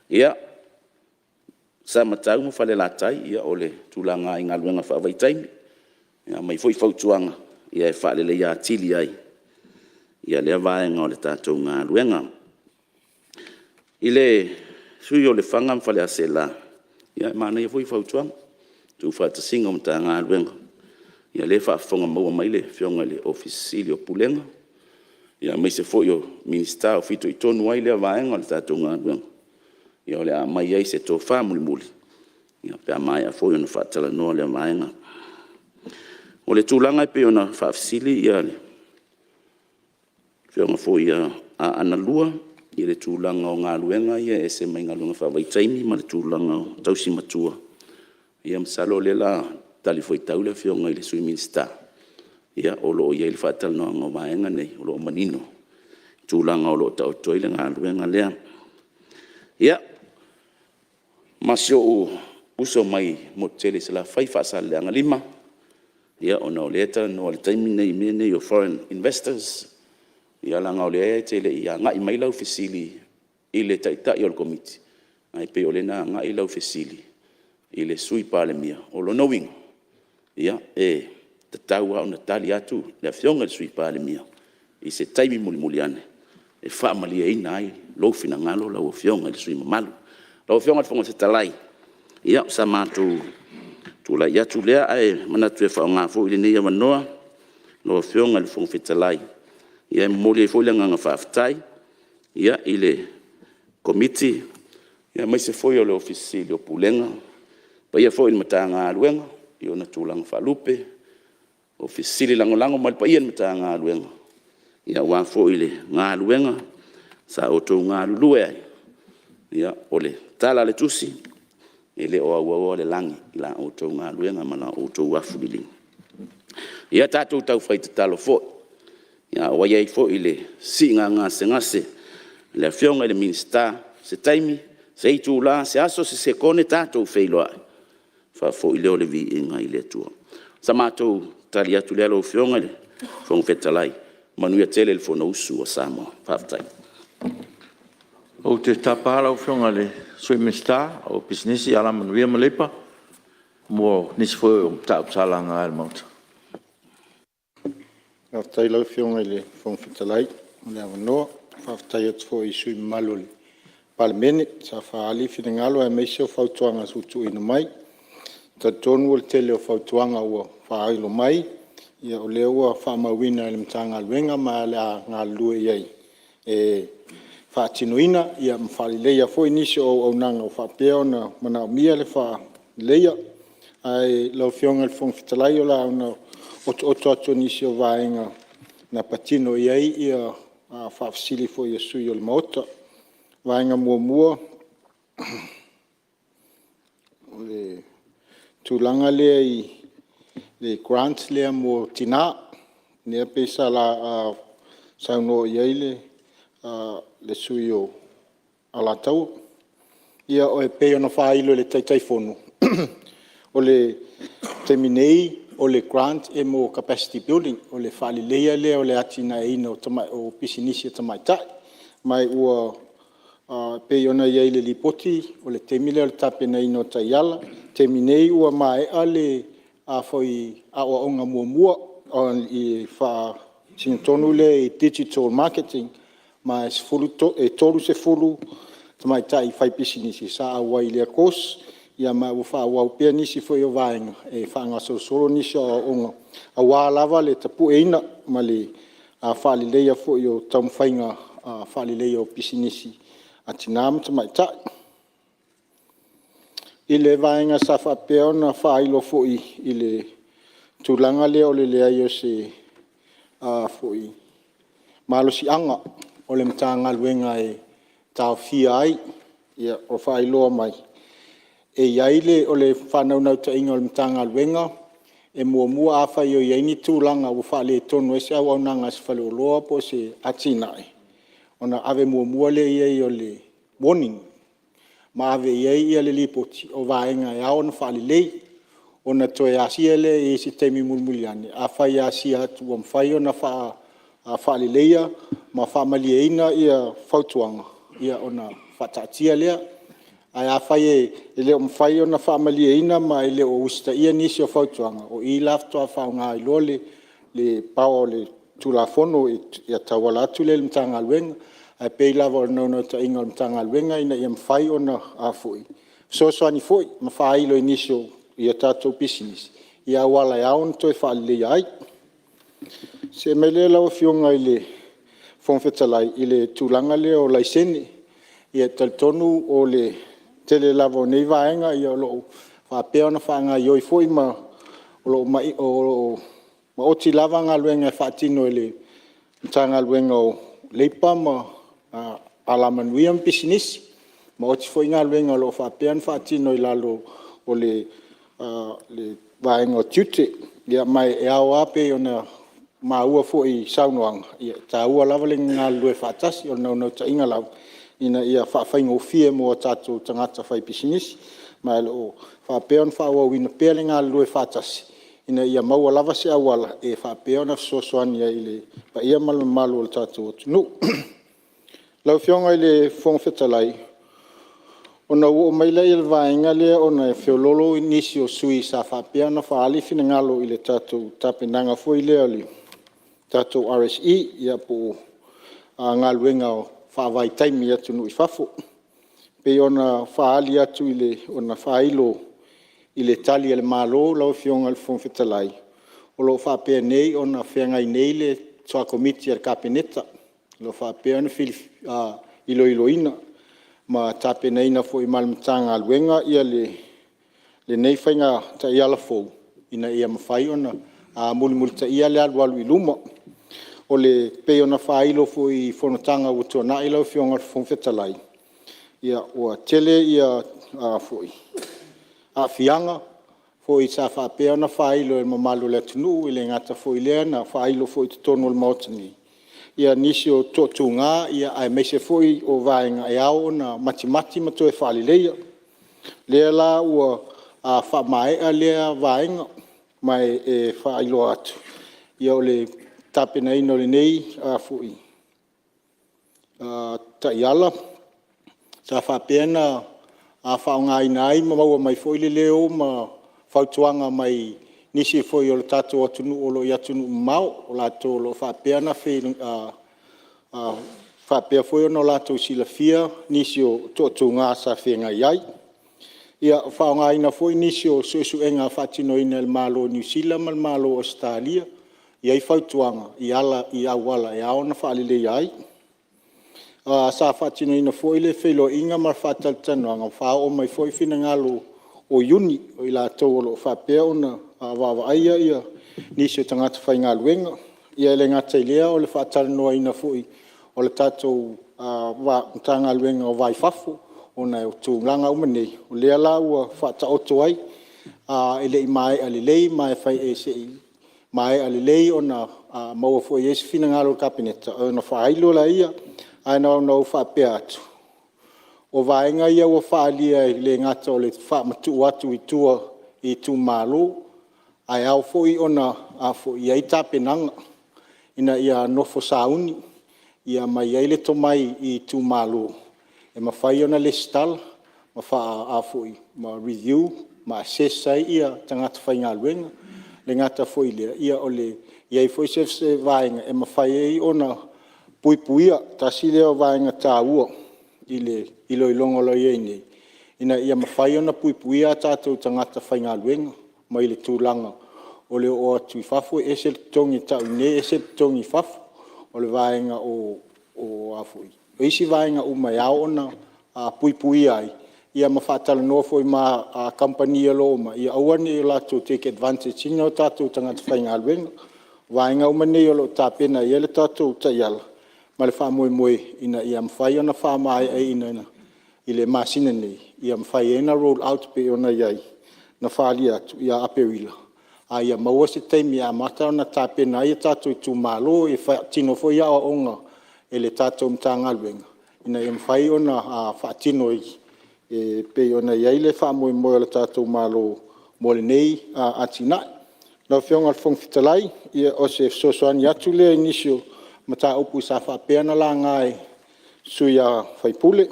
Ia, Samatau ma Falelatai, ia o le tulaga lava i galuega faavaitaimi, e aumai foi fautuaga e faaleleia atili ai lea vaega o le tatou galuega. I le sui usufono o Lefaga ma Faleaseela, ia manaia foi fautuaga i le tuufaatasiga o Matagaluega, ia lea e faafofoga mai le Afioga i le Ofisa Sili o Pulega aemaise foi o Minisita o fitoitonu ai lea vaega o le tatou galuega, ia o le a aumai ai se tofa mulimuli pe a maea foi ona faatalanoa lea vaega. O le tulaga e pei ona faafesili le Afioga foi ia Aana 2 i le tulaga o galuega ia e ese mai galuega faavaitaimi ma le tulaga o tausi matua, ia masalo o lea o le a talifuaitau le Afioga i le Sui Minisita, o lo o i ai le faatalanoaga o vaega nei, o lo o manino tulaga o lo o taoto ai le galuega lea. Ia, ma si ou uso mai le motu tele i Salafai Faasaleleaga 5, ona o lea e talanoa i le taimi lenei i mea nei o foreign investors. Ia leaga o lea e te le i agai mai lau fesili i le Taitai o le Komiti, ae pei o lea na agai lau fesili i le Sui Palemia. O lona uiga, e tatau lava ona tali atu le Afioga i le Sui Palemia i se taimi mulimuli ane e faamalieina ai lou finagalo lau Afioga i le sui usufono mamalu. Lau Afioga i le Fofoga Fetalai, ia o sa matou tulai atu lea, ae manatu e faaaoga foi lenei avanoa lau Afioga i le Fofoga Fetalai e momoli ai foi le agaga faafetai i le Komiti aemaise foi o le Ofisa Sili o Pulega, le paia foi o le Matagaluega i ona tulaga faalupe, Ofisa Sili Lagolago ma le paia o le Matagaluega aua foi le galuega sa outou galulue ai. Ia, o le tala a le Tusi, e le o auaua le lagi i la outou galuega ma la outou afu liligi. Ia tatou taufai tatalo foi, a ua i ai foi le siiga gasegase a le Afioga i le Minisita, se taimi, se itula, se aso, se sekone tatou feiloai, ona faafoi lea o le viiga i le Atua. O sa matou tali atu lea lau Afioga i le Fofoga Fetalai, manuia tele le Fonousu a Samoa. Faafetai. Ou te tapa lau Afioga i le Sui Minisita o Pisinisi, Alamanuia ma Leipa mo nisi foi o mataupu sa laga e le Maota. Faafetai lau Afioga i le Fofoga Fetalai mo le avanoa. Faafetai atu foi i sui usufono mamalu o le Palemene sa faaali finagalo aemaise o fautuaga ua tuuina mai. E talitonu o le tele o fautuaga ua faailoa mai o lea ua faamauina e le Matagaluega ma o le a galulue i ai e faatinoina ma faaleleia foi nisi o auaunaga ua faapea ona manaomia le faaleleia. Ae lau Afioga i le Fofoga Fetalai, o le a ona otooto atu o nisi o vaega na patino i ai faafesili foi a sui usufono o le Maota. Vaega 1: O le tulaga lea i le grant lea mo tina, lea pei sa saunoa i ai le sui usufono o Alataua. Ia e pei ona faailo e le Taitaifono, o le taimi nei o le grant e mo capacity building, o le faaleleia lea o le atinaeina o pisinisi a tamaitai. Ma e pei ona i ai i le Lipoti, o le taimi lea o le tapenaina o taiala. O le taimi nei ua maea le Aoaoga muamua i le faasino tonu lea i digital marketing, ma e 30 tamaitai faipisinisi sa auai i lea course. Ma ua faaauau pea nisi foi o vaega e faagasolosolo nisi o aoaoga aua lava le tapueina ma le faaleleia foi o taumafaiga faaleleia o pisinisi a tina ma tamaitai. I le vaega sa faapea ona faailo foi i le tulaga lea o le leai o se malosiaga o le Matagaluega e taofia ai. Ua faailoa mai, o le faanaunautaiga o le Matagaluega, e muamua, afai o i ai ni tulaga ua faaletonu ai se auaunaga a se faleoloa po o se atinae, ona ave muamua lea i ai o le warning, ma ave i ai le lipoti o vaega e ao ona faalelei, ona toe asia lea i ai i se taimi mulimuli ane. Afai e asia atu ua mafai ona faaleleia ma faamalieina fautuaga, ona faataatia lea. Ae afai e le o mafai ona faamalieina ma e le o usitaia nisi o fautuaga, o i la faatoa faaaoga ai loa le power o le Tulafono e tauala atu lea i le Matagaluega. Ae pei lava o le naunautaiga o le Matagaluega ina ia mafai ona fesoasoani foi ma faailo i nisi o tatou pisinisi auala e ao ona toe faaleleia ai. See mai lea lau Afioga i le Fofoga Fetalai i le tulaga lea o laisene. E talitonu o le tele lava o nei vaega o lo o faapea ona faagaoioi foi ma o lo o maoti lava galuega e faatino e le Matagaluega o Leipa ma Alamanuia ma Pisinisi, maoti foi galuega o lo o faapea ona faatino i lalo o le vaega o tiute. Ma e ao lava pei ona maua foi i saunoaga, e taua lava le galulue faatasi. O le naunautaiga lava ina ia faafaigofie mo tatou tagata faipisinisi, ma o lo o faapea ona faaauauina pea le galulue faatasi ina ia maua lava se auala e faapea ona fesoasoani ai i le paia ma le mamalu o le tatou atunuu. Lau Afioga i le Fofoga Fetalai, ona ou oo mai lea i le vaega lea ona e feoloolo nisi o sui usufono sa faapea ona faaali finagalo i le tatou tapenaga foi lea o le tatou RSE po o galuega faavaitaimi i atunuu i fafo. E pei ona faailo i le Tali a le Malo lau Afioga i le Fofoga Fetalai, o lo o faapenei ona feagai nei le soa Komiti a le Kapeneta, o lo o faapea ona iloiloina ma tapenaina foi ma le Matagaluega lenei faiga taiala fou ina ia mafai ona mulimulitaia le alualu i luma. E pei ona faailo foi i fonotaga ua tuanai lau Afioga i le Fofoga Fetalai, ua tele aafiaga foi sa faapea ona faailo e le mamalu o le atunuu, e le gata foi i lea na faailo foi i totonu o le Maota nei nisi o toatuga aemaise foi o vaega e ao ona matimati ma toe faaleleia. O lea la ua faamaea lea vaega, ma e faailoa atu, o le tapenaina o lenei taiala, sa faapea ona faaaogaina ai ma maua mai foi le leo ma fautuaga mai nisi foi o le tatou atunuu o lo o i atunuu mamao, o latou o lo o faapea foi ona latou silafia nisi o toatuga sa feagai ai. Ua faaaogaina foi nisi o suesuega faatinoina e le Malo o Niu Sila ma le Malo o Ausetalia, e i ai fautuaga i auala e ao ona faaleleia ai. Sa faatinoina foi le feiloaiga ma le faatalatalanoaga, ua faaoo mai foi finagalo o iuni, o i latou o lo o faapea ona vaavaaia nisi o tagata faigaluega. E le gata i lea o le faatalanoaina foi o le tatou Matagaluega o le Va i Fafo, ona o tulaga uma nei, o lea la ua faataoto ai, e le i maea lelei ma se i maea lelei ona maua foi i ai se finagalo o le Kapeneta ona faailo lea. Ae na ona ou faapea atu, o vaega ia ua faaalia e le gata o le faamatuu atu i tua i itumalo, ae ao foi ona i ai tapenaga ina ia nofo sauni ma i ai le tomai i itumalo e mafai ona resitala ma review ma assess ai tagata faigaluega. E le gata foi i lea, o le i ai foi o se vaega e mafai ai ona puipuia. Tasi lea o vaega taua i le iloiloga o lo o i ai nei, ina ia mafai ona puipuia a tatou tagata faigaluega mai le tulaga o le oo atu i fafo, e ese le totogi e tau i inei ese le totogi i fafo. O isi vaega uma e ao ona puipuia ai ma faatalanoa foi ma kamupani o lo o omai, ia aua ne i latou take advantage ina o tatou tagata faigaluega. O vaega uma nei o lo o tapena i ai le tatou taiala ma le faamoemoe ina ia mafai ona faamaeaina i le masina nei, ia mafai ai ona roll out e pei ona i ai na faaalia atu ia Aperila, a ia maua se taimi e amata ona tapena ai tatou itumalo, e faatino foi aoaoga e le tatou Matagaluega ina ia mafai ona faatino e pei ona i ai le faamoemoe o le tatou Malo mo lenei atinae. Lau Afioga i le Fofoga Fetalai, o se fesoasoani atu lea i nisi o mataupu sa faapea ona laga e sui usufono.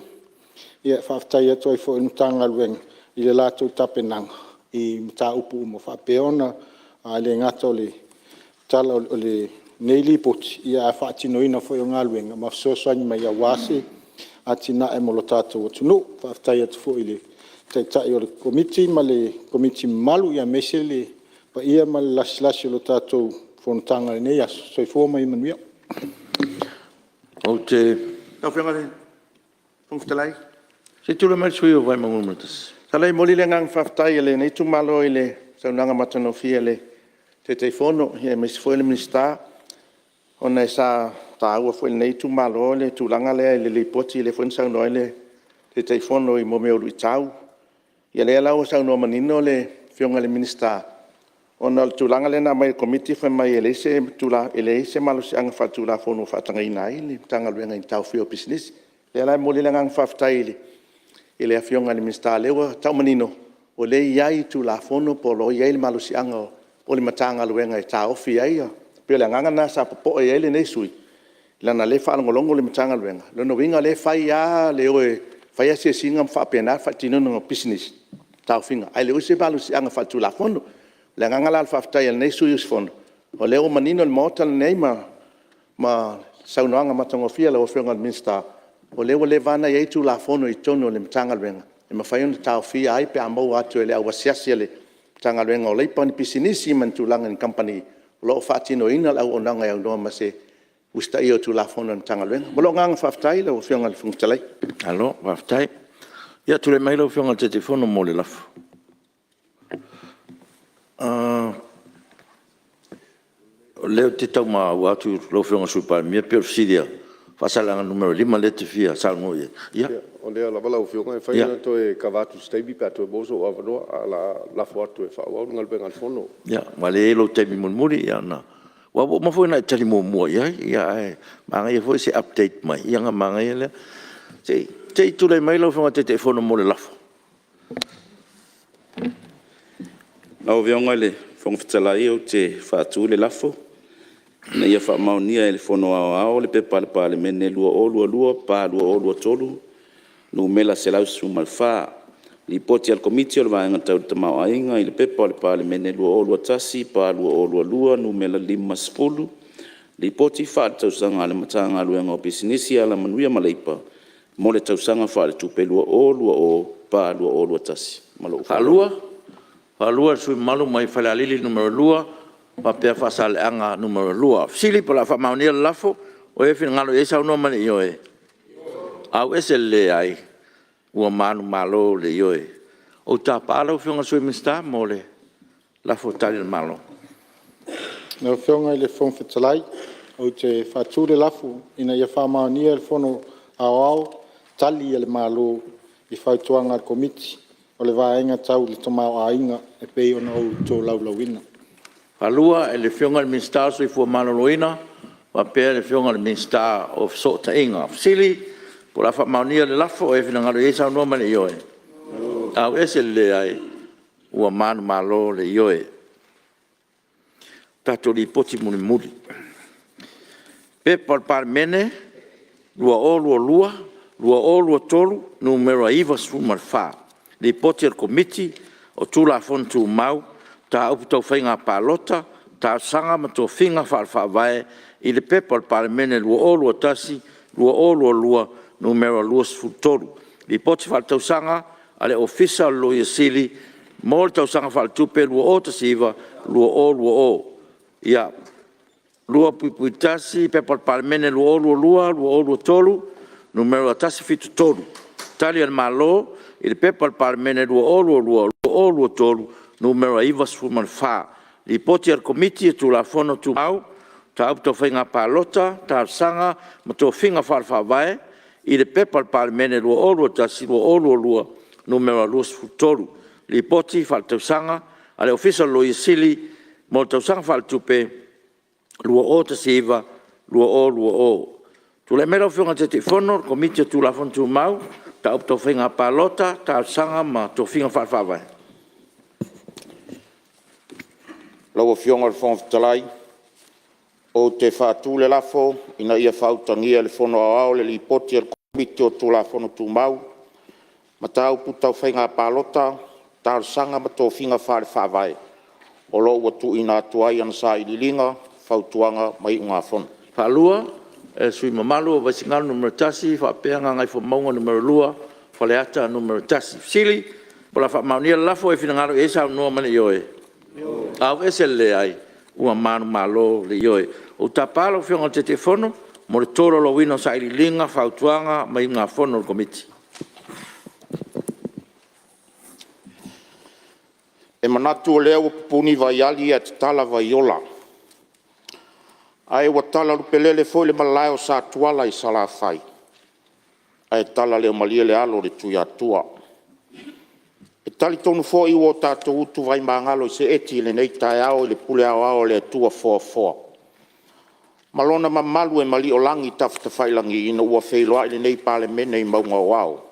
E faafetai atu ai foi i le Matagaluega i le latou tapenaga i mataupu uma faapea ona… E le gata o lenei Lipoti, ae o le faatinoina foi o galuega ma fesoasoani mai aua se atinae mo le tatou atunuu. Faafetai atu foi i le Taitai o le Komiti ma le Komiti mamalu, aemaise le paia ma le lasilasi o le tatou fonotaga i lenei aso. Soifua ma ia manuia. Ou te… Lau Afioga i le Fofoga Fetalai… Se i tulai mai le sui usufono mo Vaimauga 1. Masalo e momoli le agaga faafetai o lenei itumalo i le saunoaga matagofie a le Taitaifono aemaise foi o le Minisita, ona sa taua foi e lenei itumalo le tulaga lea i le Lipoti lea foi na saunoa ai le Taitaifono i mea o luitau. Ia lea la ua saunoa manino le Afioga i le Minisita, ona o le tulaga lea na aumai e le Komiti fai mai e leai se malosiaga faale-Tulafono o faatagaina ai ni Matagaluega i le taofia o pisinisi. O lea la e momoli ai le agaga faafetai i le Afioga i le Minisita o lea ua tau manino, o lea e i ai Tulafono po o lo o i ai le malosiaga o le Matagaluega e taofi ai. E pei o le agaga lena sa popoe ai lenei sui usufono, leaga o lea e faalogologo le Matagaluega, o lona uiga o lea e fai lava le o e fai asiasiga ma faapena le faatinoina o pisinisi taofiga, ae leai se malosiaga faale-Tulafono. O le agaga la o le faafetai a lenei sui usufono, o lea ua manino le Maota lenei ma saunoaga matagofie a lau Afioga i le Minisita, o lea ua leva lava ona i ai Tulafono i totonu o le Matagaluega e mafai ona taofia ai pe a maua atu e le au asiasi a le Matagaluega o Leipa ni pisinisi ma ni tulaga i ni kamupani o lo o faatinoina le auaunaga e aunoa ma se usitaia o Tulafono a le Matagaluega. Ma lou agaga faafetai lau Afioga i le Fofoga Fetalai. Malo faafetai. Ia tulai mai lau Afioga i le Taitaifono mo le lafo. O lea ou te tau maua atu lau Afioga i le Sui Palemia pei o le fesili a Faasaleleaga 5 lea e te fia saunoa i ai. Ia. O lea lava lau Afioga e mafai ona toe kava atu i se taimi pe a toe maua sou avanoa, ae o le a lafo atu e faaauau le galuega a le Fono. Ia, aua o lea e i ai lou taimi mulimuli ona… aua ua uma foi ona e tali muamua i ai, ae manaia foi se update mai ona manaia lea. Se i tulai mai lau Afioga i le Taitaifono mo le lafo. Lau Afioga i le Fofoga Fetalai ou te faatu le lafo, Ina ia faamaonia e le Fono Aoao le P.P.2022/2023 Nu.114, Lipoti a le Komiti o le Vaega Tau le Tamaoaiga i le Pepa a le Palemene 2021/2022 Nu.50, Lipoti Faaletausaga a le Matagaluega o Pisinisi, Alamanuia ma Leipa mo le Tausaga Faaletupe 2020/2021. Ma lou faaaloalo. Faaluae le sui usufono mamalu mai Falealili 2 faapea Faasaleleaga 2. O le fesili po o le a faamaonia le lafo? O ai e finagalo i ai saunoa mai i le ioe. Auese le leai. Ua manumalo le ioe. Ou te tapa lau Afioga i le Sui Minisita mo le lafo e tali e le Malo. Lau Afioga i le Fofoga Fetalai ou te faatu le lafo, Ina ia faamaonia e le Fono Aoao Tali a le Malo i Fautuaga a le Komiti o le Vaega Tau le Tamaoaiga e pei ona ou tolaulauina. Faalua e le Afioga i le Minisita o le Soifua Maloloina faapea le Afioga i le Minisita o Fesootaiga. Fesili Po o le a faamaonia le lafo. O ai e finagalo i ai saunoa mai i le ioe. Auese le leai. Ua manumalo le ioe. Tatou Lipoti mulimuli. P.P.2022/2023 Nu.94, Lipoti a le Komiti o Tulafono Tumau, Mataupu Tau Faiga Palota, Talosaga ma Tofiga Faale-Faavae i le P.P.2021/2022 Nu.23, Lipoti Faaletausaga a le Ofisa o le Loia Sili mo le Tausaga Faaletupe 2019/2020. 2.1 P.P.2022/2023 Nu.173, Tali a le Malo i le P.P.2022/2023 Nu.94, Lipoti a le Komiti o Tulafono Tumau, Mataupu Tau Faiga Palota, Talosaga ma Tofiga Faale-Faavae i le P.P.2021/2022 Nu.23, Lipoti Faaletausaga a le Ofisa o le Loia Sili mo le Tausaga Faaletupe 2019/2020. Tulai mai lau Afioga i le Taitaifono o le Komiti o Tulafono Tumau, Mataupu Tau Faiga Palota, Talosaga ma Tofiga Faale-Faavae. Lau Afioga i le Fofoga Fetalai ou te faatu le lafo, Ina ia faautagia e le Fono Aoao le Lipoti a le Komiti o Tulafono Tumau, Mataupu Tau Faiga Palota, Talosaga ma Tofiga Faale-Faavae o lo o ua tuuina atu ai ana Sailiiliga, Fautuaga ma Iugafono. E faasilasila atu ua faamaonia nei le Lafo. O le a faamaonia le lafo, e finagalo i ai saunoa ma le ioe. Ioe. Ua manumalo le Ioe. Ou te tapa lau Afioga i le Taitaifono mo le tolaulauina o Sailiiliga, Fautuaga ma Iugafono a le Komiti. E manatu o lea ua pupuni vaiali ae tatala vaiola, ae ua talalupelele foi le malae o Satuala i Salafai, ae talaleomalie le alo o le Tuiatua. E talitonu foi ua tatou utuvai magalo i seeti i lenei taeao i le pule aoao a le Atua foafoa ma Lona mamalu e mali'o lagi tafatafailagi ina ua feiloai lenei Palemene i mauga o ao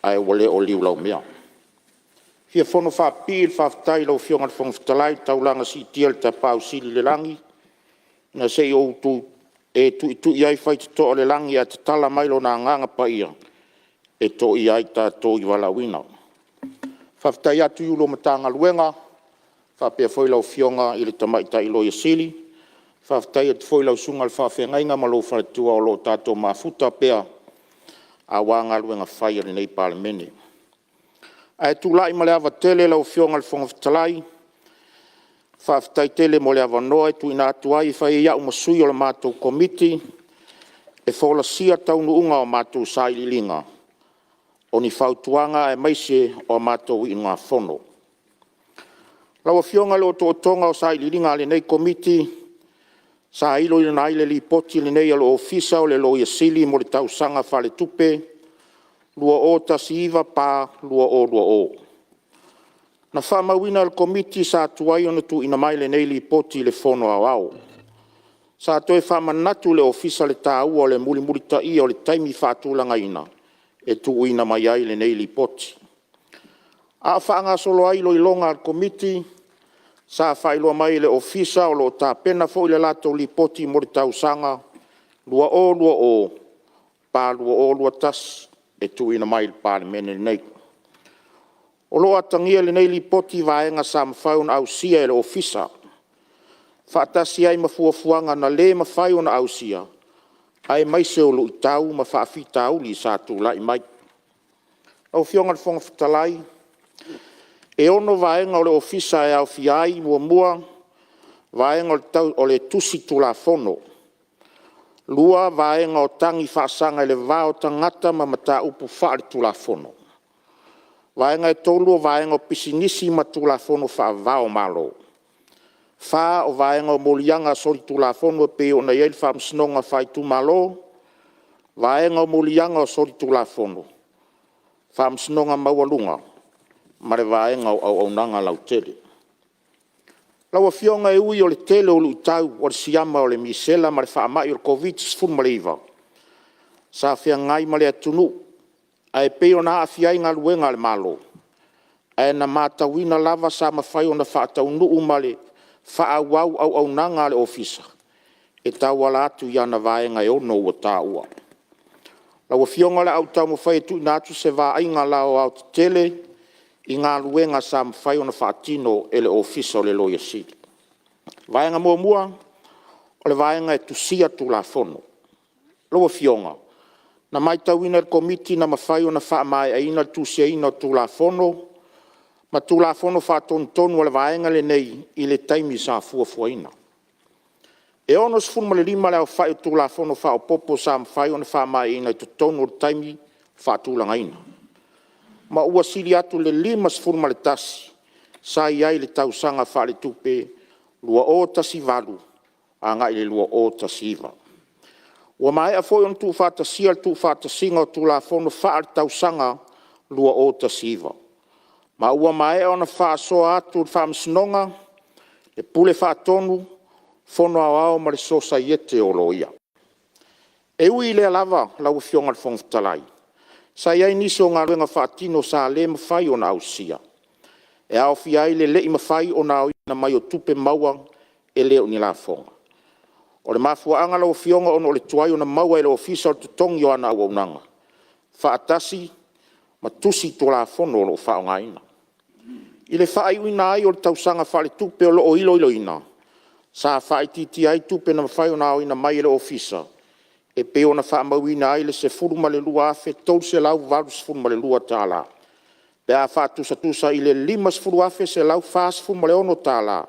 ae ua le o liulaumea. E fia fonofaapipii le faafetai i lau Afioga i le Fofoga Fetalai i le taulaga siitia i le Tapaau Sili i le lagi na se i e tuitui ai faitotoa o le lagi ae tatala mai Lona Agaga Paia e toia ai tatou i le valaauina. Faafetai atu i Ofisa Sili o Pulega o Matagaluega faapea foi lau Afioga i le Tamaitai Loia Sili, faafetai atu foi i lau Susuga i le Faafeagaiga ma lou Faletua o lo o tatou mafuta pea aua galuega fai a lenei Palemene. Ae tulai ma le ava tele lau Afioga i le Fofoga Fetalai, faafetai tele mo le avanoa e tuuina atu ai e fai ai a'u ma sui o le matou Komiti e folasia taunuuga o a matou Sailiiliga, o ni Fautuaga aemaise o a matou Iugafono. Lau Afioga i le otootoga o Sailiiliga a lenei Komiti sa iloiloina ai le Lipoti lenei a le Ofisa o le Loia Sili mo le tausaga faaletupe 2019/2020. Na faamauina e le Komiti sa tuai ona tuuina mai lenei Lipoti i le Fono Aoao. Sa toe faamanatu i le Ofisa le taua o le mulimulitaia o le taimi faatulagaina e tuuina mai ai lenei Lipoti. A o faagasolo ai iloiloga a le Komiti, sa faailoa mai e le Ofisa o lo o tapena foi le latou Lipoti mo le tausaga 2020/2021 e tuuina mai i le Palemene lenei. O lo o atagia i lenei Lipoti vaega sa mafai ona ausia e le Ofisa faatasi ai ma fuafuaga na le mafai ona ausia aemaise o luitau ma faafitauli sa tulai mai. Lau Afioga i le Fofoga Fetalai, e ono vaega o le Ofisa e aofia ai: 1. Vaega o le Tusi Tulafono. 2. Vaega o tagi faasaga i le va o tagata ma mataupu faale-Tulafono. 3. Vaega o Pisinisi ma Tulafono Faava-o-Malo. 4. Vaega o Moliaga Solitulafono e pei ona i ai le Faamasinoga Faaitumalo, Vaega o Moliaga o Solitulafono, Faamasinoga Maualuga ma le Vaega o Auaunaga Lautele. Lau Afioga e ui o le tele o luitau o le siama o le Misela ma le faamai o le Koviti-19 sa feagai ma le atunuu ae pei ona aafia ai galuega a le Malo, ae na matauina lava sa mafai ona faataunuu ma le faaauau auaunaga a le Ofisa e tauala atu i ana vaega e 6 ua taua. Lau Afioga o le a ou taumafai e tuuina atu se vaaiga aoaotetele i galuega sa mafai ona faatino e le Ofisa o le Loia Sili. Vaega muamua, o le vaega e tusia Tulafono. Lau Afioga, na matauina e le Komiti na mafai ona faamaeaina le tusiaina o Tulafono ma Tulafono Faatonutonu a le Vaega lenei i le taimi sa fuafuaina. E 65 le aofai o Tulafono Faaopoopo sa mafai ona faamaeaina i totonu o le taimi faatulagaina, ma ua sili atu i le 51 sa i ai i le tausaga faaletupe 2018/2019. Ua maea foi ona tuufaatasia le tuufaatasiga o Tulafono Faaletausaga 2019 ma ua maea ona faasoa atu i le Faamasinoga, le Pule Faatonu, Fono Aoao ma le Sosaiete o Loia. E ui i lea lava lau Afioga i le Fofoga Fetalai, sa i ai nisi o galuega faatino sa le mafai ona ausia, e aofia ai le le i mafai ona aoina mai o tupe maua e le o ni lafoga. O le mafuaaga lau Afioga ona o le tuai ona maua e le Ofisa o le totogi o ana auaunaga faatasi ma tusi Tulafono o lo o faaaogaina. I le faaiuina ai o le tausaga faaletupe o lo o iloiloina, sa faaitiitia ai tupe na mafai ona aoina mai e le Ofisa e pei ona faamauina ai le $12,382.00 pe a faatusatusa i le $50,146.00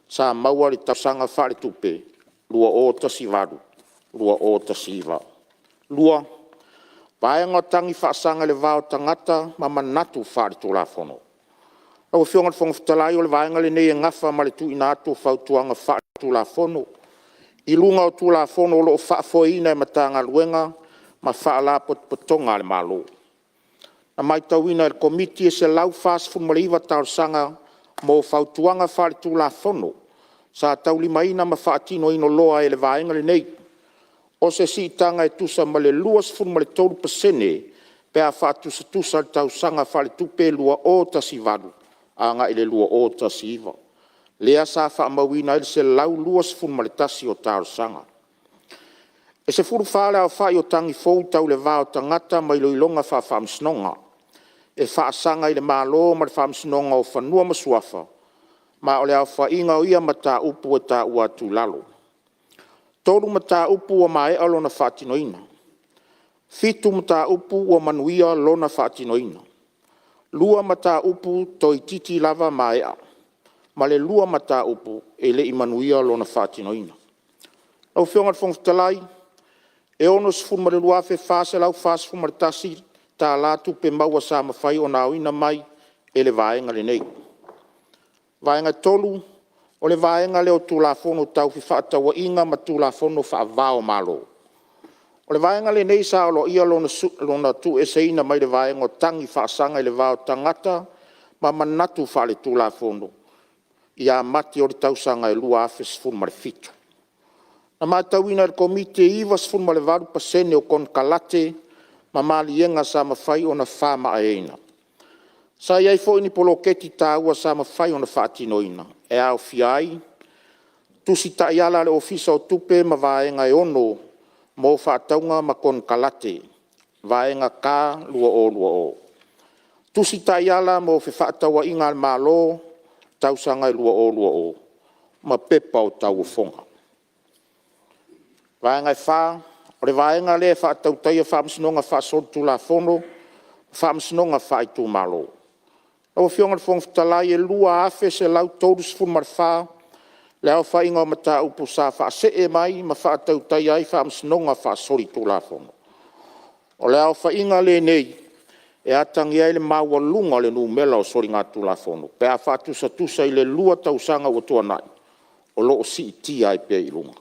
sa maua i le tausaga faaletupe 2018/2019. 2. Vaega o Tagi Faasaga i le Va o Tagata ma Manatu Faaletulafono. Lau Afioga i le Fofoga Fetalai o le vaega lenei e nafa ma le tuuina atu o fautuaga faaletulafono i luga o Tulafono o lo o faafoeina e Matagaluega ma Faalapotopotoga a le Malo. Na matauina e le Komiti e 149 talosaga mo fautuaga faaletulafono sa taulimaina ma faatinoina loa e le vaega lenei. O se siitaga e tusa ma le 23% pe a faatusatusa i le tausaga faaletupe 2018/2019 lea sa faamauina ai le 121 o talosaga. E 14 le aofai o tagi fou tau le va o tagata ma iloiloga faale-Faamasinoga e faasaga i le Malo ma le Faamasinoga o Fanua ma Suafa ma o le aofaiga o ia mataupu ua taua atu i lalo. E 3 mataupu ua maea ona faatinoina. 7 mataupu ua manuia lona faatinoina. 2 mataupu toeitiiti lava maea ma le 2 mataupu e le i manuia lona faatinoina. Lau Afioga i le Fofoga Fetalai, e $62,441 tupe maua sa mafai ona aoina mai e le vaega lenei. Vaega 3, o le vaega lea o Tulafono Tau Fefaatauaiga ma Tulafono Faava o Malo. O le vaega lenei sa aloaia lona tuueseina mai le vaega o tagi faasaga i le va o tagata ma manatu faaletulafono ia Mati o le tausaga 2017. Na matauina e le Komiti e 98% o konekarate ma maliega sa mafai ona faamaeaina. Sa i ai foi ni poloketi taua sa mafai ona faatinoina e aofia ai Tusi Taiala a le Ofisa o Tupe ma Vaega e ono mo faatauga ma konekarate Vaega K 2020, Tusi Taiala mo Fefaatauaiga a le Malo tausaga 2020 ma Pepa o Tauofoga. 4. O le vaega lea e faatautaia Faamasinoga Faasolitulafono, Faamasinoga Faaitumalo. Lau Afioga i le Fofoga Fetalai e 2,134 le aofaiga o mataupu sa faasee mai ma faatautaia ai Faamasinoga Faasolitulafono. O le aofaiga lenei e atagia ai le maualuga o le numera o soligatulafono pe a faatusatusa i le 2 tausaga ua tuanai, o lo o siitia ai pea i luga.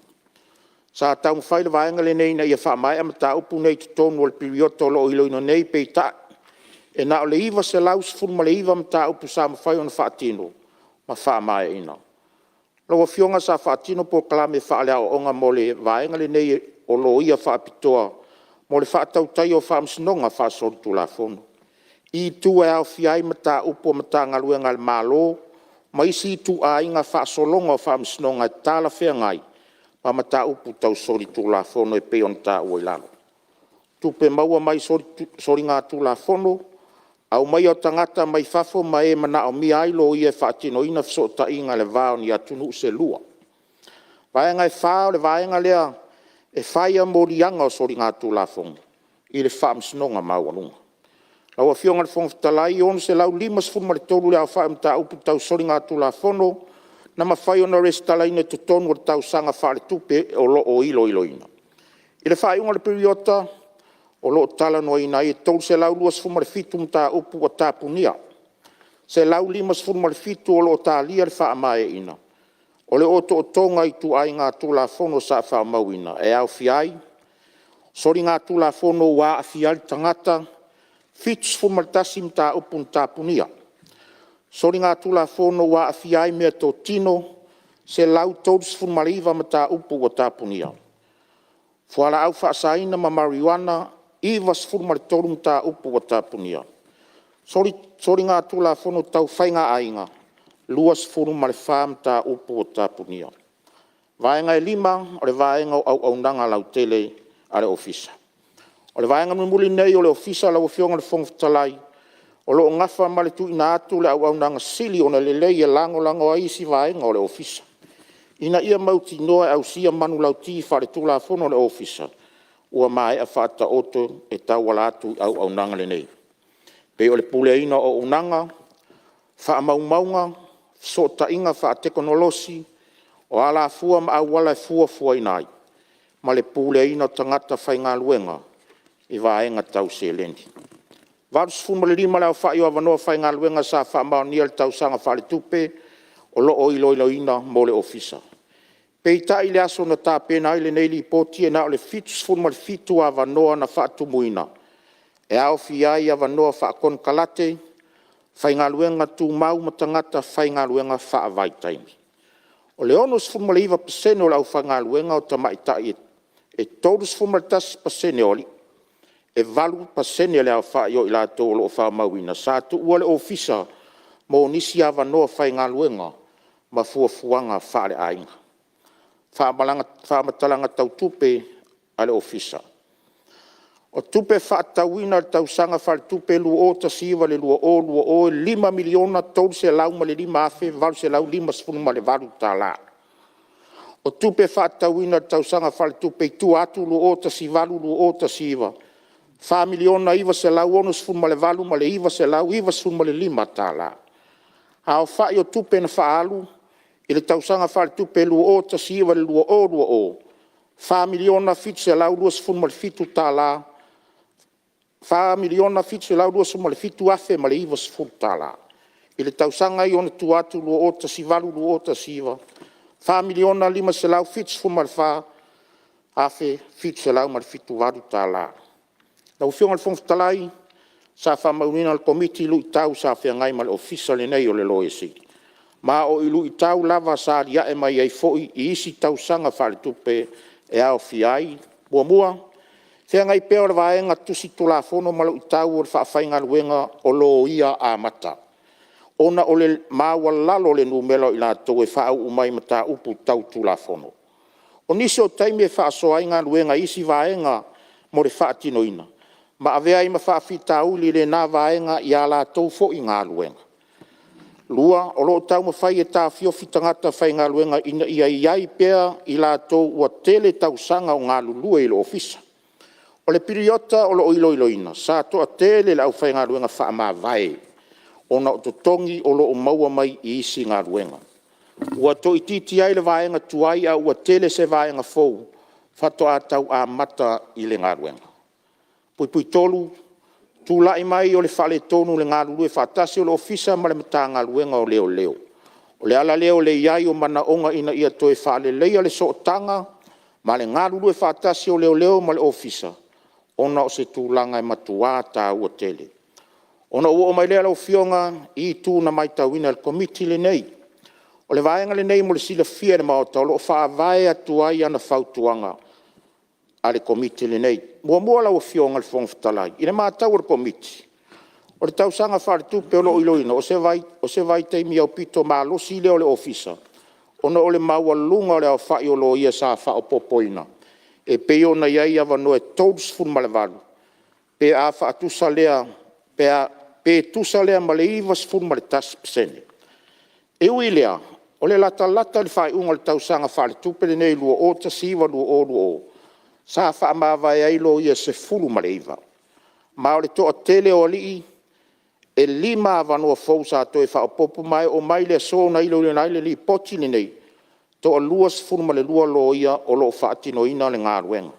Sa taumafai le vaega lenei ina ia faamaea mataupu nei i totonu o le piriota o lo o iloiloina nei, peitai, e na o le 919 mataupu sa mafai ona faatino ma faamaeaina. Lau Afioga sa faatino polokalame faaleaoaoga mo le vaega lenei o Loia Faapitoa mo le faatautaia o Faamasinoga Faasolitulafono i itu e aofia ai mataupu a Matagaluega a le Malo ma isi ituaiga faasologa o faamasinoga e talafeagai ma mataupu tau solitulafono e pei ona taua i lalo. Tupe maua mai soligatulafono. Aumaia o tagata mai fafo ma e manaomia ai loia e faatinoina fesootaiga i le va o ni atunuu se lua. Vaega e 4 o le vaega lea e faia moliaga o soligatulafono i le Faamasinoga Maualuga. Lau Afioga i le Fofoga Fetalai e 653 le aofai o mataupu tau soligatulafono na mafai ona resitalaina i totonu o le tausaga faaletupe o lo o iloiloina. I le faaiuga o le piriota o lo o talanoaina ai e 327 mataupu ua tapunia, 157 o lo o talia le faamaeaina. O le otootoga o ituaiga Tulafono sa faamauina e aofia ai soligatulafono ua aafia ai le tagata, 71 mataupu na tapunia. Soligatulafono ua aafia ai meatotino, 139 mataupu ua tapunia. Fualaau faasaina ma mariuana, 93 mataupu ua tapunia. Soligatulafono tau faigaaiga, 24 mataupu ua tapunia. Vaega e 5, o le vaega o auaunaga lautele a le Ofisa. O le vaega mulimuli lenei o le Ofisa lau Afioga i le Fofoga Fetalai, o lo o nafa ma le tuuina atu o le auaunaga sili ona lelei e lagolago ai isi vaega o le Ofisa, ina ia mautinoa e ausia manulauti faaletulafono a le Ofisa ua maea faataoto e tauala atu i auaunaga lenei. E pei o le puleaina o auaunaga, faamaumauga, fesootaiga faatekonolosi, o alafua ma auala e fuafuaina ai, ma le puleaina o tagata faigaluega i vaega tau seleni. E 85 le aofai o avanoa faigaluega sa faamaonia i le tausaga faaletupe o lo o iloiloina mo le Ofisa. Peitai i le aso na tapena ai lenei Lipoti e na o le 77 avanoa na faatumuina e aofia ai avanoa faakonekarate, faigaluega tumau ma tagata faigaluega faavaitaimi. O le 69% o le aufaigaluega o tamaitai e 31% o alii. E 8% le aofai o i latou o lo o faamauina sa tuua le Ofisa mo nisi avanoa faigaluega ma fuafuaga faaleaiga. Faamatalaga Tau Tupe a le Ofisa. O tupe faatatauina i le tausaga faaletupe 2019/2020 e $5,305,858. O tupe faatatauina i le tausaga faaletupe i tua atu 2018/2019, $4,968,995. Aofai o tupe na faaalu i le tausaga faaletupe 2019/2020, $4,727,090. I le tausaga i ona tua atu 2018/2019, $4,574,778. Lau Afioga i le Fofoga Fetalai, sa faamauina e le Komiti luitau sa feagai ma le Ofisa lenei o le Loia Sili, ma o luitau lava sa aliae mai ai foi i isi tausaga faaletupe e aofia ai: Muamua, feagai pea o le vaega tusi Tulafono ma luitau o le faafaigaluega o loia amata ona o le maualalo o le numera o i latou e faauu mai i mataupu tau Tulafono. O nisi o taimi e faasoa ai galuega i isi vaega mo le faatinoina ma avea ai ma faafitauli i lena vaega i a latou foi galuega. Lua, o lo o taumafai e taofiofi tagata faigaluega ina ia i ai pea i latou ua tele tausaga o galulue i le Ofisa. O le piriota o lo o iloiloina, sa toatele le aufaigaluega faamavae ona o totogi o lo o maua mai i isi galuega. Ua tuuitiitia ai le vaega tuai ae ua tele se vaega fou faatoa tau amata i le galuega. 3. Tulai mai o le faaletonu o le galulue faatasi o le Ofisa ma le Matagaluega o Leoleo. O le ala lea o le i ai o manaoga ina ia toe faaleleia le sootaga ma le galulue faatasi o Leoleo ma le Ofisa ona o se tulaga e matua taua tele. Ona ou oo mai lea lau Afioga i itu na matauina e le Komiti lenei. O le vaega lenei mo le silafia e le Maota o lo o faavae atu ai ana fautuaga a le Komiti lenei. Muamua lau Afioga i le Fofoga Fetalai, i le matau a le Komiti, o le tausaga faaletupe o lo o iloiloina, o se vaitaimi aupito malosi lea o le Ofisa ona o le maualuga o le aofai o loia sa faaopoopoina e pei ona i ai avanoa e 38 pe a faatusa lea Pe tusa lea ma le 91%. E ui i lea, o le latalata i le faaiuga o le tausaga faaletupe lenei 2019/2020 sa faamavae ai loia e 19, ma o le toatele o alii e 5 avanoa fou sa toe faaopoopo, ma e oo mai i le aso na iloiloina ai le Lipoti lenei, e toa-22 loia o lo o faatinoina le galuega.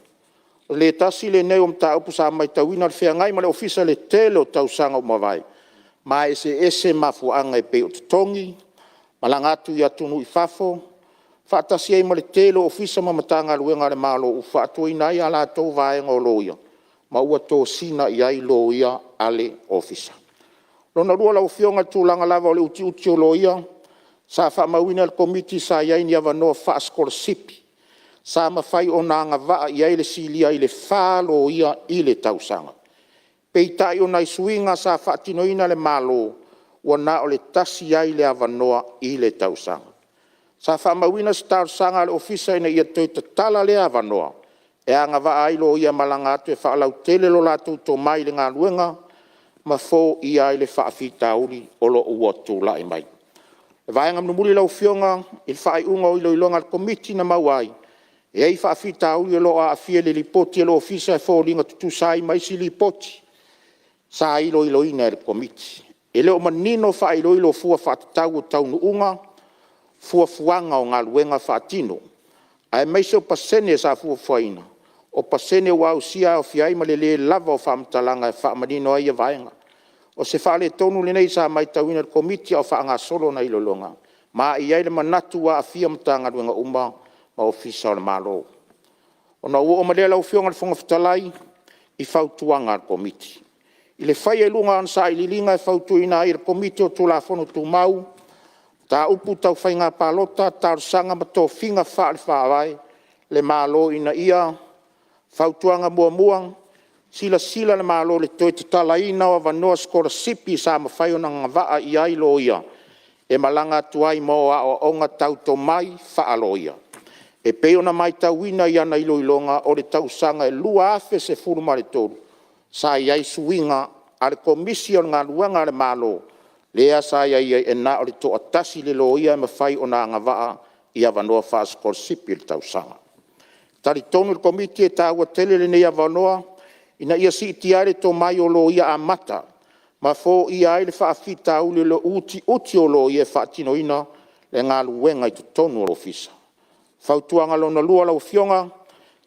O le tasi lenei o mataupu sa matauina le feagai ma le Ofisa i le tele o tausaga ua mavae, ma e eseese mafuaaga e pei o totogi, malaga atu i atunuu i fafo, faatasi ai ma le tele o Ofisa ma Matagaluega a le Malo ua faatuina ai a latou vaega o loia ma ua tosina i ai loia a le Ofisa. Lona lua lau Afioga i le tulaga lava o le utiuti o loia, sa faamauina e le Komiti sa i ai ni avanoa faasikolasipi sa mafai ona agavaa i ai le silia i le 4 loia i le tausaga. Peitai o nai suiga sa faatinoina e le Malo, ua na o le tasi ai le avanoa i le tausaga. Sa faamauina se talosaga a le Ofisa ina ia toe tatala lea avanoa e agavaa ai loia e malaga atu e faalautele lo latou tomai i le galuega ma foia ai le faafitauli o lo o ua tulai mai. O le vaega mulimuli lau Afioga i le faaiuga o iloiloga a le Komiti na maua ai, e i ai faafitauli o lo o aafia i le Lipoti a le Ofisa e foliga tutusa ai ma isi Lipoti sa iloiloina e le Komiti. E le o manino faailoilo o fua faatatau o taunuuga, fuafuaga o galuega faatino, aemaise o pasene sa fuafuaina, o pasene ua ausia e aofia ai ma le le lava o faamatalaga e faamanino ai ia vaega. O se faaletonu lenei sa matauina e le Komiti a o faagasolo ana iloiloga, ma e i ai le manatu ua aafia Matagaluega uma ma Ofisa o le Malo. Ona ou oo mai lea lau Afioga i le Fofoga Fetalai i Fautuaga a le Komiti. I le faia i luga o ana Sailiiliga, e fautuaina ai e le Komiti o Tulafono Tumau, Mataupu Tau Faiga Palota, Talosaga ma Tofiga Faale-Faavae le Malo ina ia: Fautuaga 1: Silasila le Malo i le toe tatalaina o avanoa sikolasipi sa mafai ona agavaa i ai loia e malaga atu ai mo aoaoga tau tomai faa-loia. E pei ona matauina i ana iloiloga o le tausaga 2013, sa i ai suiga a le Komisi o Galuega a le Malo lea sa aiaia ai e na o le toatasi le loia e mafai ona agavaa i avanoa faasikolasipi i le tausaga. E talitonu le Komiti e taua tele lenei avanoa ina ia siitia ai le tomai o loia amata ma foia ai le faafitauli o le utiuti o loia e faatinoina le galuega i totonu o le Ofisa. Fautuaga 2 lau Afioga: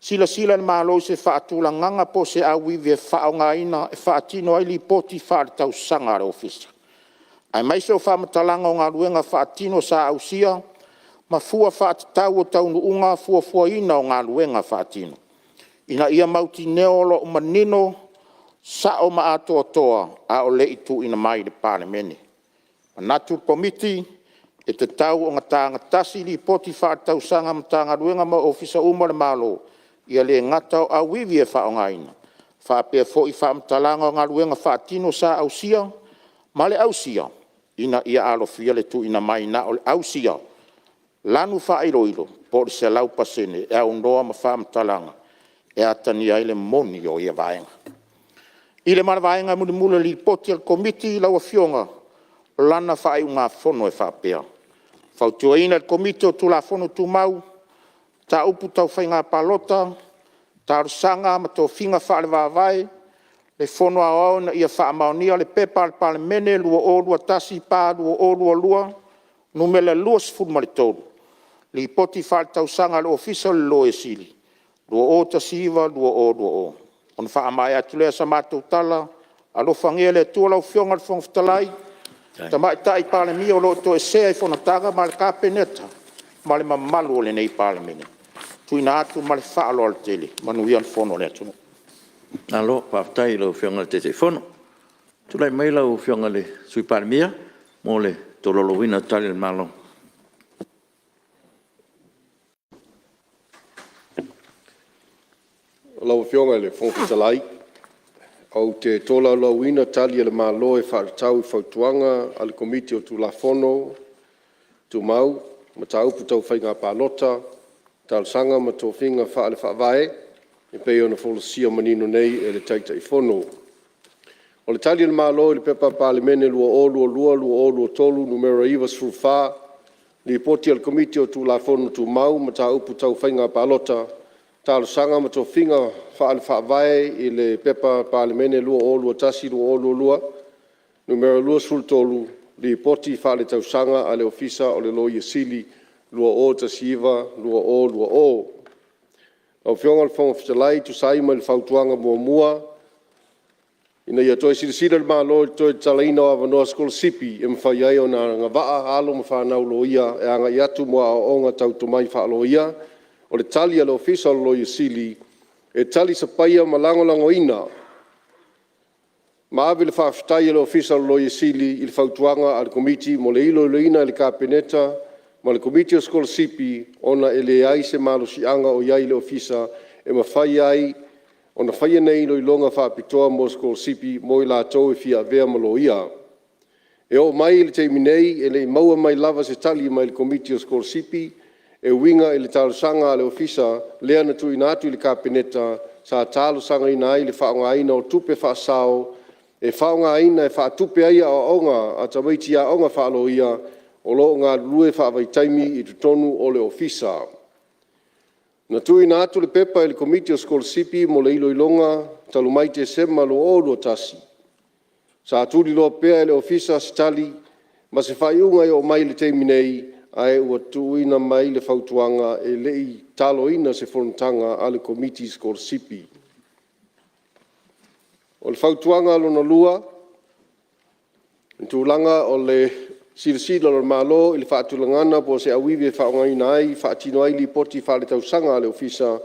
Silasila le Malo i se faatulagaga po o se auivi e faaaogaina e faatino ai Lipoti Faaletausaga a le Ofisa, aemaise o faamatalaga o galuega faatino sa ausia ma fua faatatau o taunuuga fuafuaina o galuega faatino, ina ia mautinoa o lo o manino, sao ma atoatoa a o le i tuuina mai i le Palemene. E manatu le Komiti e tatau ona taga tasi Lipoti Faaletausaga a Matagaluega ma Ofisa uma o le Malo, ia le gata o auivi e faaaogaina, faapea foi faamatalaga o galuega faatino sa ausia ma le ausia, ina ia alofia le tuuina mai na o le ausia, lanu faailoilo po o le 100% e aunoa ma faamatalaga e atagia ai le moni o ia vaega. I le ma le vaega mulimuli o le Lipoti a le Komiti lau Afioga, o lana faaiugafono e faapea; E fautuaina e le Komiti o Tulafono Tumau, Mataupu Tau Faiga Palota, Talosaga ma Tofiga Faale-Faavae le Fono Aoao ina ia faamaonia le P.P.2021/2022 Nu.23, Lipoti Faaletausaga a le Ofisa o le Loia Sili 2019/2020. Ona faamaea atu lea o sa matou tala, alofagia e le Atua lau Afioga i le Fofoga Fetalai, Tamaitai Palemia o lo o toesea i fonotaga ma le Kapeneta ma le mamalu o lenei Palemene. Tuuina atu ma le faaaloalo tele. Manuia le fono a le atunuu. Malo faafetai i lau Afioga i le Taitaifono. Tulai mai lau Afioga i le Sui Palemia mo le tolaulauina o Tali a le Malo. Lau Afioga i le Fofoga Fetalai, ou te tolaulauina Tali a le Malo e faatatau i Fautuaga a le Komiti o Tulafono Tumau, Mataupu Tau Faiga Palota, Talosaga ma Tofiga Faale-Faavae e pei ona folasia manino nei e le Taitaifono. O le Tali a le Malo i le P.P.2022/2023 Nu.94, Lipoti a le Komiti o Tulafono Tumau, Mataupu Tau Faiga Palota, Talosaga ma Tofiga Faale-Faavae i le P.P.2021/2022 Nu.23, Lipoti Faaletausaga a le Ofisa o le Loia Sili 2019/2020. Lau Afioga i le Fofoga Fetalai e tusa ai ma le Fautuaga 1, Ina ia toe silasila le Malo i le toe tatalaina o avanoa sikolasipi e mafai ai ona agavaa alo ma fanau loia e agai atu mo aoaoga tau tomai faa-loia. O le Tali a le Ofisa o le Loia Sili, e talisapaia ma lagolagoina ma ave le faafetai a le Ofisa o le Loia Sili i le fautuaga a le Komiti mo le iloiloina e le Kapeneta ma le Komiti o Sikolasipi ona e leai se malosiaga o i ai i le Ofisa e mafai ai ona faia nei iloiloga faapitoa mo sikolasipi mo i latou e fia avea ma loia. E oo mai i le taimi nei, e le i maua mai lava se tali mai le Komiti o Sikolasipi e uiga i le talosaga a le Ofisa lea na tuuina atu i le Kapeneta sa talosagaina ai le faaaogaina o tupe faasao e faaaogaina e faatupe ai aoaoga a tamaiti aoga faa-loia o lo o galulue faavaitaimi i totonu o le Ofisa. Na tuuina atu le pepa i le Komiti o Sikolasipi mo le iloiloga talu mai Tesema 2021, sa tuliloa pea e le Ofisa se tali ma se faaiuga e oo mai i le taimi nei, ae ua tuuina mai le fautuaga e le i taloina se fonotaga a le Komiti Sikolasipi. O le fautuaga lona lua, tulaga o le silasila o le Malo i le faatulagaga po o se auivi e faaaogaina ai e faatino ai Lipoti Faaletausaga a le Ofisa,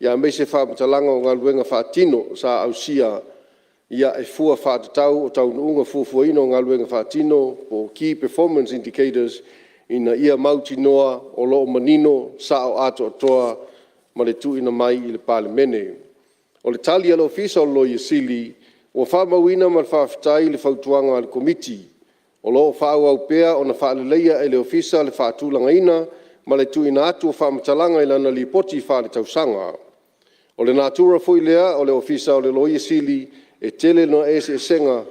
aemaise faamatalaga o galuega faatino sa ausia e fua faatatau o taunuuga fuafuaina o galuega faatino po o Key Performance Indicators ina ia mautinoa o lo o manino, sao atoatoa ma le tuuina mai i le Palemene. O le Tali a le Ofisa o le Loia Sili, ua faamauina ma le faafetai le fautuaga a le Komiti. O lo o faaauau pea ona faaleleia e le Ofisa le faatulagaina ma le tuuina atu o faamatalaga i lana Lipoti Faaletausaga. O le natura foi lea o le Ofisa o le Loia Sili, e tele ona eseesega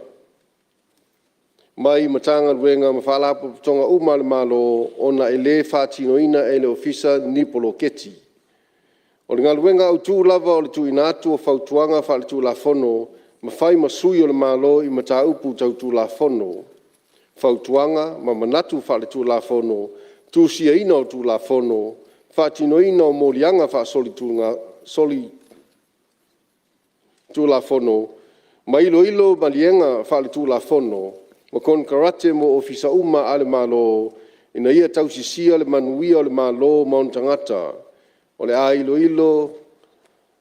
mai Matagaluega ma Faalapotopotoga uma a le Malo ona e le faatinoina e le Ofisa ni poloketi. O le galuega autu lava o le tuuina atu o fautuaga faaletulafono ma fai ma sui o le Malo i mataupu tau Tulafono, fautuaga ma manatu faaletulafono, tusiaina o Tulafono, faatinoina o moliaga faasolitulafono ma iloilo maliega faaletulafono ma konekarate mo Ofisa uma a le Malo ina ia tausisia le manuia o le Malo ma ona tagata. O le a iloilo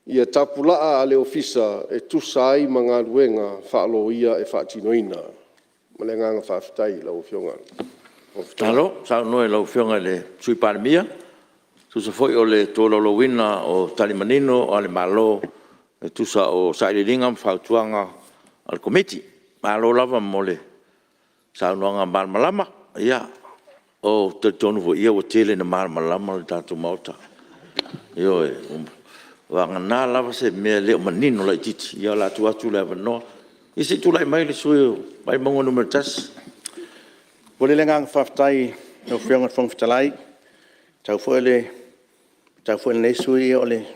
ia tapulaa a le Ofisa e tusa ai ma galuega faa-loia e faatinoina. Ma le agaga faafetai i lau Afioga i le Fofoga Fetalai. Malo saunoa i lau Afioga i le Sui Palemia e tusa foi o le tolaulauina o Tali manino a le Malo e tusa o Sailiiliga ma Fautuaga a le Komiti. Malo lava mo le saunoaga malamalama. Ou te talitonu foi ua tele ina malamalama le tatou Maota. Ioe, vagana lava se mea e le o manino laitiiti, ia o le a tuu atu le avanoa. Ia se i tulai mai le sui usufono mo Vaimauga 1. E Momoli le agaga faafetai i lau Afioga i le Fofoga Fetalai. E matau foi e lenei sui usufono o le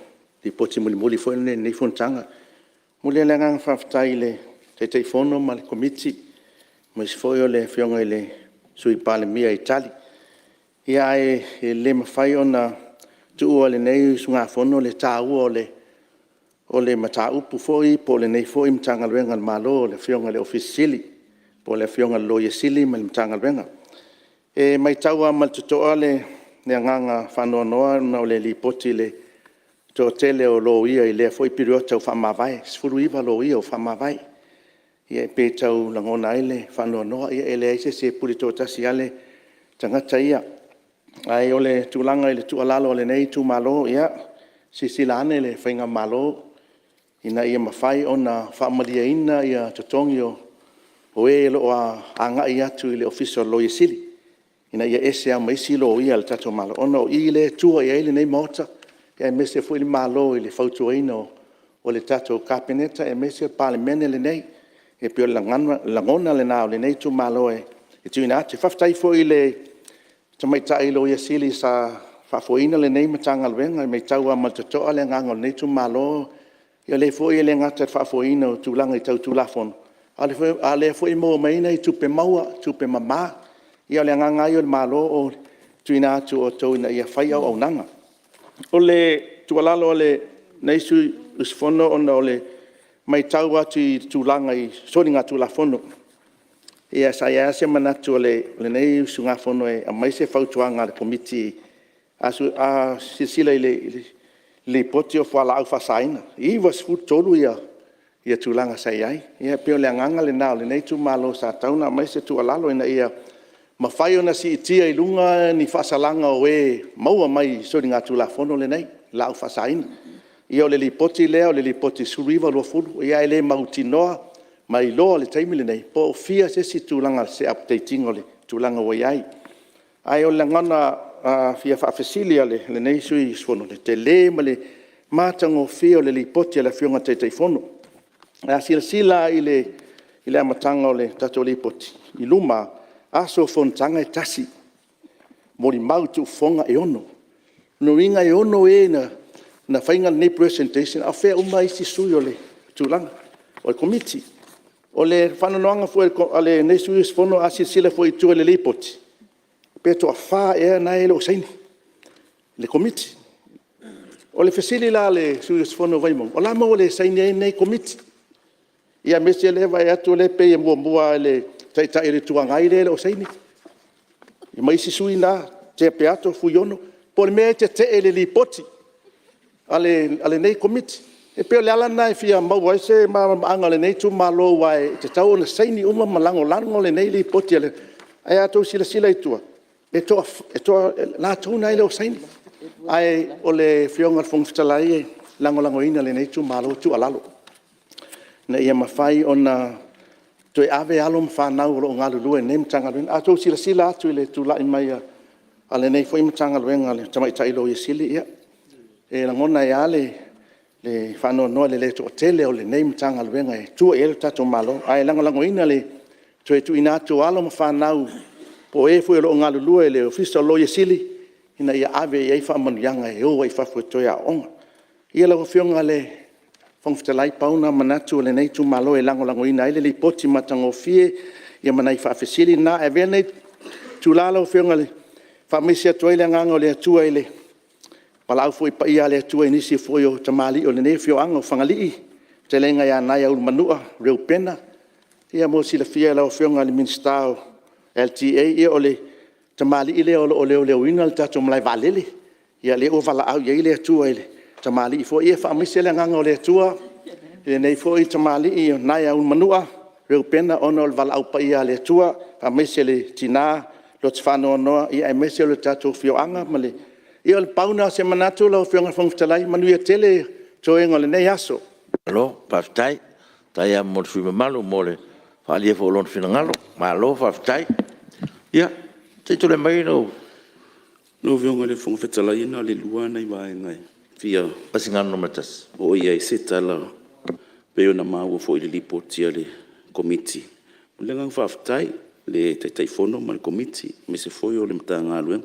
Lipoti mulimuli foi lenei i lenei fonotaga. E momoli lava le agaga faafetai i le Taitaifono ma le Komiti aemaise foi o le Afioga i le Sui Palemia i Tali. Ae le mafai ona tuua e lenei usugafono le taua o le mataupu foi po o lenei foi Matagaluega a le Malo le Afioga i le Ofisa Sili o Pulega po o le Afioga i le Loia Sili ma le Matagaluega. E matau lava ma le totoa le agaga faanoanoa ona o le Lipoti i le toatele o loia i lea foi piriota ua faamavae, e 19 loia ua faamavae. Ia e pei e tau lagona ai le faanoanoa, e leai se isi e pule toatasi lava le tagata ia. Ae o le tulaga i le tuualalo a lenei itumalo, ia silasila ane le faigamalo ina ia mafai ona faamalieina totogi o e o lo o agai atu i le Ofisa o le Loia Sili, ina ia ese lava ma isi loia a le tatou Malo, ona o i lea e tua i ai lenei Maota, aemaise foi le Malo i le fautuaina o le tatou Kapeneta aemaise le Palemene lenei. E pei o le lagona lena o lenei itumalo e tuuina atu. Faafetai foi i le tamaitai Loia Sili sa faafoeina lenei Matagaluega, e matau lava ma le totoa le agaga o lenei itumalo, o lea foi e le gata i le faafoeina o tulaga tau Tulafono, a o lea foi e maua mai ai nai tupe maua, tupe mama. Ia o le agaga lava ia o le Malo o le tuuina atu o outou ina ia fai auaunaga. O le tuualalo a lenei sui usufono ona o le matau atu i le tulaga i soligatulafono, ia sa i ai lava se manatu o lenei usugafono e aumai se fautuaga a le Komiti. A silasila i le Lipoti o fualaau faasaina, e 93 tulaga sa i ai. Ia pei o le agaga lena o lenei itumalo sa tatau ona aumai se tuualalo ina ia mafai ona siitia i luga ni faasalaga o e maua mai i soligatulafono lenei, laau faasaina. Ia o le Lipoti lea o le Lipoti 2019/2020, ae le mautinoa ma iloa i le taimi lenei po o fia se isi tulaga o se update ina o le tulaga ua i ai. Ae o le lagona fia faafesili a lenei sui usufono, i le tele ma le matagofie o le Lipoti a le Afioga i le Taitaifono. A silasila lava i le amataga o le tatou Lipoti i luma, aso o fonotaga e 1, molimau tuufofoga e 6. O lona uiga e 6 e na faia lenei presentation a o fea uma isi sui o le tulaga o le Komiti. O le faanoanoaga foi o lenei sui usufono, a silasila foi i tua i le Lipoti, pe toa-fa ea lena e le o saini le Komiti. O le fesili la a le sui usufono o Vaimauga, o le a le mea ua le saini ai lenei Komiti? Ia aemaise o lea e vaai atu o lea e pei e muamua lava i le Taitai o le Itu Agai lea e le o saini ma isi sui na, Tea Peato, Fuiono. Po o le mea e tetee i le Lipoti a lenei Komiti. E pei o le ala lena e fia maua ai se malamalamaaga o lenei itumalo aua e tatau ona saini uma ma lagolago lenei Lipoti. Ae a outou silasila i tua, e latou na e le o saini. Ae o le Afioga i le Fofoga Fetalai, e lagolagoina e lenei itumalo le tuualalo, ina ia mafai ona toe ave alo ma fanau o lo o galulue i lenei Matagaluega. A outou silasila atu i le tulai mai o lenei foi Matagaluega i le tamaitai Loia Sili, ia, e lagona ai lava le faanoanoa i le le toatele o lenei Matagaluega e tua i ai le tatou Malo. Ae lagolagoina le toe tuuina atu o alo ma fanau po o e foi o lo o galulue i le Ofisa o le Loia Sili ina ia ave i ai faamanuiaga e o ai i fafo e toe aooga. Ia lau Afioga i le Fofoga Fetalai, pau na o manatu o lenei itumalo e lagolagoina ai le Lipoti matagofie ma nai faafesili na. Ae avea lenei itula lau Afioga e faamaise atu ai le agaga o le Atua i le valaau foi paia a le Atua i nisi foi o tamalii o lenei afioaga o Fagalii, le fetalaiga ia Naea Ulumanua Reupena. Ia mo le silafia e lau Afioga i le Minisita o le LTA, ia o le tamalii lea o lo o leoleoina le tatou malae vaalele. Ia lea ua valaau i ai le Atua i le tamalii foi. Ia faamaise le agaga o le Atua i lenei foi tamalii o Naea Ulumanua Reupena ona o le valaau paia a le Atua, faamaise i le tina loto faanoanoa aemaise o le tatou afioaga ma le… Ia na pau lena o se manatu lau Afioga i le Fofoga Fetalai, manuia tele toega o lenei aso. Malo faafetai, faafetai lava mo le sui usufono mamalu mo le faaalia foi o lona finagalo. Malo faafetai. Ia, se i tulai mai lau… Lau Afioga i le Fofoga Fetalai na o le lua lava nai vaega e fia Vaisigano 1. oo i ai se tala pei ona maua foi i le Lipoti a le Komiti. E momoli le agaga faafetai i le Taitaifono ma le Komiti aemaise foi o le Matagaluega.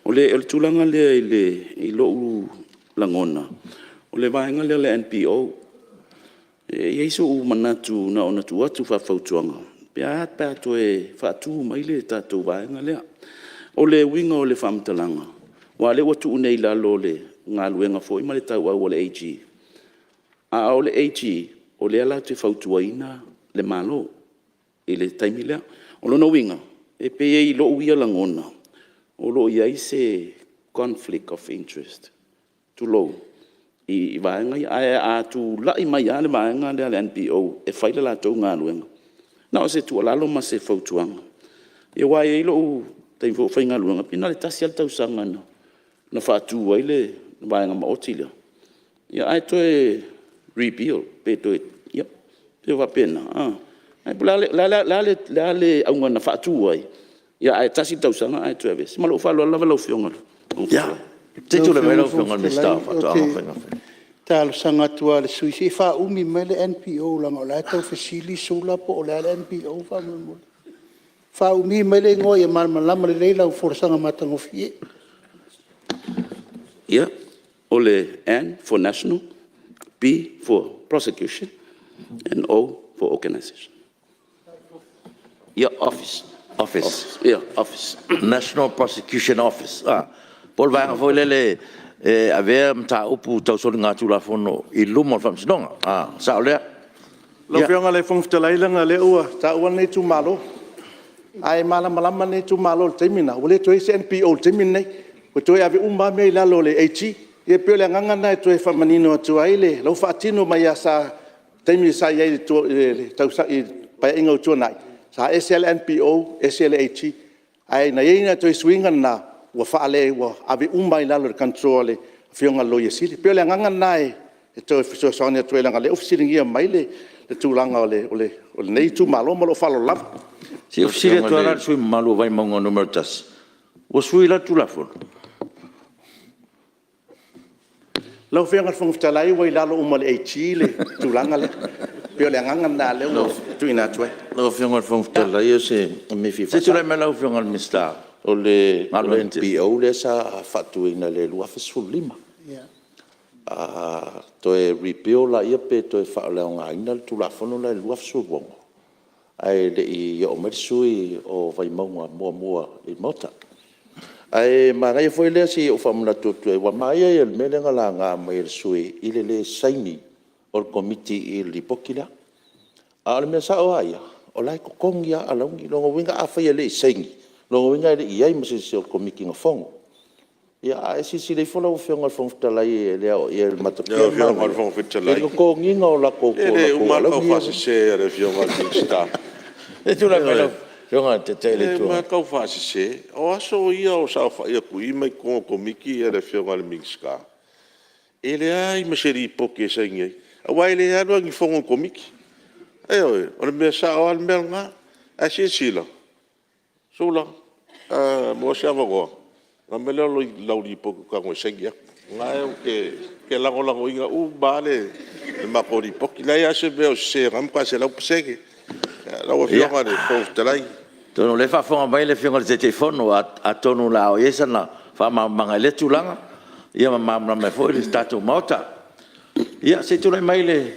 O le tulaga lea i lou lagona, o le vaega lea o le NPO. E i ai sou manatu na ona tuu atu faafautuaga, pe a pe a toe faatu mai le tatou vaega lea. O le uiga o le faamatalaga, aua o lea ua tuu nei i lalo o le galuega foi ma le tauau a le AG, a o le AG, o lea latou te fautuaina le Malo i le taimi lea. O lona uiga, e pei i lou ia lagona, o lo o i ai se conflict of interest, tulou, i vaega ia. Ae a tulai mai lava le vaega lea a le NPO e fai le latou galuega, na o se tuualalo ma se fautuaga. Aua e i ai lou taimi foi a o faigaluega, pe na o le tasi lava le tausaga na faatu ai le vaega maoti lea, ae toe repeal pe toe… ia, e faapena. Ae po o le a le auga na faatu ai, ae tasi le tausaga ae toe aveese. Ma lou faaaloalo lava lau Afioga i le Fofoga Fetalai. talosaga atu lava i le sui usufono, se i faaumi mai le NPO leaga o la e tau fesili Sula po o le a le NPO faamolemole. Faaumi mai le igoa ia malamalama lelei lau folasaga matagofie. Ia, o le N for National, P for Prosecution and O for Organization. Ia, Office. National Prosecution Office po o le vaega foi lea e avea mataupu tau soligatulafono i luma o le faamasinoga. Sao lea? Lau Afioga i le Fofoga Fetalai leaga o lea ua taua lenei itumalo, ae malamalama lenei itumalo i le taimi lena, ua le toe i ai se NPO i le taimi lenei, ua toe ave uma lava mea i lalo o le AG. Ia pei o le agaga lena e toe faamanino atu ai, o la e ua faatino mai lava sa i le taimi sa i ai i le Paeaiga ua tuanai, sa ese lava le NPO ese le AG. Ae na i ai nai toe suiga na, ua ave uma lava i lalo o le control a le Afioga i le Loia Sili. E pei o le agaga lena e toe fesoasoani atu ai, leaga o lea ua fesiligia mai le tulaga o lenei itumalo. Ma lou faaaloalo lava. Se i ou fesili atu lava la i le sui usufono mamalu o Vaimauga 1, ua sui la le Tulafono? Lau Afioga i le Fofoga Fetalai ua i lalo uma o le AG le tulaga lea. E pei o le agaga lena o lea ua tuuina atu ai. Lau Afioga i le Fofoga Fetalai o se mea e fia faasao. Se i tulai mai lau Afioga i le Minisita O le NPO lea sa faatuina i le 2015, toe repeal lea pe toe faaleaogaina le Tulafono lea i le 2016, ae le i oo mai le sui usufono o Vaimauga 1 i le Maota. Ae manaia foi lea se i ou faamanatu atu i ai, aua o le manaia ia o le mea lea na laga mai e le sui usufono i le le saini o le Komiti i le Lipoti lea. A o le mea sao lava ia, o la e totogi lava alauni. O lona uiga afai e le i saini, o lona uiga e le i i ai ma se isi o le Komiti na fono. Ia ae silasila ifo lau Afioga i le Fofoga Fetalai e le aoaia e le Matapia le manaia i le totogiina o latou E le uma lava le alauni ia. taufaasese a le Afioga i le Minisita. Se i tulai mai lau Afioga i le Taitai o le E Itu uma Agai. lava le taufaasese. O aso ia o saofai atu i i ma i totonu o Komiti le Afioga i le Minisita, e leai ma se Lipoti e saini ai, aua e le alu lava i ni fono a le Komiti. Ioe, o le mea sao lava le mea lena. Ae silasila, Sula, a maua se avanoa ona aumai lea o lau Lipoti ou te tago e saini atu. O lena ou te lagolagoina uma lava le matou Lipoti. E leai lava se mea o sese o lena e matua 100% lau Afioga i le Fofoga Fetalai. Atonu o lea e faafofoga mai le Afioga i le Taitaifono, atonu o le a oo i ai sana faamalamalamaga i lea tulaga ma malamalama ai foi le tatou Maota. Ia se i tulai mai le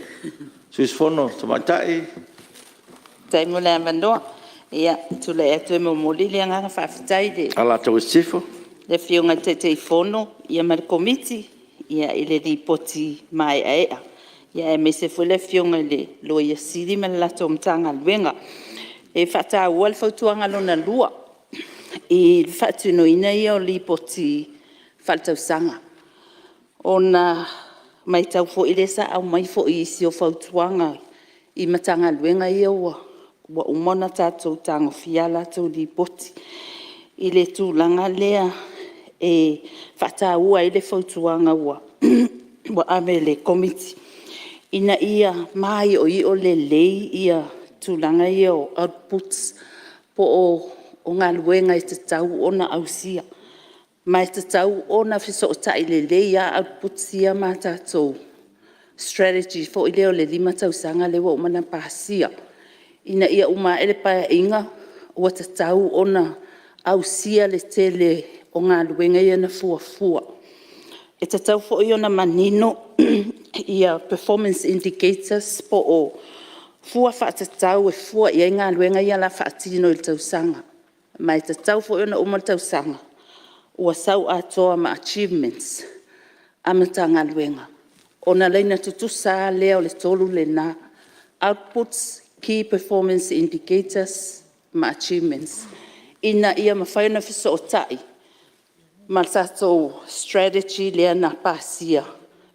sui usufono tamaitai. Faafetai mo le avanoa. Ia, e tulai atu e momoli le agaga faafetai i Alataua Sisifo. le Afioga i le Taitaifono ma le Komiti i le Lipoti maeaea, aemaise foi le Afioga i le Loia Sili ma le latou Matagaluega. E faataua le fautuaga lona lua i le faatinoina ia o Lipoti Faaletausaga, ona e matau foi lea sa aumai foi i isi o fautuaga i Matagaluega ia ua uma ona tatou tagofia a latou Lipoti i le tulaga lea e faataua ai le fautuaga ua ave i le Komiti, ina ia maioio lelei tulaga ia o outputs po o galuega e tatau ona ausia. Ma e tatau ona fesootai lelei lava outputs ia ma tatou strategy foi lea o le 5 tausaga lea ua uma ona pasia, ina ia uma ae le Paeaiga ua tatau ona ausia le tele o galuega ia na fuafua. E tatau foi ona manino performance indicators po o fua faatatau e fua i ai galuega ia o le a faatino i le tausaga. Ma e tatau foi ona uma le tausaga ua sau atoa ma achievements a Matagaluega, ona laina tutusa lava lea o le tolu lena, outputs, key performance indicators ma achievements, ina ia mafai ona fesootai ma tatou strategy lea na pasia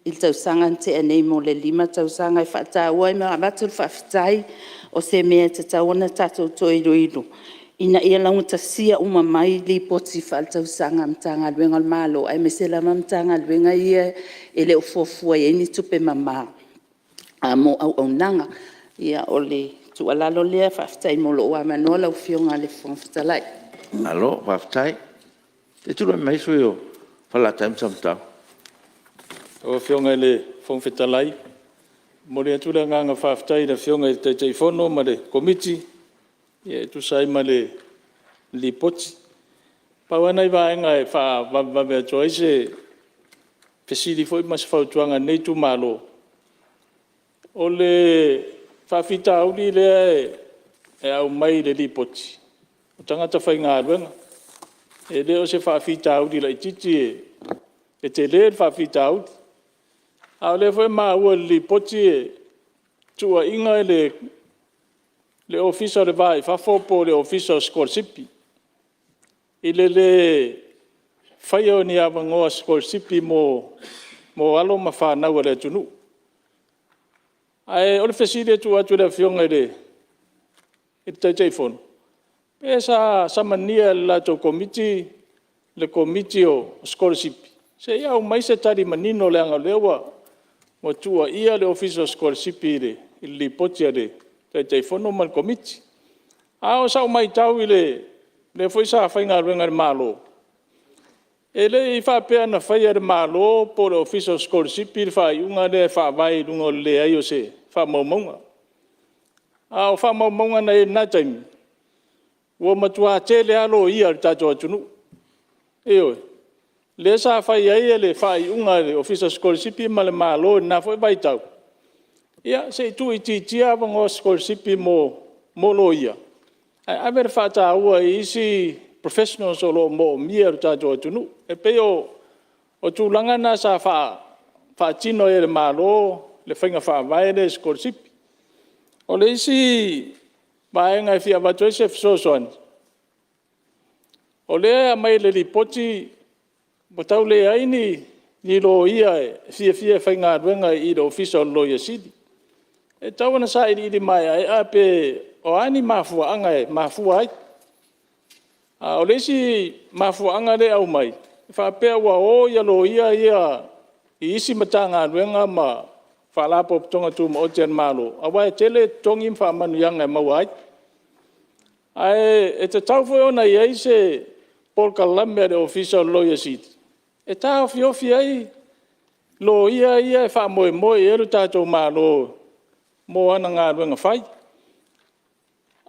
i le tausaga na tea nei mo le 5 tausaga. E faataua ai ma avatu le faafetai, o se mea e tatau ona tatou toe iloilo ina ia laugatasia uma mai Lipoti Faaletausaga a Matagaluega a le Malo, aemaise lava Matagaluega ia e le o fuafua i ai ni tupe mama mo auaunaga. Ia, o le tuualalo lea, faafetai mo lou avanoa lau Afioga i le Fofoga Fetalai. Malo faafetai. Se i tulai mai le sui usufono mo Falelatai ma Samatau. Lau Afioga i le Fofoga Fofoga Fetalai. E momoli atu le agaga faafetai i le Afioga i le Taitaifono ma le Komiti e tusa ai ma le Lipoti. Pau lava nai vaega e faavavevave atu ai se fesili foi ma se fautuaga a lenei Itumalo, o le faafitauli lea e aumai i le Lipoti o tagata faigaluega, e le o se faafitauli laitiiti e tele le faafitauli. A o lea foi e maua i le Lipoti e tuuaiina le Ofisa o le Va i Fafo po o le Ofisa o Sikolasipi i le le faia o ni avanoa sikolasipi mo alo ma fanau a le atunuu. Ae o le fesili e tuu atu i le Afioga i le Taitaifono, pe sa samania e le latou Komiti le Komiti o Sikolasipi se i aumai se tali manino leaga o lea ua tuuaia le Ofisa o Sikolasipi i le Lipoti a le Taitaifono ma le Komiti. A o sau maitau i lea foi sa faigaluega i le Malo, e le i faapea na faia e le Malo po o le Ofisa o Sikolasipi le faaiuga lea e faavae i luga o le leai o se faamaumauga. A o faamaumauga na i ai i lena taimi, ua matua tele lava loia o le tatou atunuu. Ioe. Lea sa fai ai le faaiuga a le Ofisa o Sikolasipi ma le Malo i lena foi vaitau, ia se i tuuitiitia avanoa sikolasipi mo loia, ae ave le faataua i isi professionals o lo o moomia e le tatou atunuu. E pei o tulaga na sa faatino ai e le Malo le faiga faavae lea i sikolasipi. O le isi vaega e fia avatu ai se fesoasoani, o lea e aumai e le Lipoti ua tau leai ni loia e fiafia e faigaluega i le Ofisa o le Loia Sili. E tatau ona sailiili maeaea pe o a ni mafuaaga e mafua ai. A o le isi mafuaaga lea e aumai, e faapea ua o loia ia i isi Matagaluega ma Faalapotopotoga Tumaoti a le Malo aua e tele totogi ma faamanuiaga e maua ai. Ae tatau foi ona i ai se polokalame a le Ofisa o le Loia Sili e taofiofi ai loia ia e faamoemoe i ai lo tatou Malo mo ana galuega fai.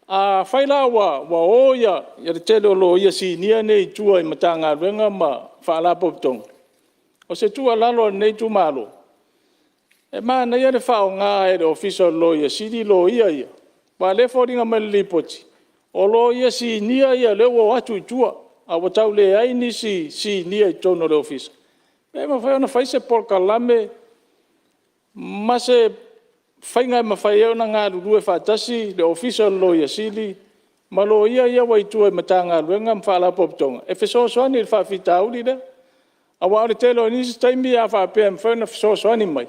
Afai la ua o le tele o loia sinia nei i tua i Matagaluega ma Faalapotopotoga, o se tuualalo a lenei itumalo, e manaia le faaaoga e le Ofisa o le Loia Sili loia ia, aua o lea e foliga mai i le Lipoti, o loia sinia ia o lea ua o atu i tua, ae ua tau leai nisi sinia i totonu o le Ofisa. Pe mafai ona fai se polokalame ma se faiga e mafai ai ona galulue faatasi le Ofisa o le Loia Sili ma loia ia ua i tua i Matagaluega ma Faalapotopotoga e fesoasoani i le faafitauli lea. Aua o le tele o nisi taimi a faapea e mafai ona fesoasoani mai,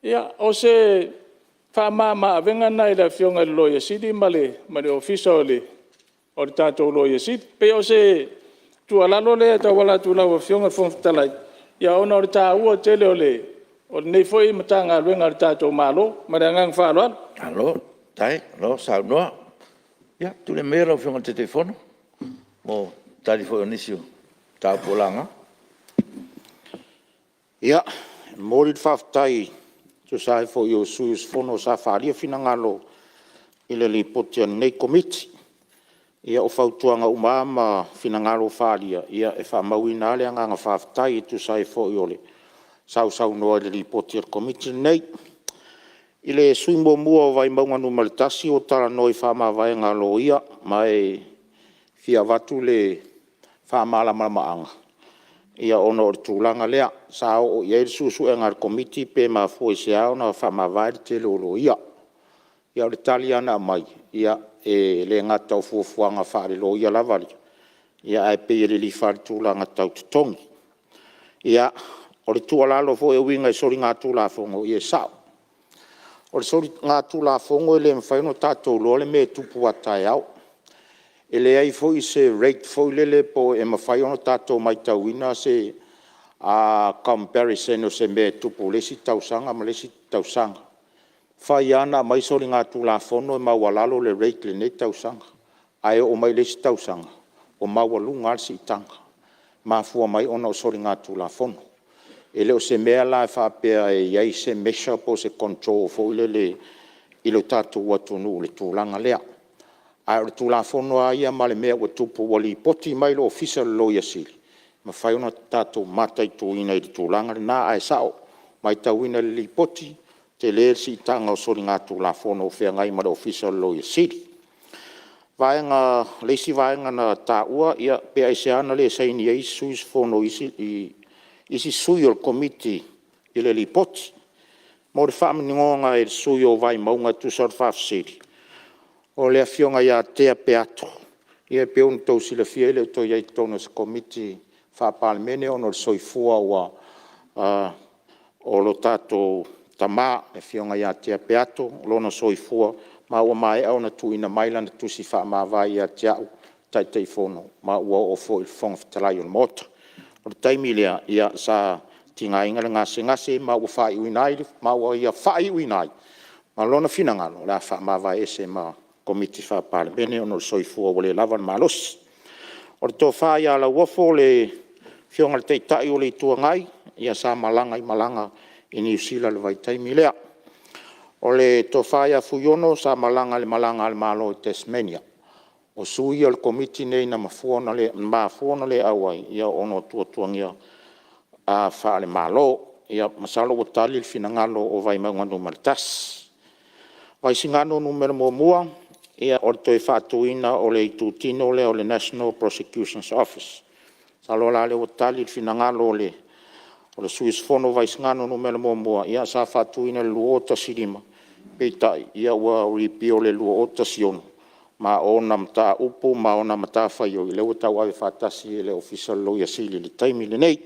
ia o se faamama-avega lena i le Afioga i le Loia Sili ma le Ofisa o le tatou Loia Sili. E pei o se tuualalo lea e tauala atu i lau Afioga i le Fofoga Fetalai, ona o le taua tele o lenei foi Matagaluega a le tatou Malo. Ma le agaga faaaloalo. Malo faafetai, malo saunoa. Ia, tulai maia lau Afioga i le Taitaifono mo tali foi o nisi o mataupu ua laga. Ia, e momoli le faafetai e tusa ai foi o sui usufono sa faaalia finagalo i le Lipoti a lenei Komiti. Ia o fautuaga uma lava ma finagalo faaalia, e faamauina lava le agaga faafetai e tusa ai foi o le sausaunoa i le Lipoti a le Komiti lenei. I le sui usufono muamua o Vaimauga 1 ua talanoa i faamavaega a loia, ma e fia avatu le faamalamalamaaga ona o le tulaga lea sa oo i ai le suesuega a le Komiti pe mafua i se a ona faamavae le tele o loia. Ia o le tali lava na aumai, e le gata o fuafuaga faale-loia lava ia, ae pei e lilifa lava i le tulaga tau totogi. Ia, o le tuualalo foi e uiga i soligatulafono, ia e sao. O le soligatulafono e le mafai ona tatou iloa le mea e tupu a taeao. E leai foi se rate foi lele e mafai ona tatou matauina se comparison o se mea e tupu i le isi tausaga ma le isi tausaga. E mafai lava ona aumai soligatulafono e maualalo le rate i lenei tausaga, ae oo mai i le isi tausaga ua maualuga lava le siitaga. E mafua mai ona o soligatulafono. E le o se mea la faapea e i ai se measure po o se control foi lele i le tatou atunuu i le tulaga lea. Ae o le Tulafono lava ia ma le mea ua tupu ua lipoti mai i le Ofisa o le Loia Sili, e mafai ona tatou mataituina i le tulaga lena. Ae sao, matauina i le Lipoti, tele le siitaga o soligatulafono o feagai ma le Ofisa o le Loia Sili. O le isi vaega na taua, pe aisea na le saini ai isi sui o le Komiti i le Lipoti. Mo le faamaninoga i le sui usufono o Vaimauga e tusa o le faafesili, o le Afioga ia Tea Peato, ia e pei ona outou silafia e le o toe i ai i totonu o se Komiti Faa-Palemene ona o le soifua ua o lo tatou tama le Afioga ia Tea Peato, lona soifua ma ua maea ona tuuina mai lana tusi faamavae ia te au o le Taitaifono ma ua oo foi i le Fofoga Fetalai o le Maota. O le taimi lea, sa tigaina le gasegase ma ua ia faaiuina ai ma lona finagalo o le a faamavae ese ma Komiti Faa-Palemene ona o le soifua ua le lava le malosi. O le Tofa ia Lauofo le Afioga i le Taitai o le Itu Agai, ia sa malaga i malaga i Niu Sila i le vaitaimi lea. O le Tofa ia Fuiono sa malaga i le malaga a le Malo i Tasmania. O sui ia o le Komiti lenei na mafua ona le auai ona o tuatuagia faale-Malo. Ia masalo ua tali le finagalo o Vaimauga 1. Vaisigano 1, ia o le toe faatuina o le itutino lea o le National Prosecution Office. Masalo la o lea ua tali le finagalo o le sui usufono o Vaisigano 1, ia sa faatuina i le 2015, peitai ua repeal i le 2016, ma o ona mataupu ma ona matafaioi lea ua tauave faatasi e le Ofisa o le Loia Sili i le taimi lenei.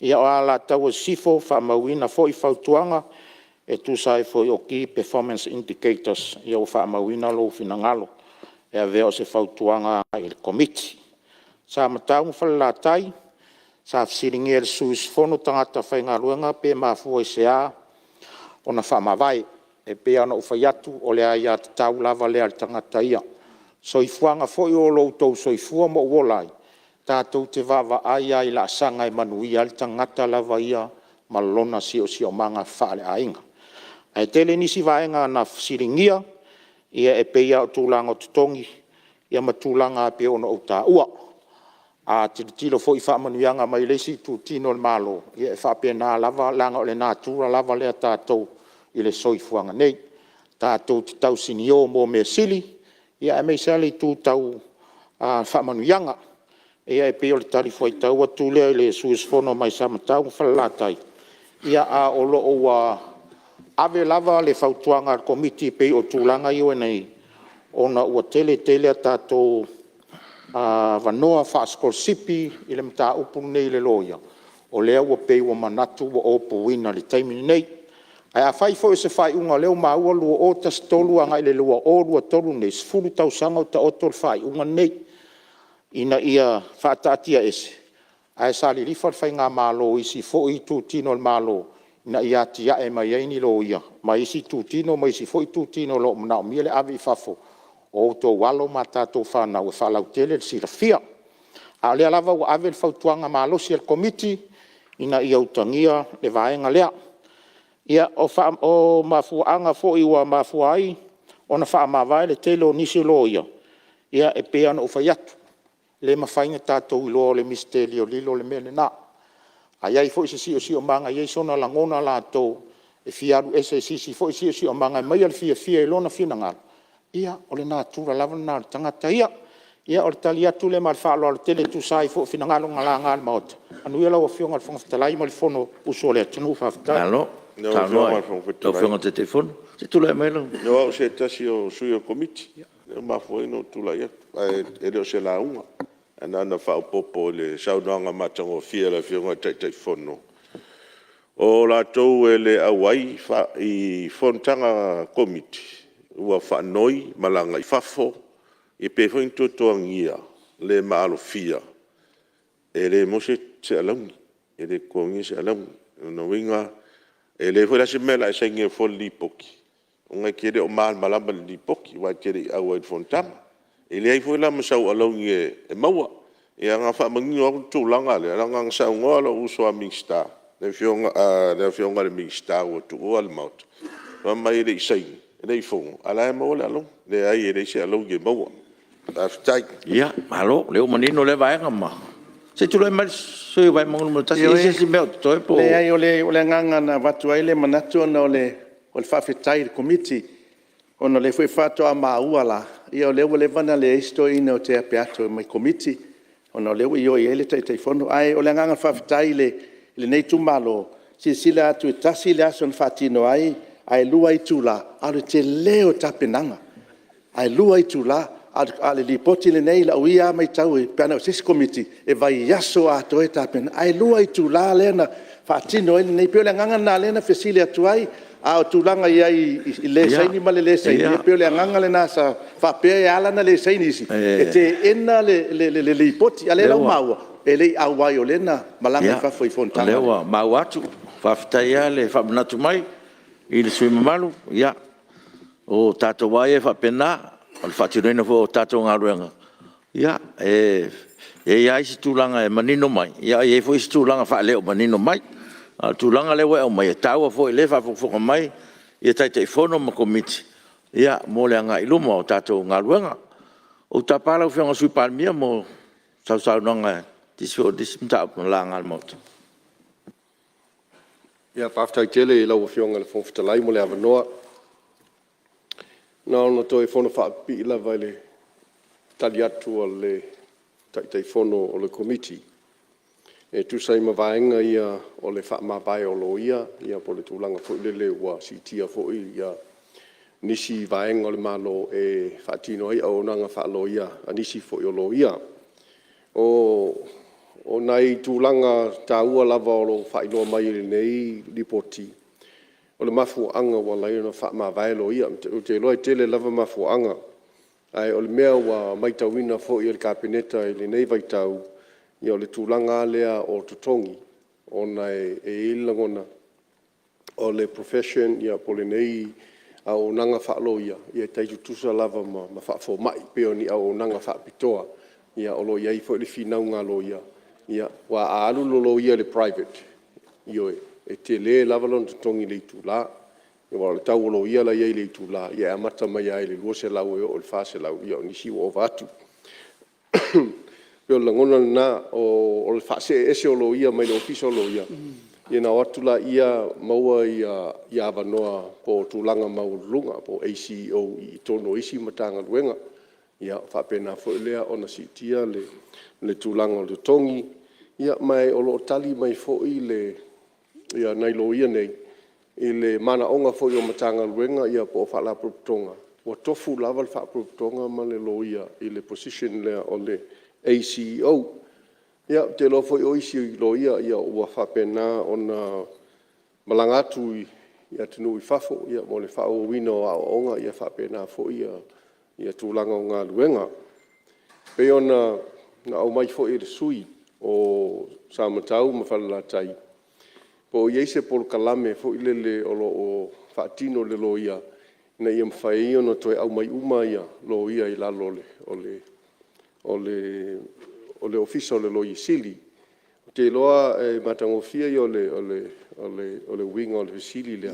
Ia o Alataua Sisifo, faamauina foi fautuaga e tusa ai foi o Key Performance Indicators ua faamauina lou finagalo e avea o se fautuaga i le Komiti. Samatau ma Falelatai, sa fesiligia e le sui usufono tagata faigaluega pe mafua i se a ona faamavae. E pei lava ona ou fai atu, o le aiatatau lava lea a le tagata ia. O le soifuaga foi o lo o outou soifua ma ou ola ai, tatou te vaavaai lava i laasaga e manuia ai le tagata lava ia ma lona siosiomaga faaleaiga. Ae tele nisi vaega na fesiligia, ia e pei lava o tulaga o totogi ma tulaga e pei ona ou taua. A tilotilo foi i faamanuiaga mai le isi itutino o le Malo, ia e faapena lava, leaga o le natura lava lea a tatou i le soifuaga nei, tatou te tausinio mo mea sili, aemaise lava le itu tau faamanuiaga. Ia e pei o le talifuaitau atu lea i le sui usufono mai Samatau ma Falelatai, ae o lo o ua ave lava le fautuaga a le Komiti e pei o tulaga ia ua i ai nei, ona ua tele tele a tatou avanoa faasikolasipi i le mataupu lenei i le loia, o lea ua pei ua manatu ua opuina i le taimi lenei. Ae afai foi o se faaiuga o lea ua maua 2013 agai i le 2023 lenei, e 10 tausaga o taoto le faaiuga lenei ina ia faataatiaese, ae sa lilifa le faigamalo i isi foi itutino o le Malo ina ia atiae mai ai ni loia mai isi itutino ma isi foi itutino o lo o manaomia le ave i fafo o outou alo ma tatou fanau e faalautele le silafia. A o lea lava ua ave le fautuaga malosi a le Komiti ina ia utagia le vaega lea. Ia, o mafuaaga foi ua mafua ai ona faamavae le tele o nisi o loia, ia e pei lava ona ou fai atu, e le mafai ona tatou iloa o le misitelio lilo le mea lena. A i ai foi se siosiomaga e i ai sona lagona latou e fia alu ese i se isi foi siosiomaga e aumaia le fiafia i lona finagalo, ia o le natura lava lena o le tagata ia. Ia o le tali atu lea ma le faaaloalo tele e tusa ai foi o finagalo na laga e le Maota. Manuia lau Afioga i le Fofoga Fetalai ma le Fonousu a le atunuu. Faafetai. Malo saunoa i lau Afioga i le Taitaifono. Se i tulai mai lau… O au o se tasi o sui o le Komiti lea ua mafua ai ona ou tulai atu, ae le o se lauga. Ae na ona faaopoopo i le saunoaga matagofie a le Afioga i le Taitaifono. O latou e le auai i fonotaga a Komiti, ua faanoi, malaga i fafo, ia pe i ai foi ni tuatuagia le maalofia e le maua se alauni, e le totogia se alauni. O lona uiga, e leai foi la se mea o le a e saini ai fua i le lipoti, ona e te le o malamalama i le lipoti aua e te le i auai i le fonotaga. E leai foi la ma sau alauni e maua. Ia na ona faamanino atu le tulaga lea, leaga na saunoa lou uso a Minisita, le Afioga i le Minisita ua tuua le Maota, fai mai e le i saini, e le i fono, a o la e maua le alauni. Leai e leai se alauni e maua. Faafetai. Ia, malo, o lea ua manino lea vaega. Se i tulai mai le sui usufono mo Vaimauga 1. E i ai se isi mea o totoe po o… Leai, o le agaga na avatu ai le manatu ona o le faafetai i le Komiti, ona o lea foi faatoa maua la, o lea ua leva ona leai si toeaina o Tea Peato mai le Komiti, ona o lea ua ioe i ai le Taitaifono. Ae o le agaga faafetai i lenei itumalo, silasila atu e tasi le aso na faatino ai ae 2 itula, ae o le tele o le tapenaga, ae 2 itula. A o le Lipoti lenei i lau ia lava matau pe ana o se isi Komiti, e vaiaso atoa e tapena ai, ae 2 itula lea na faatino ai lenei… E pei o le agaga lena lea na fesili atu ai, a o tulaga i ai i le saini ma le le saini, ia pei o le agaga lena sa faapea e ala ona le saini isi, e teena le Lipoti. A o lea la ua maua, e le i auai o lea na malaga i fafo i fonotaga. Ia, o lea ua maua atu. Faafetai lava le faamanatu mai i le sui usufono mamalu. Ia, o tatou lava ia e faapena, o le faatinoina foi o tatou galuega, e i ai lava isi tulaga e manino mai, ae i ai foi isi tulaga e faale o manino mai. A o le tulaga lea ua e aumaia, e taua foi o lea e faafogafoga mai Taitaifono ma Komiti mo le agai i luma o tatou galuega. Ou te tapa lau Afioga i le Sui Palemia mo sau saunoaga e tusa ai foi o nisi mataupu na laga e le Maota. Faafetai tele i lau Afioga i le Fofoga Fetalai mo le avanoa. Na ona toe fonofaapipii lava i le tali atu a le Taitaifono o le Komiti e tusa ai ma vaega ia o le faamavae o loia po o le tulaga foi lele ua siitia foi nisi vaega o le Malo e faatino ai auaunaga faa-loia a nisi foi o loia. O nai tulaga taua lava o lo o faailoa mai e lenei Lipoti, o le mafuaaga ua ala ai ona faamavae loia. Ou te iloa e tele lava mafuaaga, ae o le mea ua matauina foi e le Kapeneta i lenei vaitau, ia o le tulaga lava lea o totogi, ona e i ai le lagona, o le profession po o lenei auaunaga faa-loia, e tai tutusa lava ma faa-fomai, pei o ni auaunaga faapitoa o lo o i ai foi le finauga a loia, aua a alu le loia i le private, ioe, e tele lava lona totogi i le itula. Aua o le tau o loia la e i ai i le itula, e amata mai lava i le $200 e oo i le $400, ia o nisi ua ova atu. E pei o le lagona lena, o le faasee ese o loia mai le Ofisa o Loia, ona o atu lea maua avanoa po o tulaga maualuluga po o ACEO i totonu o isi Matagaluega. Ia faapena foi lea ona siitia le tulaga o totogi, ma o lo o tali mai foi nai loia nei i le manaoga foi o Matagaluega po o Faalapotopotoga, ua tofu lava le Faalapotopotoga ma le loia i le position lea o le ACEO. Ia, ou te iloa foi o isi loia ua faapena ona malaga atu i atunuu i fafo mo le faaauauina o aoaoga faapena foi tulaga o galuega. E pei ona aumai foi e le sui usufono o Samatau ma Falelatai, po o i ai se polokalame foi lele o lo o faatino e le loia ina ia mafai ai ona toe aumai uma loia i lalo o le Ofisa o le Loia Sili. Ou te iloa e matagofie ia o le uiga o le fesili lea,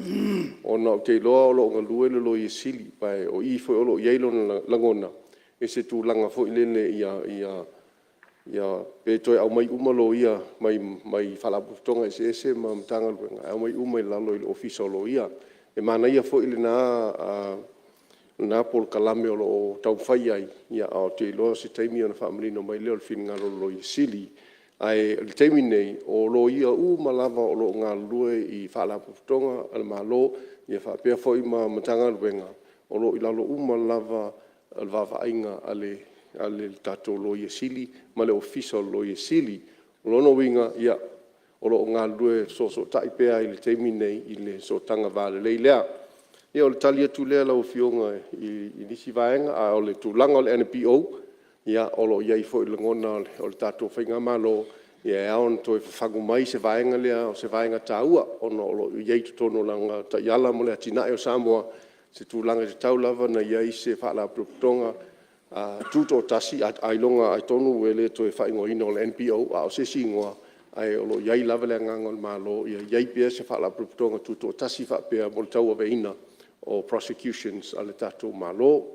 ona ou te iloa o lo o galue le Loia Sili, ma o i foi o lo o i ai lona lagona i se tulaga foi lele pe toe aumai uma loia mai Faalapotopotoga eseese ma Matagaluega ae aumai uma i lalo o le Ofisa o Loia. E manaia foi lena polokalame o lo o taumafai i ai, ae ou te iloa o se taimi ona faamanino mai lea o le finagalo o le Loia Sili. Ae o le taimi lenei, o loia uma lava o lo o galulue i Faalapotopotoga a le Malo faapea foi ma Matagaluega, o lo o i lalo uma lava o le vaavaaiga a le tatou Loia Sili ma le Ofisa o le Loia Sili. O lona uiga, o lo o galulue fesoosootai pea i le taimi lenei i le sootaga va lelei lea. Ia o le tali atu lea lau Afioga i nisi vaega, a o le tulaga o le NPO, ia o lo o i ai foi lagona o le tatou faigamalo, e ao ona toe fafagu mai se vaega lea, o se vaega taua ona o lo o i ai i totonu o lana taiala mo le atinae o Samoa se tulaga e tatau lava ona i ai se Faalapotopotoga Tutoatasi, ailoga atonu e le toe faaigoaina o le NPO a o se isi igoa. Ae o lo o i ai lava le agaga o le Malo ia i ai pea se Faalapotopotoga Tutoatasi faapea mo le tauaveina o prosecutions a le tatou Malo.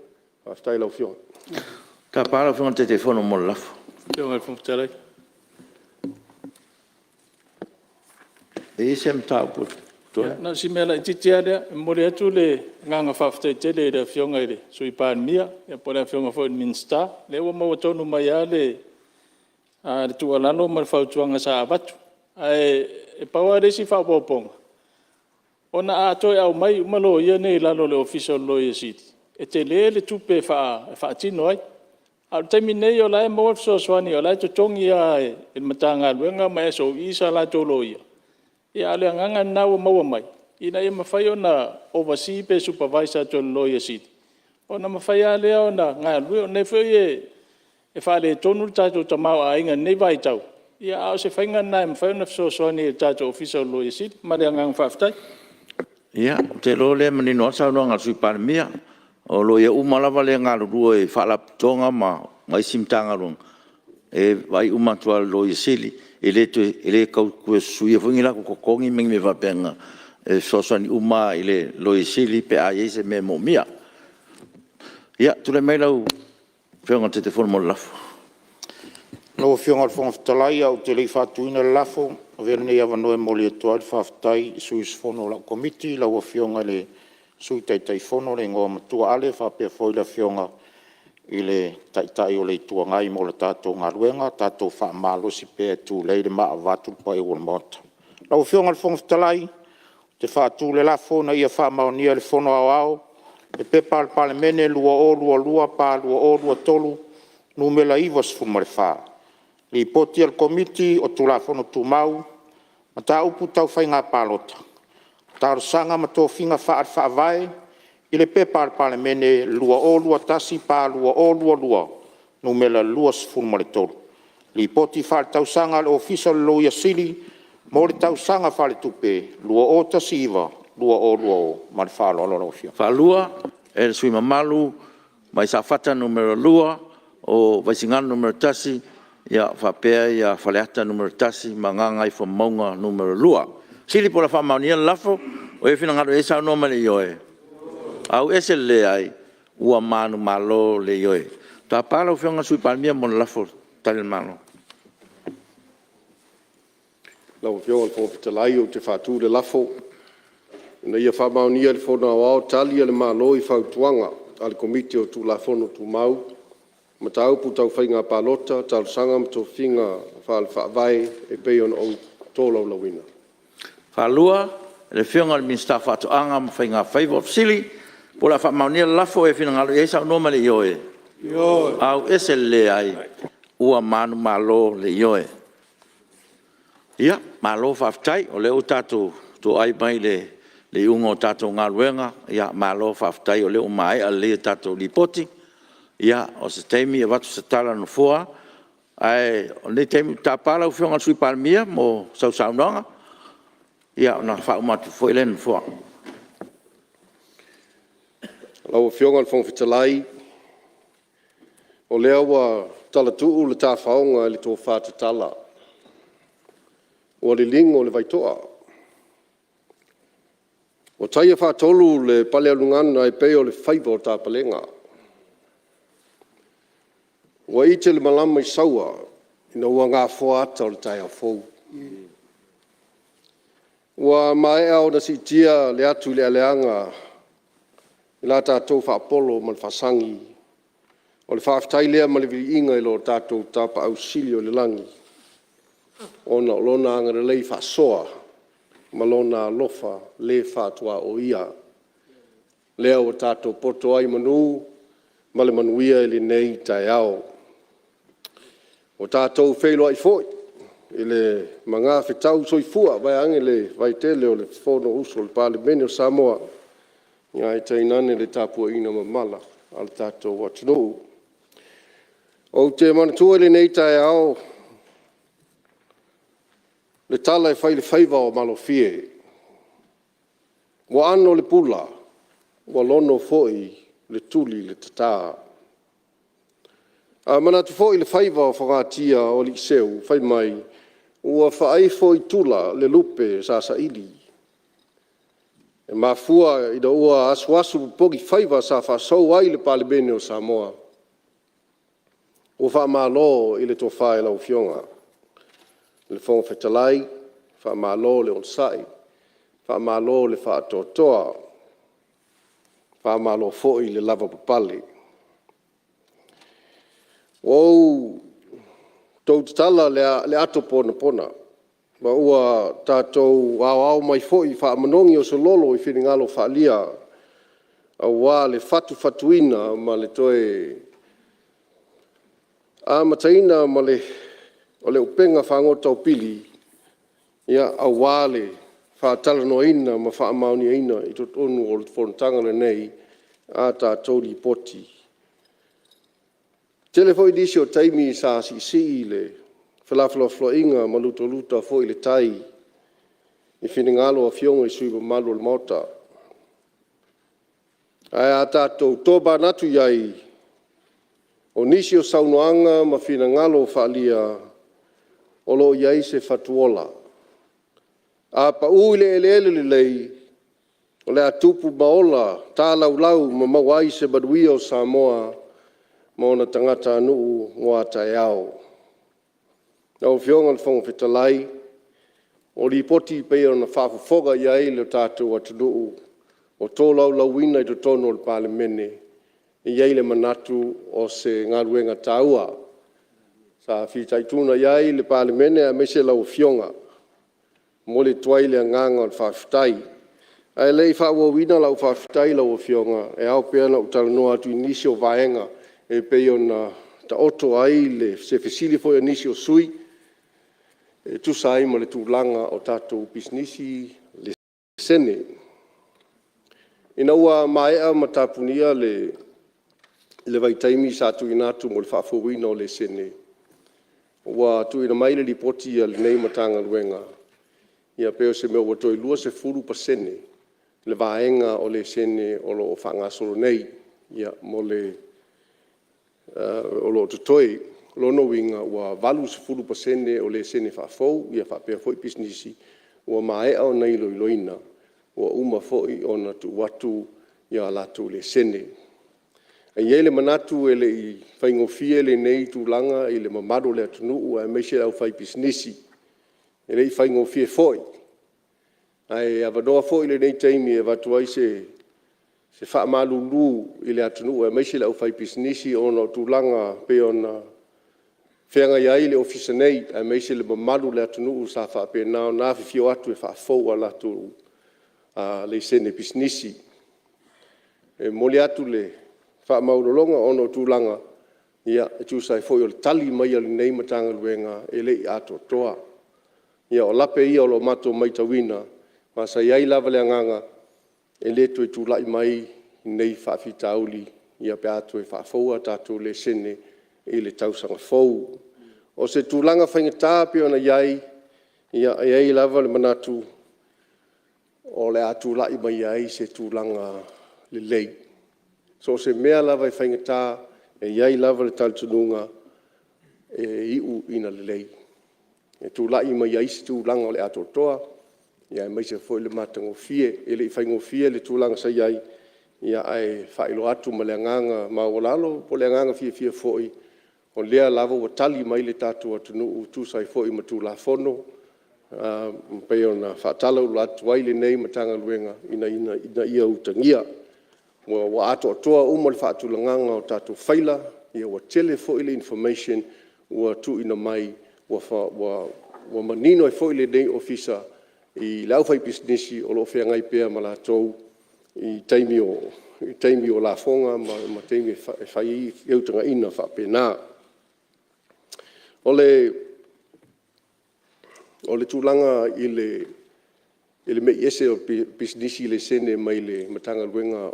Faafetai i lau Afioga. Ou te tapa lau Afioga i le Taitaifono mo le lafo. E i ai se mataupu o totoe? Na o si mea laitiiti lava lea. E momoli atu le agaga faafetai tele i le Afioga i le Sui Palemia po o le Afioga foi i le Minisita, lea ua maua tonu mai lava le tuualalo ma le fautuaga sa avatu. Ae pau lava le isi faaopoopoga, ona a toe aumai uma loia nei i lalo o le Ofisa o le Loia Sili, e tele le tupe e faatino ai. A o le taimi nei o la e maua le fesoasoani o la e totogi lava e le Matagaluega ma SOE's a latou loia, a o le agaga lena ua maua mai, ina ia mafai ona oversee pe supervise atu e le Loia Sili, ona mafai lava lea ona galulue. O lenei foi e faaletonu le tatou tamaoaiga i lenei vaitau, a o se faiga lena e mafai ona fesoasoani ai i le tatou Ofisa o le Loia Sili. Ma le agaga faafetai. Ia, ou te iloa o lea e manino lava le saunoaga a le Sui Palemia, o loia uma lava lea e galulue i Faalapotopotoga ma isi Matagaluega, e vaai uma atu lava e le Loia Sili. E le tau toe suia foi ni o latou totogi ma ni mea faapena, e fesoasoani uma lava i le Loia Sili pe a i ai se mea e manaomia. Ia, tulai mai lau Afioga i le Taitaifono mo le lafo. Lau Afioga i le Fofoga Fetalai ae ou te le i faatuina le lafo, Avea lenei avanoa e momoli atu ai le faafetai i sui usufono o lau Komiti, lau Afioga i le Sui Taitaifono le Igoamatua Ale faapea foi le Afioga i le Taitai o le Itu Agai mo le tatou galuega, tatou faamalosi pea e tulei le maa vaeatu le paia o le Maota. Lau Afioga i le Fofoga Fetalai, ou te faatu le lafo, Ina ia faamaonia e le Fono Aoao le P.P.2022/2023 Nu.94, Lipoti a le Komiti o Tulafono Tumau, Mataupu Tau Faiga Palota, Talosaga ma Tofiga Faale-Faavae i le P.P.2021/2022 Nu.23, Lipoti Faaletausaga a le Ofisa o le Loia Sili mo le Tausaga Faaletupe 2019/2020. Ma le faaaloalo lau Afioga. E faatu le lafo, e Safata 2, o Vaisigano Nu.1 faapea Faleata 1 ma Gagaifomauga Nu.2. O le fesili po o le a faamaonia le lafo? O e finagalo i ai saunoa mai i le ioe. Ioe. Ua manumalo le Ioe. Ou te tapa lau Afioga i le Sui Palemia mo le lafo a le Tali a le Malo. Lau Afioga i le Fofoga Fetalai ou te faatu le lafo, Ina ia faamaonia e le Fono Aoao Tali a le Malo i Fautuaga a le Komiti o Tulafono Tumau, Mataupu Tau Faiga Palota, Talosaga ma Tofiga Faale-Faavae e pei ona ou tolaulauina. E faatu le lafo, e le Minisita o Faatoaga ma Faiga Faiva. O le fesili po o le a faamaonia le lafo. O e finagalo i ai saunoa mai i le ioe. Ioe. Ua manumalo le Ioe. Ia malo faafetai o lea ua tatou toai mai i le iuga o tatou galuega, ia malo faafetai o lea ua maea lelei a tatou Lipoti. Ia o se taimi avatu se tala a le Nofoa, ae o lenei taimi ou te tapa lau Afioga i le Sui Palemia mo sau saunoaga, ia ona faauma atu foi lea e le Nofoa. Lau Afioga i le Fofoga Fetalai, o lea ua talatuu le tafaoga i le tofa tatala, ua liligo le vaitoa. Ua taia faatolu le palealugaga e pei o le faiva o tapalega. Ua iite le malama i Saua ina ua gafoa ata o le taeao fou. Ua maea ona siitia le atu i le aleaga i la tatou faapolo ma le faasagi, o le faafetai lea ma le viiga i lo tatou Tapaau Sili i le lagi, ona o Lona agalelei faasoa ma Lona alofa le faatuaoia, lea ua tatou poto ai i manu ma le manuia i lenei taeao. Ua tatou feiloai foi i le magafetau soifua vaeane le vaitele o le Fonousu a le Palemene o Samoa, ae tainane le tapuaiga mamala a lo tatou atunuu. Ou te manatua i lenei taeao le tala e fai i le faiva o Malofie, ua ano le pula, ua logo foi le tuli i le tata. A manatu foi i le faiva o fogatia o aliiseu, fai mai, Ua faaifo i tula le lupe sa saili, e mafua ina ua asuasupopoli faiva sa faasou ai le Palemene o Samoa. Ua faamalo i le tofa i lau Afioga i le Fofoga Fetalai, faamalo le onosai, faamalo le faatoatoa, faamalo foi le lavapapale. Ua outou tatala le ato ponapona ma ua tatou aoao mai foi faamanogi o se lolo i finagalo faaalia aua le fatufatuina ma le toe amataina o le upega fagota o Pili, aua le faatalanoaina ma faamaoniaina i totonu o le fonotaga lenei a tatou Lipoti. E tele foi nisi o taimi sa siisii le felafolafoaiga ma lutaluta foi le tai i finagalo o Afioga i sui usufono mamalu o le Maota. Ae a tatou tomanatu i ai, o nisi o saunoaga ma finagalo faaalia, o lo o i ai se fatuola. A pau i le eleele lelei, o le a tupu ma ola talaulau ma maua ai se manuia o Samoa ma ona tagatanuu mo a taeao. Lau Afioga i le Fofoga Fetalai, o Lipoti e pei ona faafofoga i ai le tatou atunuu ua tolaulauina i totonu o le Palemene, e i ai le manatu o se galuega taua sa fitaituga i ai le Palemene aemaise lau Afioga. E momoli atu ai le agaga o le faafetai. Ae le i faaauauina lau faafetai lau Afioga, e ao pea ona ou talanoa atu i nisi o vaega e pei ona taoto ai se fesili foi a nisi o sui usufono e tusa ai ma le tulaga o tatou pisinisi laisene. Ina ua maea ma tapunia le vaitaimi sa tuuina atu mo le faafouina o laisene, ua tuuina mai le lipoti a lenei Matagaluega, e pei o se mea ua toe 20% le vaega o laisene o lo o faagasolo nei, o lo o totoe. O lona uiga ua 80% o laisene faafou faapea foi pisinisi ua maea ona iloiloina, ua uma foi ona tuu atu a latou laisene. E i ai le manatu e le i faigofie lenei tulaga i le mamalu o le atunuu aemaise le aufaipisinisi. E le i faigofie foi, ae avanoa foi lenei taimi e avatu ai se faamalulu i le atunuu aemaise le aufaipisinisi ona o tulaga e pei ona feagai ai le Ofisa nei aemaise le mamalu o le atunuu sa faapena ona afifio atu e faafou a latou laisene pisinisi. E momoli atu le faamaualaloga ona o tulaga e tusa ai foi o le tali mai a lenei Matagaluega e le i atoatoa. Ia o lape ia o lo o matou matauina, ma sa i ai lava le agaga e le toe tulai mai nei faafitauli pe a toe faafou a tatou laisene i le tausaga fou. O se tulaga faigata e pei ona i ai, ia e i ai lava le manatu o le a tulai mai ai se tulaga lelei. So o se mea lava e faigata, e i ai lava le talitonuga e iu ina lelei, e tulai mai ai se tulaga o le atoatoa, aemaise foi le matagofie. E le i faigofie le tulaga sa i ai, ae faailoa atu ma le agaga maualalo po o le agaga fiafia foi, o lea lava ua tali mai le tatou atunuu e tusa ai foi ma Tulafono e pei ona faatalauula atu ai lenei Matagaluega ina ia utagia. Ua atoatoa uma le faatulagaga o tatou faila, ua tele foi le information ua tuuina mai ua manino ai foi lenei Ofisa i le aufaipisinisi o lo o feagai pea ma latou i taimi o lafoga ma taimi e fai ai feutagaiga faapena. O le tulaga i le mei ese o pisinisi laisene mai le Matagaluega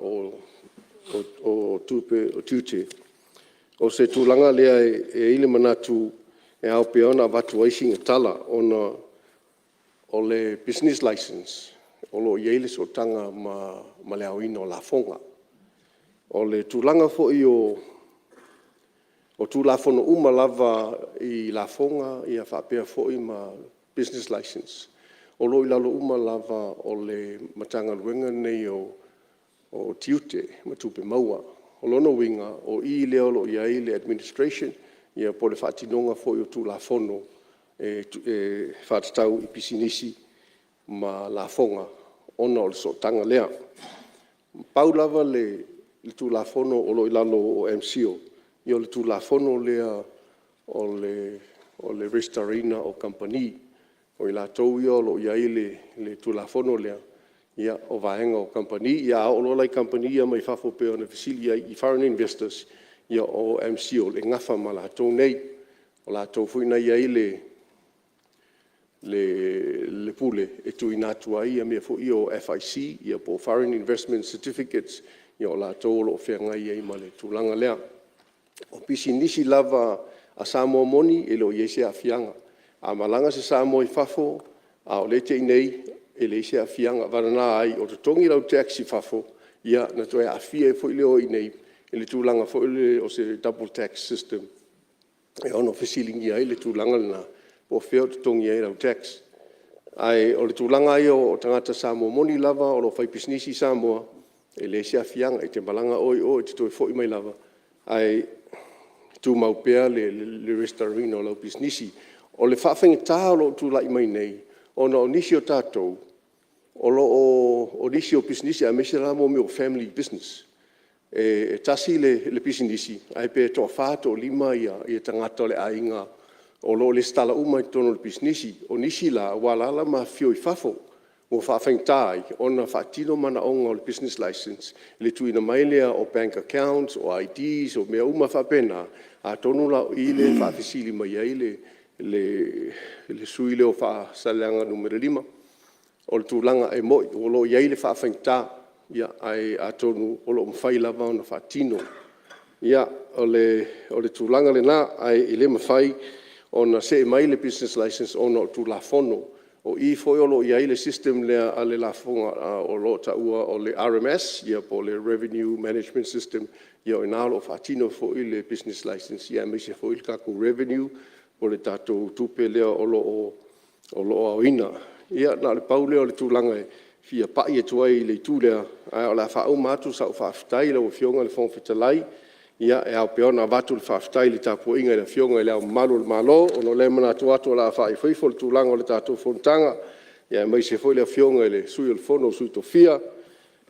o Tiute, o se tulaga lea e i ai le manatu e ao pea ona avatu ai sina tala ona o le business license, o lo o i ai le sootaga ma le aoina o lafoga. O le tulaga foi o Tulafono uma lava i lafoga faapea foi ma Business License, o lo o i lalo uma lava o le Matagaluega lenei o Tiute ma Tupe Maua. O lona uiga, o i lea o lo o i ai le administration ia po o le faatinoga foi o Tulafono e faatatau i pisinisi ma lafoga ona o le sootaga lea. E pau lava le Tulafono o lo o i lalo o le MCIL, ia o le Tulafono lea o le Resitalaina o Kamupani. O i latou ia o lo o i ai le Tulafono lea, ia o vaega o kamupani. A oo loa la i kamupani ia mai fafo pei ona fesili ai i foreign investors, ia o le MCIL e nafa ma latou nei. O latou foi na e i ai le pule e tuuina atu ai mea foi ia o FIC po o Foreign Investment Certificates, ia o latou o lo o feagai ai ma le tulaga lea. O pisinisi lava a Samoa moni, e le o i ai se aafiaga. A malaga se Samoa i fafo a o lea e te i inei, e leai se aafiaga, vagana ai o totogi lau tax i fafo, ia ona toe aafia ai foi lea o oe i inei i le tulaga foi lea o se double tax system e ono fesiligia ai le tulaga lena, po o fea o totogi ai lau tax. Ae o le tulaga lava ia o tagata Samoa moni lava o lo o faipisinisi i Samoa, e leai se aafiaga. E te malaga oe i o e te toe foi mai lava, ae tumau pea le resitalaina o lau pisinisi. O le faafaigata o lo o tulai mai nei, ona o nisi o tatou, o nisi o pisinisi aemaise lava mea o family business. E tasi le pisinisi ae pe toafa toalima tagata o le aiga o lo o resitala uma i totonu o le pisinisi. O nisi la, ua alaala ma afifio i fafo ua faafaigata ai ona faatino manaoga o le business license i le tuuina mai lea o bank accounts, o IDs o mea uma faapena. Atonu la o i lea e faafesili mai ai le sui usufono lea o Faasaleleaga 5. O le tulaga, e moni o lo o i ai le faafaigata, ae atonu o lo o mafai lava ona faatino. Ia, o le tulaga lena, ae le mafai ona see mai le business license ona o Tulafono. O i foi o lo o i ai le system lea a le Lafoga o lo o taua o le RMS po o le Revenue Management System, o i ina o lo o faatino foi le business license aemaise foi le tatou revenue po o le tatou tupe lea o lo o aoina. Ia na o le pau lea o le tulaga e fia pai atu ai i le itu lea, ae o le a faauma atu sau faafetai lau Afioga i le Fofoga Fetalai. E ao pea ona avatu le faafetai i le tapuaiga i le Afioga i Le Ao Mamalu o le Malo, ona o lea e manatu atu o le a faaifoifo le tulaga o le tatou fonotaga, aemaise foi le Afioga i le Sui o le Fono a Sui Tofia,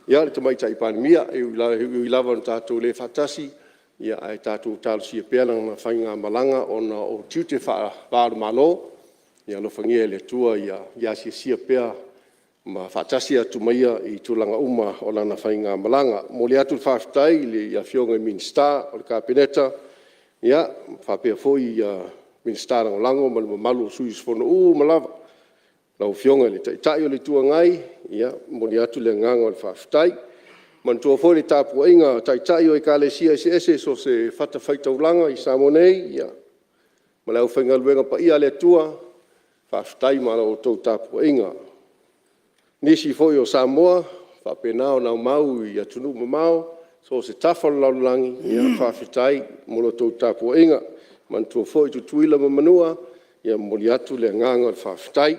le Tamaitai Palemia. E ui lava ina tatou le faatasi, ae tatou talosia pea lana faigamalaga ona o tiute faava-o-Malo. Ia alofagia e le Atua ia asiasia pea ma faatasi atu ma ia i tulaga uma o lana faigamalaga. E momoli atu le faafetai i Afioga i Minisita o le Kapeneta faapea foi Minisita Lagolago ma le mamalu o sui usufono uma lava. Lau Afioga i le Taitai o le Itu Agai, e momoli atu le agaga o le faafetai. Manatua foi le tapuaiga a Taitai o Ekalesia eseese i so o se fatafaitaulaga i Samoa nei ma le aufaigaluega paia a le Atua, faafetai mo la outou tapuaiga. O nisi foi o Samoa ua faapena ona aumau i atunuu mamao i so o se tafa o le lalolagi, ia faafetai mo la outou tapuaiga. Manatua foi Tutuila ma Manua, e momoli atu le agaga o le faafetai.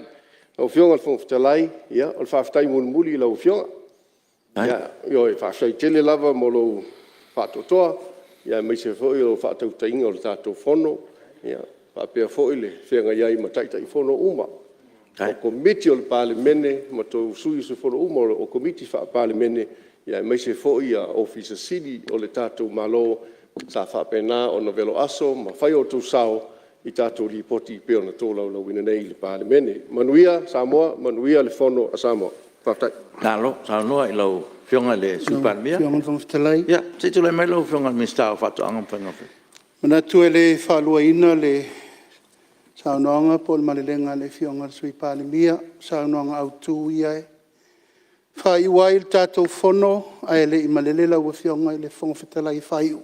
Lau Afioga i le Fofoga Fetalai, ia o le faafetai mulimuli i lau Afioga. Ioe, faafetai tele lava mo lou faatoatoa aemaise foi o le faatautaiga o le tatou Fono faapea foi le feagai ai ma Taitaifono uma o Komiti a le Palemene ma sui usufono uma o Komiti Faa-Palemene, aemaise foi Ofisa Sili o le tatou Malo sa faapena ona velo aso ma fai o outou sao i tatou Lipoti e pei ona tolaulauina nei i le Palemene. Manuia Samoa, manuia le Fono a Samoa. Faafetai. Malo saunoa i lau Afioga i le Sui Palemia. Lau Afioga i le Fofoga Fetalai… Ia, se i tulai mai lau Afioga i le Minisita o Faatoaga ma Faiga Faiva. E manatu e le faaluaina le saunoaga po o le maleleaga a le Afioga i le Sui Palemia. O saunoaga autu ia e faaiu ai le tatou Fono ae le i malele lau Afioga i le Fofoga Fetalai e faaiu.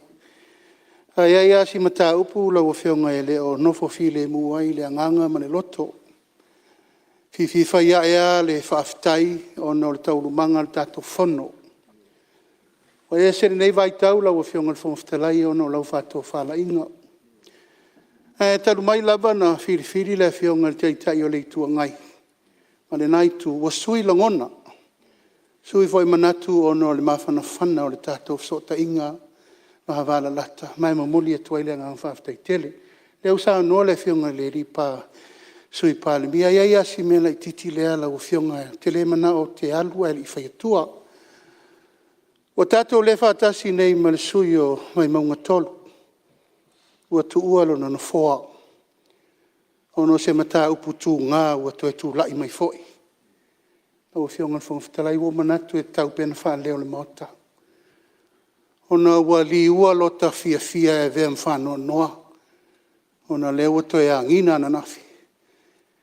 Ae i ai lava si mataupu lau Afioga e le o nofo filemu ai le agaga ma le loto. E fiafia fai ae lava le faafetai ona o taualumaga o le tatou Fono. Ua ese lenei vaitau lau Afioga i le Fofoga Fetalai ona o lau faatofalaiga. Ae talu mai lava ona filifili le Afioga i le Taitai o le Itu Agai ma lena Itu, ua sui lagona, sui foi manatu ona o le mafanafana o le tatou fesootaiga vavalalata, ma e momoli atu ai le agaga faafetai tele. O lea ua saunoa le Afioga i le Sui Palemia, e i ai lava si mea laitiiti lea lau Afioga, ou te le manao ou te alu ae le i fai atua. Ua tatou le faatasi nei ma le sui usufono mo Vaimauga 3 ua tuua lona nofoa ona o se mataupu tuga ua toe tulai mai foi. Lau Afioga i le Fofoga Fetalai, ua ou manatu e tatau pea ona faaleo i le Maota, ona ua liua lota fiafia e avea ma faanoanoa ona o lea ua toe agiga ananafi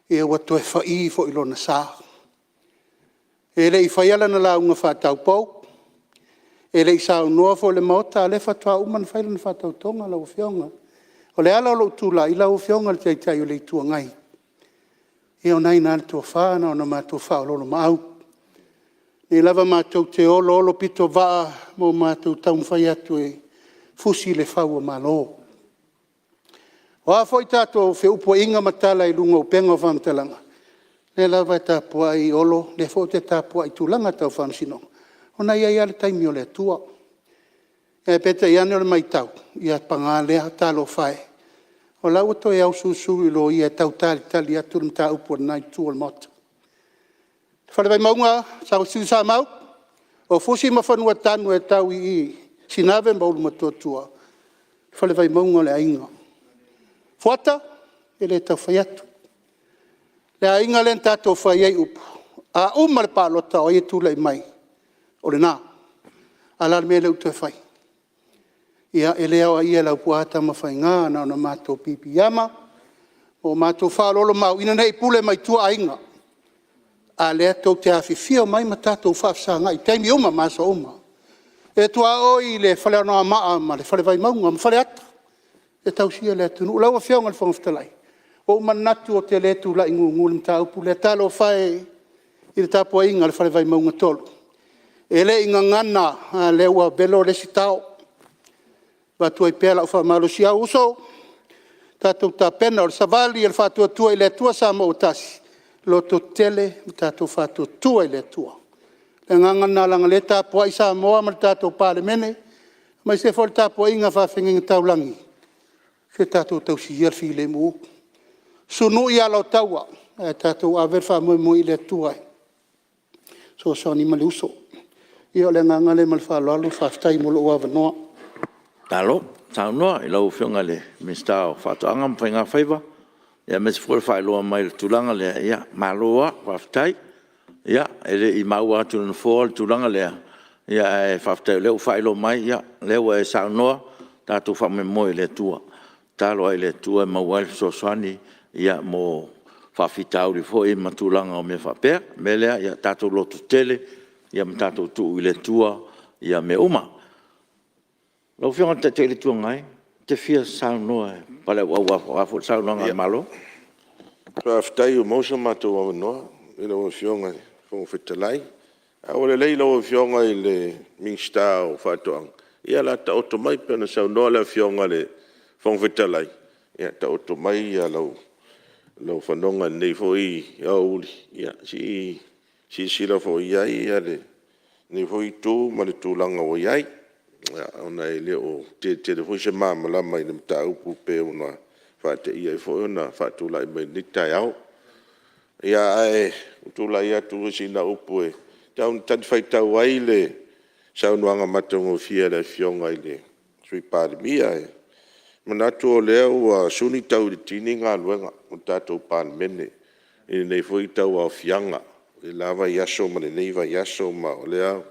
ua toe fai foi lona sa. E le i faia lana lauga faataupou, e le i saunoa foi i le Maota, a o lea faatoa uma ona fai lana faatautoga lau Afioga. O le ala o lou tulai, lau Afioga i le Taitai o le Itu Agai, ia o lena e i ina le tofa, na ona matou faaoloolomaau. O lenei lava matou te oloolopitovaa ma matou taumafai atu e fusi le fau o malo. O a foi tatou feupuaiga ma tala i luga o upega o faamatalaga, o lea lava e tapuai Olo, o lea foi ou te tapuai i tulaga tau faamasinoga, o lena e i ai lava le taimi o le Atua. Ae peitai ane o le matau, ia paga lea, talofa e, o la e ua toe ausulusulu i loia e tau talitali atu le mataupu a lena Itu o le Maota. Le Fale Vaimauga Tuisamau, o Fusi ma Fanuatanu e tau i Sinave ma Ulumotootua, le Fale Vaimauga o le aiga. Fuata, e le tau fai atu, le aiga lea na tatou fai ai upu, a uma le palota o ai e tulai mai, o lena. A o le a le mea lea ua toe fai? Ia, e le aoaia e Laupua Tamafaiga, na ona matou piipiiama ma o matou faaoloolomaau ina ne i pule mai tua aiga, a o lea tou te afifio mai ma tatou faafesagai i taimi uma ma aso uma. E tuaoi le Fale Anoamaa ma le Fale Vaimauga ma Faleata e tausia le atunuu. Lau Afioga i le Fofoga Fetalai, ua ou manatu ou te le tulai gugu i le mataupu lea. Talofa e i le tapuaiga a le Fale Vaimauga 3, e le i gagana a o lea ua velo le isi tao. E avatu ai pea lau faamalosiau, uso, tatou tapena, o le savali a le Faatuatua i le Atua Samoa ua Tasi, lototetele ma tatou faatuatua i le Atua. O le agaga lena leaga o lea e tapuai Samoa ma le tatou Palemene, aemaise foi o le tapuaiga a faafeagaiga taulagi, se tatou tausi ia le filemu, sunui ala o taua ae tatou ave le faamoemoe i le Atua e fesoasoani mai le uso. Ia o le agaga lea ma le faaaloalo faafetai mo lou avanoa. Malo saunoa i lau Afioga i le Minisita o Faatoaga ma Faiga Faiva, aemaise foi o le faailoa mai o le tulaga lea. Malo lava faafetai. Ia, e le i maua atu e le Nofoa le tulaga lea, ae faafetai o lea ua faailoa mai, o lea ua e saunoa, tatou faamoemoe i le Atua, tatalo lava i le Atua e maua ai le fesoasoani mo faafitauli foi ma tulaga o mea faapea. O le mea lea, ia tatou lototetele ma tatou tuu i le Atua mea uma. Lau Afioga i le Taitai o le Itu Agai, e te fia saunoa e paleauau aua foi le saunoaga a le Malo. Faafetai ua maua so matou avanoa i lau Afioga i le Fofoga Fetalai. Ae ua lelei lau Afioga i le Minisita o Faatoaga, ia o le a taoto mai pei ona saunoa le Afioga i le Fofoga Fetalai, ia taoto mai lou fanoga i lenei foi aoauli se i silasila foi i ai lenei foi Itu ma le tulaga ua i ai, ona e le o tele tele foi se malamalama i le mataupu e pei ona faateia ai foi ona faatulai mai i lenei taeao. Ae ua ou tulai atu o sina upu e talifuaitau ai le saunoaga matagofie a le Afioga i le Sui Palemia. E manatu o lea ua suni tau i le tini galuega a le tatou Palemene i lenei foi tauaofiaga i le la vaiaso ma lenei vaiaso, ma o lea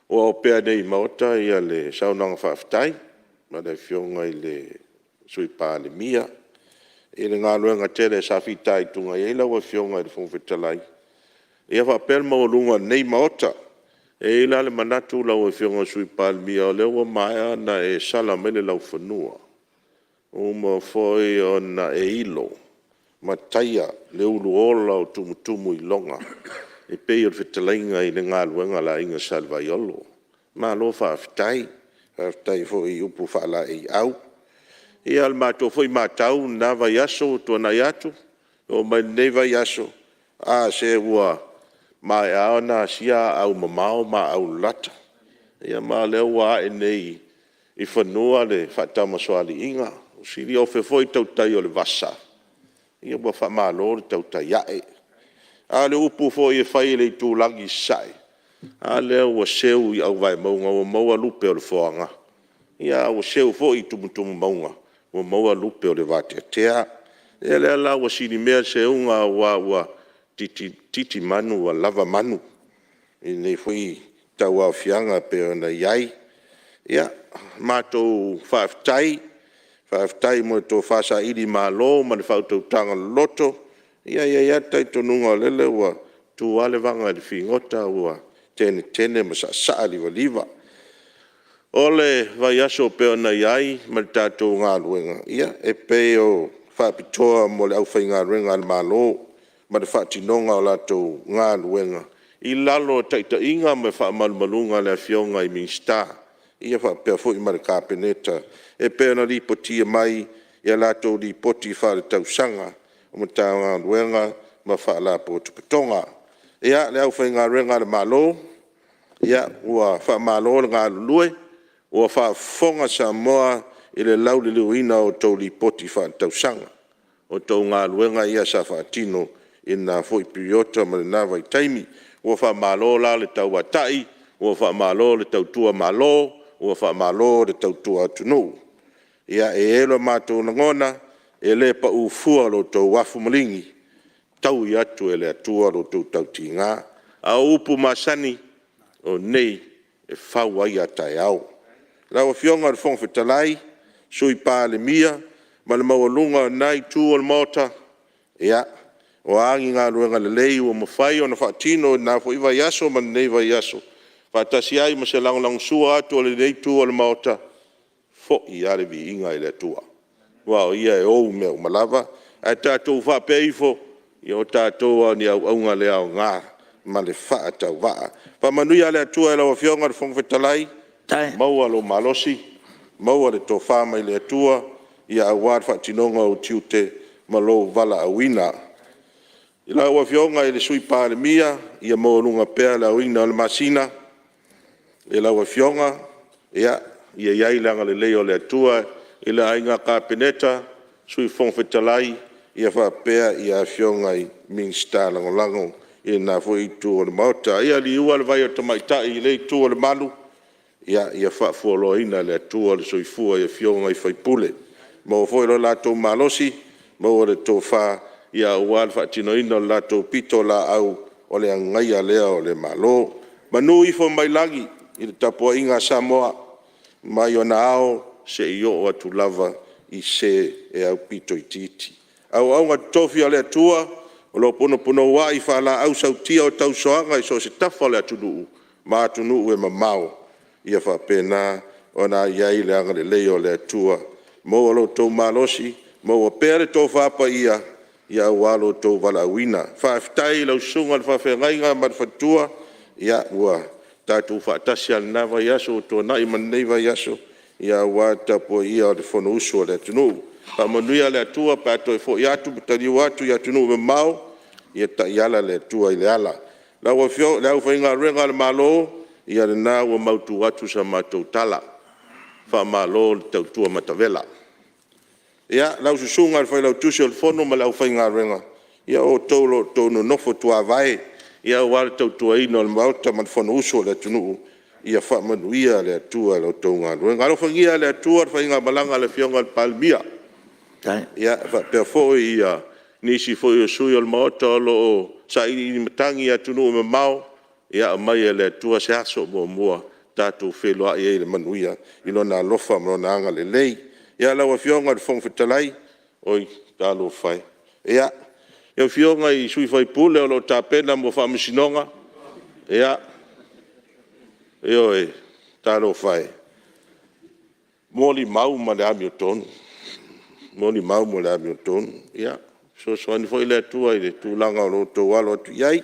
ua opea nei i Maota le saunoaga faafetai a le Afioga i le Sui Palemia i le galuega tele sa fitaituga i ai lau Afioga i le Fofoga Fetalai, ia faapea le maualuga o lenei Maota. E i ai la le manatu lau Afioga i le Sui Palemia, o lea ua maea ona e sala mai le laufanua, ua uma foi ona e ilo ma taia le uluola o tumutumuiloga e pei o le fetalaiga i le galuega a le Aiga Salevaiolo. Malo faafetai. Faafetai foi i upu faalaeiau. Ia o le matou foi matau i lena vaiaso ua tuanai atu e oo mai lenei vaiaso, a, se ua maea lava ona asia aau mamao ma aau lalata, ma o lea ua ae nei i fanua le faatamasoaliiga. Ua siliofe foi tautai o le vasa, ia ua faamalo le tautai a'e. A o le upu foi e fai e le itulagi i Sasae, a lea ua seu i auvaemauga ua maua lupe o le foaga, a ua seu foi i tumutumu mauga ua maua lupe o le vateatea. Ia o lea la ua silimea le seuga aua ua titi manu ua lava manu i lenei foi tauaofiaga e pei ona i ai. Ia, matou faafetai, faafetai mo le tofa sailimalo ma le faautautaga loloto. Ia e i ai lava le talitonuga o lele ua tu lava le vaga i le figota ua tenetene ma saasaa livaliva. O le vaiaso e pei ona i ai ma le tatou galuega, ia, e pei e faapitoa mo le aufaigaluega a le Malo ma le faatinoga o latou galuega i lalo o taitaiga ma le faamalumaluga a le Afioga i Minisita faapea foi ma le Kapeneta e pei ona lipotia mai i a latou Lipoti Faaletausaga a Matagaluega ma Faalapotopotoga. Ia, le aufaigaluega a le Malo, ua faamalo le galulue, ua faafofoga Samoa i le lauliliuina o a outou Lipoti Faaletausaga. O a outou galuega ia sa faatino i lena foi piriota ma lena vaitaimi. Ua faamalo la le tauatai, ua faamalo le tautua Malo, ua faamalo le tautua atunuu. Ia, e i ai lo matou lagona, e le pau fua lo outou afu maligi, e taui atu e le Atua lo outou tautiga. A o upu masani, o nei e fau ai a taeao. Lau Afioga i le Fofoga Fetalai, Sui Palemia ma le maualuga o lena Itu o le Maota, ia, o a ni galuega lelei ua mafai ona faatino i lena foi vaiaso ma lenei vaiaso, faatasi ai ma se lagolagosua atu a lenei Itu o le Maota, foi lava le viiga i le Atua, aua o Ia e ou mea uma lava. Ae tatou faapea ifo, ia o tatou lava o ni auauna le aoga ma le faatauvaa. Faamanuia le Atua i lau Afioga i le Fofoga Fetalai, maua lou malosi, maua le tofa mai le Atua aua le faatinoga o ou tiute ma lou valaauina. Lau Afioga i le Sui Palemia, ia maualuga pea le aoina o le masina i lau Afioga, ia i ai le agalelei o le Atua i le Aiga Kapeneta, Sui Fofoga Fetalai faapea Afioga i Minisita Lagolago i lena foi Itu o le Maota. Ia liua le vai o le tamaitai i lea Itu o le Malu, ia faafualoaina e le Atua le soifua o Afioga i sui usufono, maua foi lo latou malosi, maua le tofa aua le faatinoina o le latou pitolaau o le agaia lea o le Malo. Manu ifo mai lagi i le tapuaiga a Samoa mai ona ao seia oo atu lava i se e aupito itiiti. Auauna totofi a le Atua o lo o punopunouai faalaau sautia o tausoaga i so o se tafa o le atunuu ma atunuu e mamao, ia faapena ona i ai le agalelei o le Atua, maua lo outou malosi, maua pea le tofa paia aua lo outou valaauina. Faafetai i lau susuga i le faafeagaiga ma le faletua, ua tatou faatasi lava i lena vaiaso ua tuanai ma lenei vaiaso aua le tapuaia o le Fonousu a le atunuu. Faamanuia le Atua pe a toe foi atu ma taliu atu i atunuu mamao, ia taiala le Atua i le ala. Le aufaigaluega a le Malo, ia lena ua mautu atu sa matou tala, faamalo le tautua matavela. Ia, lau susuga i le Failautusi o le Fono ma le aufaigaluega, ia o outou o lo o outou nonofo tuavae aua le tautuaina o le Maota ma le Fonousu a le atunuu, ia faamanuia le Atua i la outou galuega. Alofagia e le Atua le faigamalaga a le Afioga i le Palemia, faapea foi nisi foi o sui usufono o le Maota o lo o sailiili matagi i atunuu mamao, ia aumai e le Atua se aso o muamua tatou feiloai ai i le manuia i Lona alofa ma Lona agalelei. Ia lau Afioga i le Fofoga Fetalai, oi talofa e! Ia, Afioga i sui usufono o lo o tapena mo faamasinoga, ioe, talofa e, molimau ma le amiotonu, molimau ma le amiotonu. Ia fesoasoani foi le Atua i le tulaga o lo o outou alo atu i ai.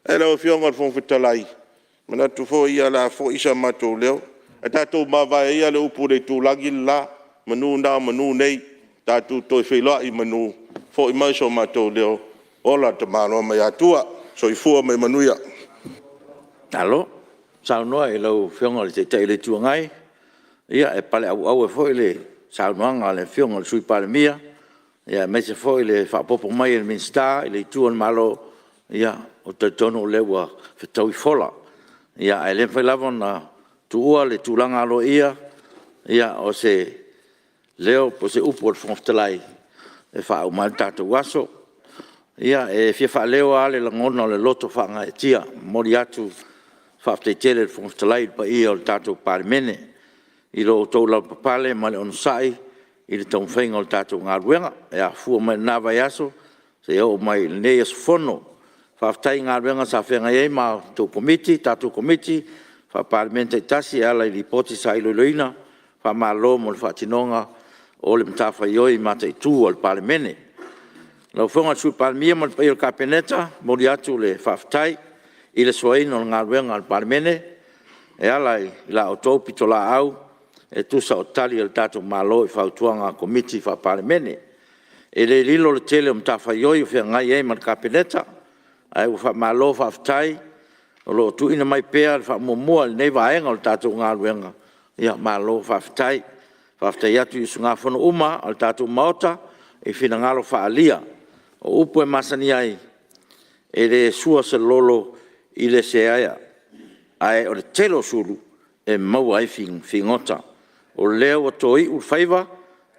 Lau Afioga i le Fofoga Fetalai, e manatu foi o le a foi so matou leo, ae tatou mavae ia i le upu i le itulagi le la. manu na o manu nei, tatou toe feiloai i manu, foi mai so matou leo, ola le tamaloa mai Atua. Soifua ma ia manuia. Malo saunoa i lau Afioga i le Taitai o le Itu Agai, e paleauau ai foi le saunoaga a le Afioga i le Sui Palemia, aemaise foi le faaopoopo mai a le Minisita i le Itu a le Malo. Ia, ou te talitonu o lea ua fetaui fola. Ae le mafai lava ona tuua le tulaga aloaia o se leo po o se upu a le Fofoga Fetalai e faauma ai le tatou aso. Ia, e fia faaleo lava le lagona o le loto faagaeetia e momoli atu le faafetai tele a le Fofoga Fetalai i le paia o le tatou Palemene i lo outou lavapapale ma le onosai i le taumafaiga o le tatou galuega e afua mai lena vaiaso seia oo mai i lenei aso Fono. Faafetai i galuega sa feagai ai ma tatou Komiti Faa-Palemene taitasi e ala i Lipoti sa iloiloina, faamalo mo le faatinoga o le matafaioi mataitu a le Palemene. Lau Afioga i le Sui Palemia ma le paia o le Kapeneta, e momoli atu le faafetai i le soaina o galuega a le Palemene e ala i la outou pitolaau e tusa o Tali a le tatou Malo i fautuaga a Komiti Faa-Palemene. E le lilo le tele o matafaioi o feagai ai ma le Kapeneta, ae ua faamalo faafetai o lo o tuuina mai pea le faamuamua i lenei vaega o le tatou galuega, malo faafetai. Faafetai atu i usugafono uma a le tatou Maota i finagalo faaalia. O upu e masani ai, e le sua se lolo i le seaea, ae o le tele o sulu e maua ai figota. O lea ua toi'u le faiva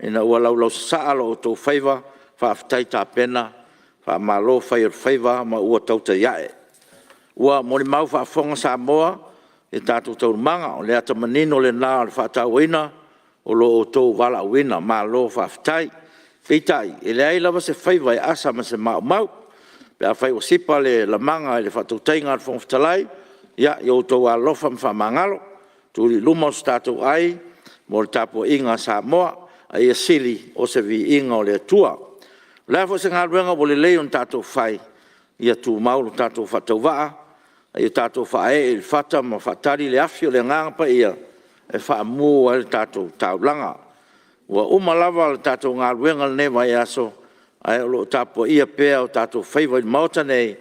ina ua laulausasaa lo outou faiva, faafetai tapena, faamalo fai o le faiva ma ua tautai a'e. Ua molimau faafofoga Samoa i a tatou taualumaga, o le ata manino lena o le faatauaina o lo outou valaauina, malo faafetai. Peitai, e leai lava se faiva e asa ma se maumau. Pe afai ua sipa le lamaga i le faatautaiga a le Fofoga Fetalai, ia outou alolofa ma faamagalo. Tuli i luma so tatou ai mo le tapuaiga a Samoa, a ia sili o se viiga o le Atua. O le a foi se galuega ua lelei ona tatou fai, ia tumau lo tatou faatauvaa, a ia tatou faaee i le fata ma faatali le afi o le Agaga Paia e faamu ai le tatou taulaga. Ua uma lava le tatou galuega i lenei vaiaso, ae o lo o tapuaia pea o tatou faiva i le Maota nei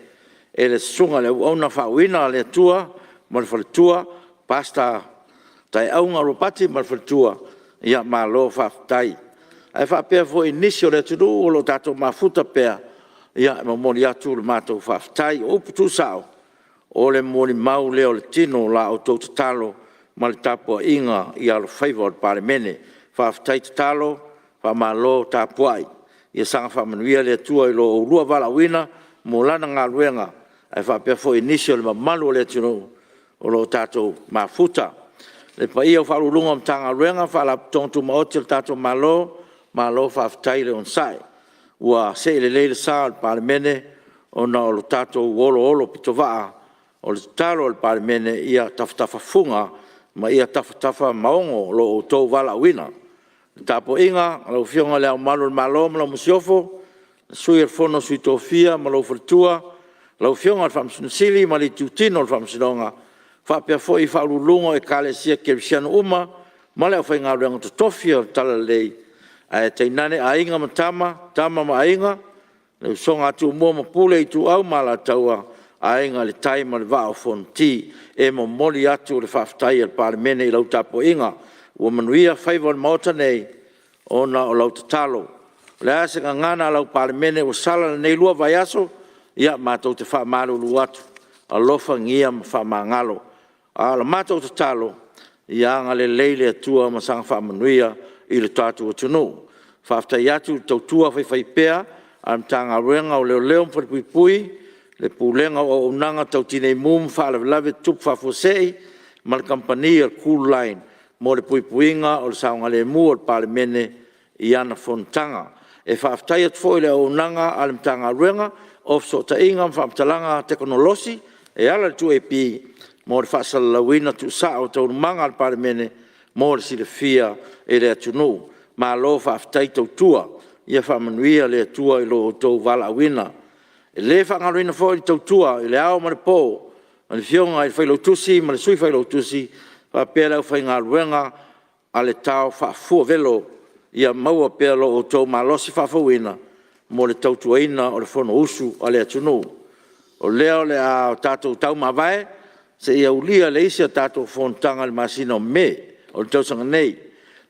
e le Susuga i le Auauna Faauuina a le Atua ma le faletua, Pastor Taeauga Ropati ma le faletua, malo faafetai. Ae faapea foi i nisi o le atunuu o lo o tatou mafuta pea, ia e momoli atu le matou faafetai. O upu tuusao, o le molimau lea o le tino o la outou tatalo ma le tapuaiga i le alofaiva o le Palemene. Faafetai tatalo, faamalo tapuai. Ia saga faamanuia le Atua i lo oulua valaauina mo Lana galuega, ae faapea foi i nisi o le mamalu o le atunuu o lo o tatou mafuta. Le paia o Ofisa Sili o Pulega o Matagaluega ma Faalapotopotoga Tumaoti a le tatou Malo, malo faafetai le onosai. Ua see lelei le sa o le Palemene ona o le tatou oloolopitovaa. O le tatalo a le Palemene, ia tafatafafuga ma ia tafatafamaogo lo outou valaauina. Le tapuaiga a lau Afioga i Le Ao Mamalu o le Malo ma lau Masiofo, le Sui o le Fono a Sui Tofia ma lou Faletua, lau Afioga i le Faamasino Sili ma le Itutino o le Faamasinoga, faapea foi Faauluuluga o Ekalesia Kerisiano uma ma le aufaigaluega totofi o le Talalelei, ae tainane Aiga ma Tama, Tama ma Aiga, le Usoga a Tumua ma Pule, Ituau ma Alataua, Aiga i le Tai ma le Vaa o Fonoti. E momoli atu le faafetai a le Palemene i lau tapuaiga, ua manuia faiva o le Maota nei ona o lau tatalo. O le a se gagana a lau Palemene ua sala i lenei 2 vaiaso, ia matou te faamalulu atu, alofagia ma faamagalo. A o le matou tatalo, ia agalelei le Atua ma saga faamanuia i le tatou atunuu. Faafetai atu i le tautua faifaipea a le Matagaluega o Leoleo ma Falepuipui, le Pulega o Auaunaga Tau Tinei Mu ma Faalavelave Tutupu Faafuasei ma le Kamupani a le Kooline mo le puipuiga o le saogalemu o le Palemene i ana fonotaga. E faafetai atu foi i le auaunaga a le Matagaluega o Fesootaiga ma Faamatalaga Tekonolosi e ala i le 2AP mo le faasalalauina tuusao o taualumaga a le Palemene mo le silafia e le atunuu. Malo faafetai tautua, ia faamanuia le Atua i lo outou valaauina. E le faagaloina foi le tautua i le ao ma le po a le Afioga i le Failautusi ma le Sui Failautusi faapea le aufaigaluega a le Tao Faafuavelo Ia maua pea lo outou malosi faafouina mo le tautuaina o le Fonousu a le atunuu. O lea o le a tatou taumavae seia aulia le isi a tatou Fonotaga i le masina o Me o le tausaga nei.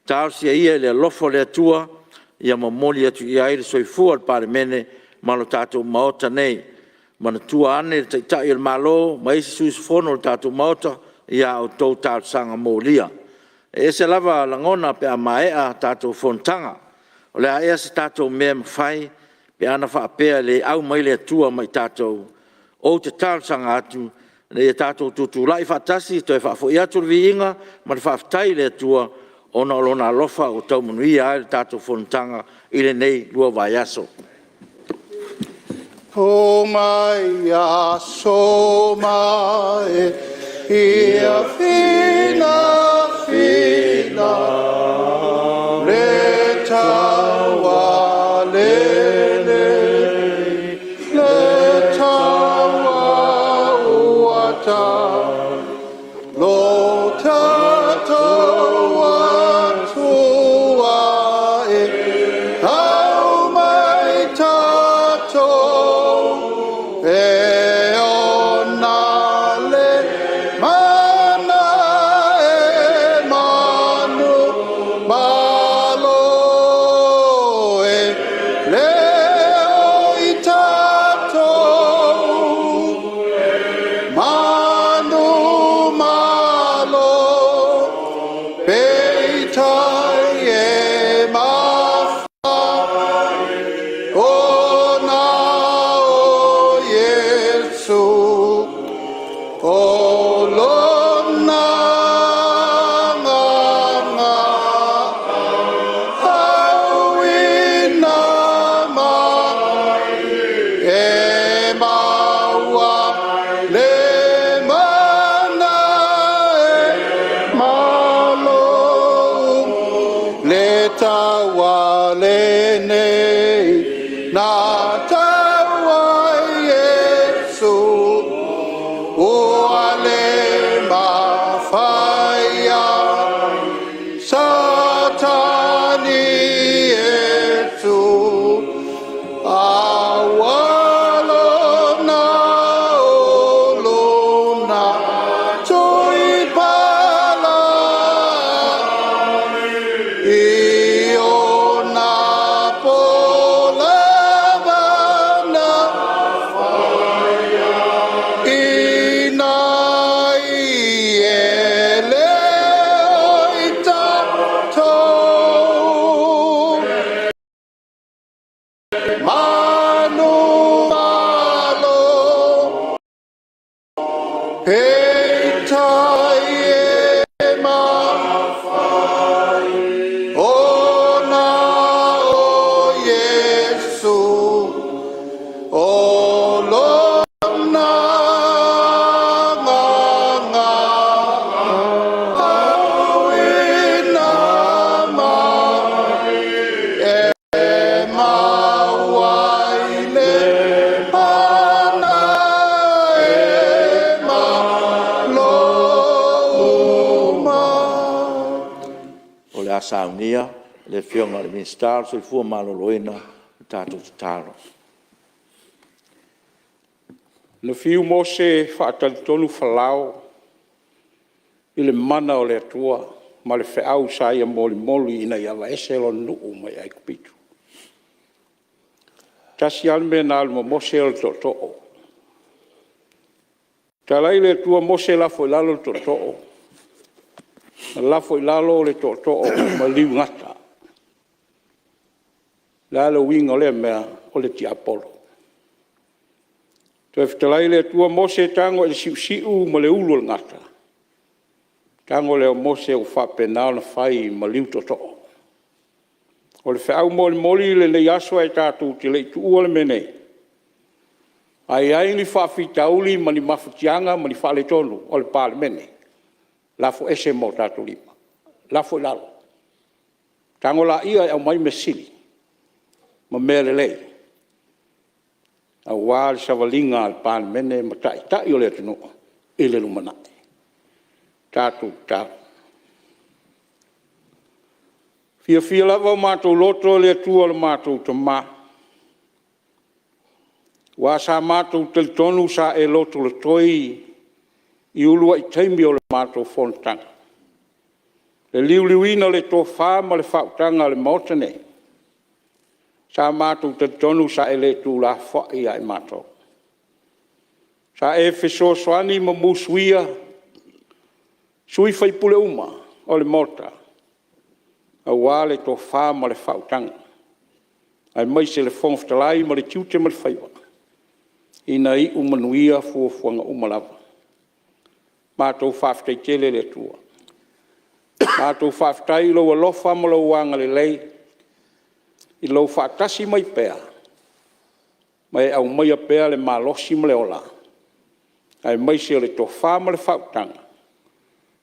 Talosia ia i le alofa o le Atua ia momoli atu i ai le soifua o le Palemene ma lo tatou Maota nei. Manatua ane le Taitai o le Malo ma isi sui usufono o le tatou Maota i a outou talosaga molia. E ese lava lagona pe a maea a tatou fonotaga. O le a ea se tatou mea e mafai pe ana faapea e le au mai le Atua ma i tatou? Ou te talosaga atu ina ia tatou tutulai faatasi e toe faafoi atu le viiga ma le faafetai i le Atua ona o Lona alofa ua tau manuia ai le tatou fonotaga i lenei 2 vaiaso. O mai aso ma e fia finafina le taualele le taua ua ta lo tatou Atua e aumai tatou e ona le mana e manumalo e le o i tatou manumalo peitai e mafai ona o Iesu o lona agaga auina mai e maua le mana e malo le taua lenei na taua ai Iesu ua le mafai e Satani e tu aua lona olona Tuipala i ona po lava na ina ia le o i tatou manumalo peitai e mafai ona o Iesu o lona agaga auina mai e maua ai le mana e malo uma. O le a saunia e le Afioga i le Minisita o le Soifua Maloloina le tatou tatalo. Na fiu Mose e faatalitonu Falao i le mana o le Atua ma le feau sa ia molimoli ina ia aveese lona nuu mai Aikupito. E tasi lava le mea na alu ma Mose o le tootoo. Fetalai le Atua, Mose lafo i lalo le tootoo, na lafo i lalo le tootoo ma liugata. O le a le uiga o lea mea? O le tiapolo. Toe fetalai le Atua, Mose tago i le siusiu ma le ulu o le gata, tago lea o Mose ua faapena ona fai ma liu tootoo. O le feau molimoli i lenei aso ae tatou te le i tuua le mea nei, a i ai ni faafitauli ma ni mafatiaga ma ni faaletonu o le Palemene, lafo ese ma o tatou lima, lafo i lalo, tago laia e aumai mea sili ma mea lelei aua le savaliga a le Palemene ma Taitai o le atunuu i le lumanai. Tatou tatalo. Fiafia lava o matou loto i le Atua lo matou Tama, aua sa matou talitonu sa e lotolotoi i uluai taimi o le matou fonotaga, le liuliuina o le tofa ma le faautaga a le Maota nei, sa matou talitonu sa e le tuulafoai ia i matou. Sa e fesoasoani ma musuia sui usufono uma o le Maota aua le tofa ma le faautaga, aemaise le Fofoga Fetalai ma tiute ma le faiva, ina ia iu manuia fuafuaga uma lava. Matou faafetai tele i le Atua. Matou faafetai i lou alofa ma lou agalelei i lou faatasi mai pea ma e aumaia pea le malosi ma le ola aemaise o le tofa ma le faautaga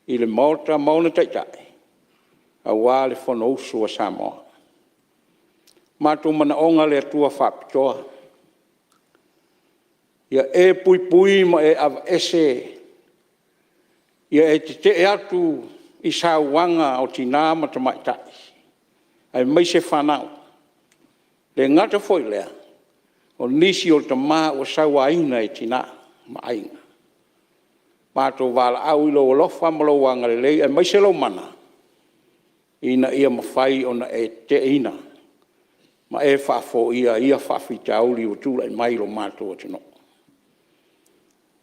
i le Maota ma ona Taitai aua le Fonousu a Samoa. Matou manaoga le Atua faapitoa, ia e puipui ma e aveese, ia e tetee atu i sauaga o tina ma tamaitai aemaise fanau. E le gata foi i lea, o nisi o tama ua sauaina e tina ma aiga. Matou valaau i lou alofa ma lou agalelei aemaise lou Mana ina ia mafai ona e teteeina ma e faafoia ia faafitauli ua tulai mai i lo matou atunuu.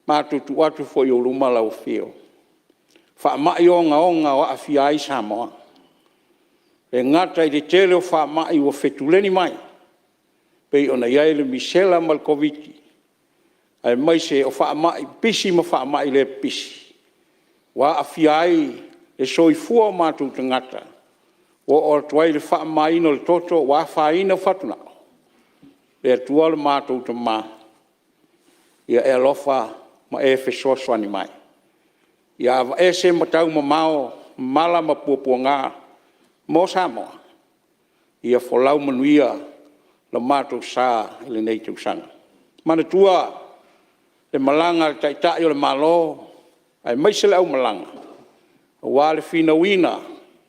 Matou tuu atu foi i ou luma lau Afio faamai ogaoga o aafia ai Samoa, e le gata i le tele o faamai ua fetuleni mai pei ona i ai le Misela ma le Koviti-19, aemaise o faamai pipisi ma faamai le pipisi ua aafia ai le soifua o matou tagata, ua oo atu ai i le faamamaina o le toto ua afaina fatugao. Le Atua lo matou Tama, ia e alofa ma e fesoasoani mai, ia aveese ma taumamao mala ma puapuaga mo Samoa, ia folau manuia lo matou sa i lenei tausaga. Manatua le malaga a le Taitai o le Malo aemaise le aumalaga aua le finauina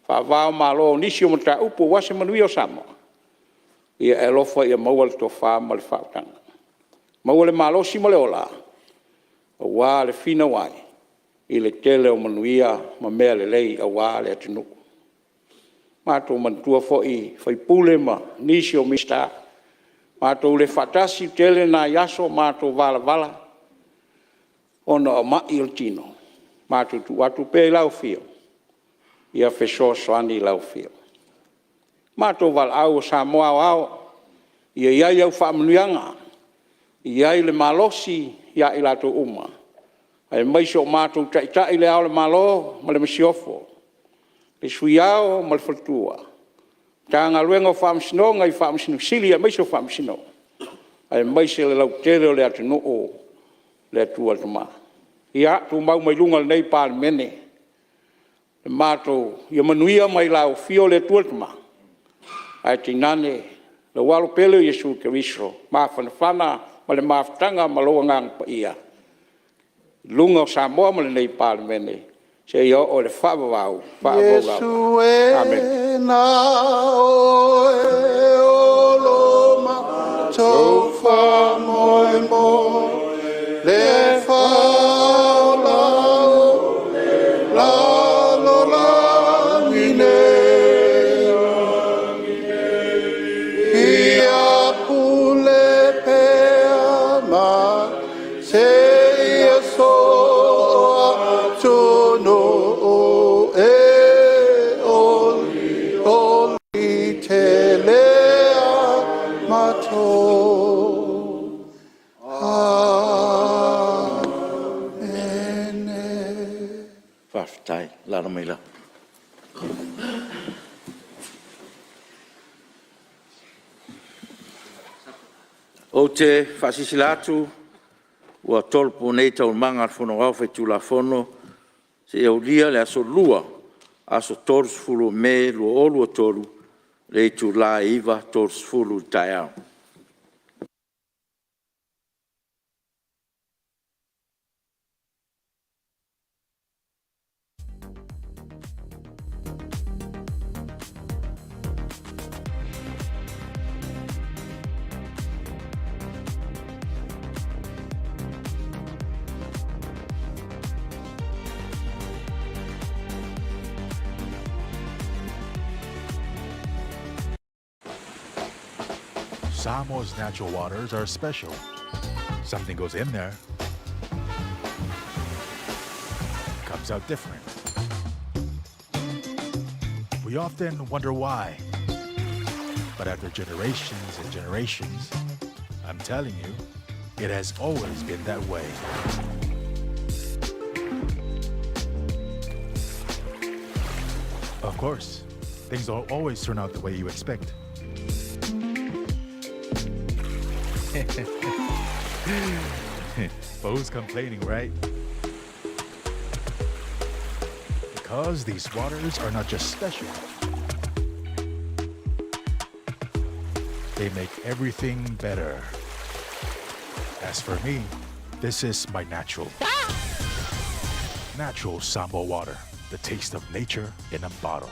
faava-o-Malo o nisi o mataupu aua se manuia o Samoa, ia e alofa ia maua le tofa ma le faautaga, maua le malosi ma le ola aua le finau ai i le tele o manuia ma mea lelei aua le atunuu. Matou manatua foi sui usufono ma nisi o Minisita, matou le faatasi, tele nai aso o matou valavala ona o mai o le tino, matou tuu atu pea i lau Afio, ia fesoasoani i lau Afioga. Matou valaau o Samoa aoao, ia i ai au faamanuiaga, ia i ai le malosi ia i latou uma, aemaise o matou taitai Le Ao o le Malo ma le Masiofo, le Sui Ao ma le Faletua, Matagaluega o Faamasinoga i Faamasino Sili aemaise o Faamasino, aemaise le lautele o le atunuu, le Atua le Tama. Ia tumau mai luga o lenei Palemene, ia manuia mai le afio o le Atua le Tama, ae tainane lou Alo pele o Iesu Keriso mafanafana ma le mafutaga ma lou Agaga Paia i luga o Samoa ma lenei Palemene seia oo i le faavavau, faavavau lava. Iesu e Amene. na oe o lo matou faamoemoe, le Faaola o le lalolagi nei. Ia pule pea ma seia soo atunuu e olioli tele a matou. Amene. Faafetai. Alaala mai lalo. Ou te faasilasila atu ua tolopo nei Taualumaga a le Fono Aoao Faitulafono seia aulia le Aso Lua, aso 30 o Me 2023 i le itula e 9:30 i le taeao. Samoa's natural waters are special. Something goes in there, comes out different. We often wonder why. But after generations and generations, I'm telling you, it has always been that way. Of course, things don't always turn out the way you expect. but who's complaining, right? Because these waters are not just special, they make everything better. As for me, this is my natural. Natural Sambo water, the taste of nature in a bottle.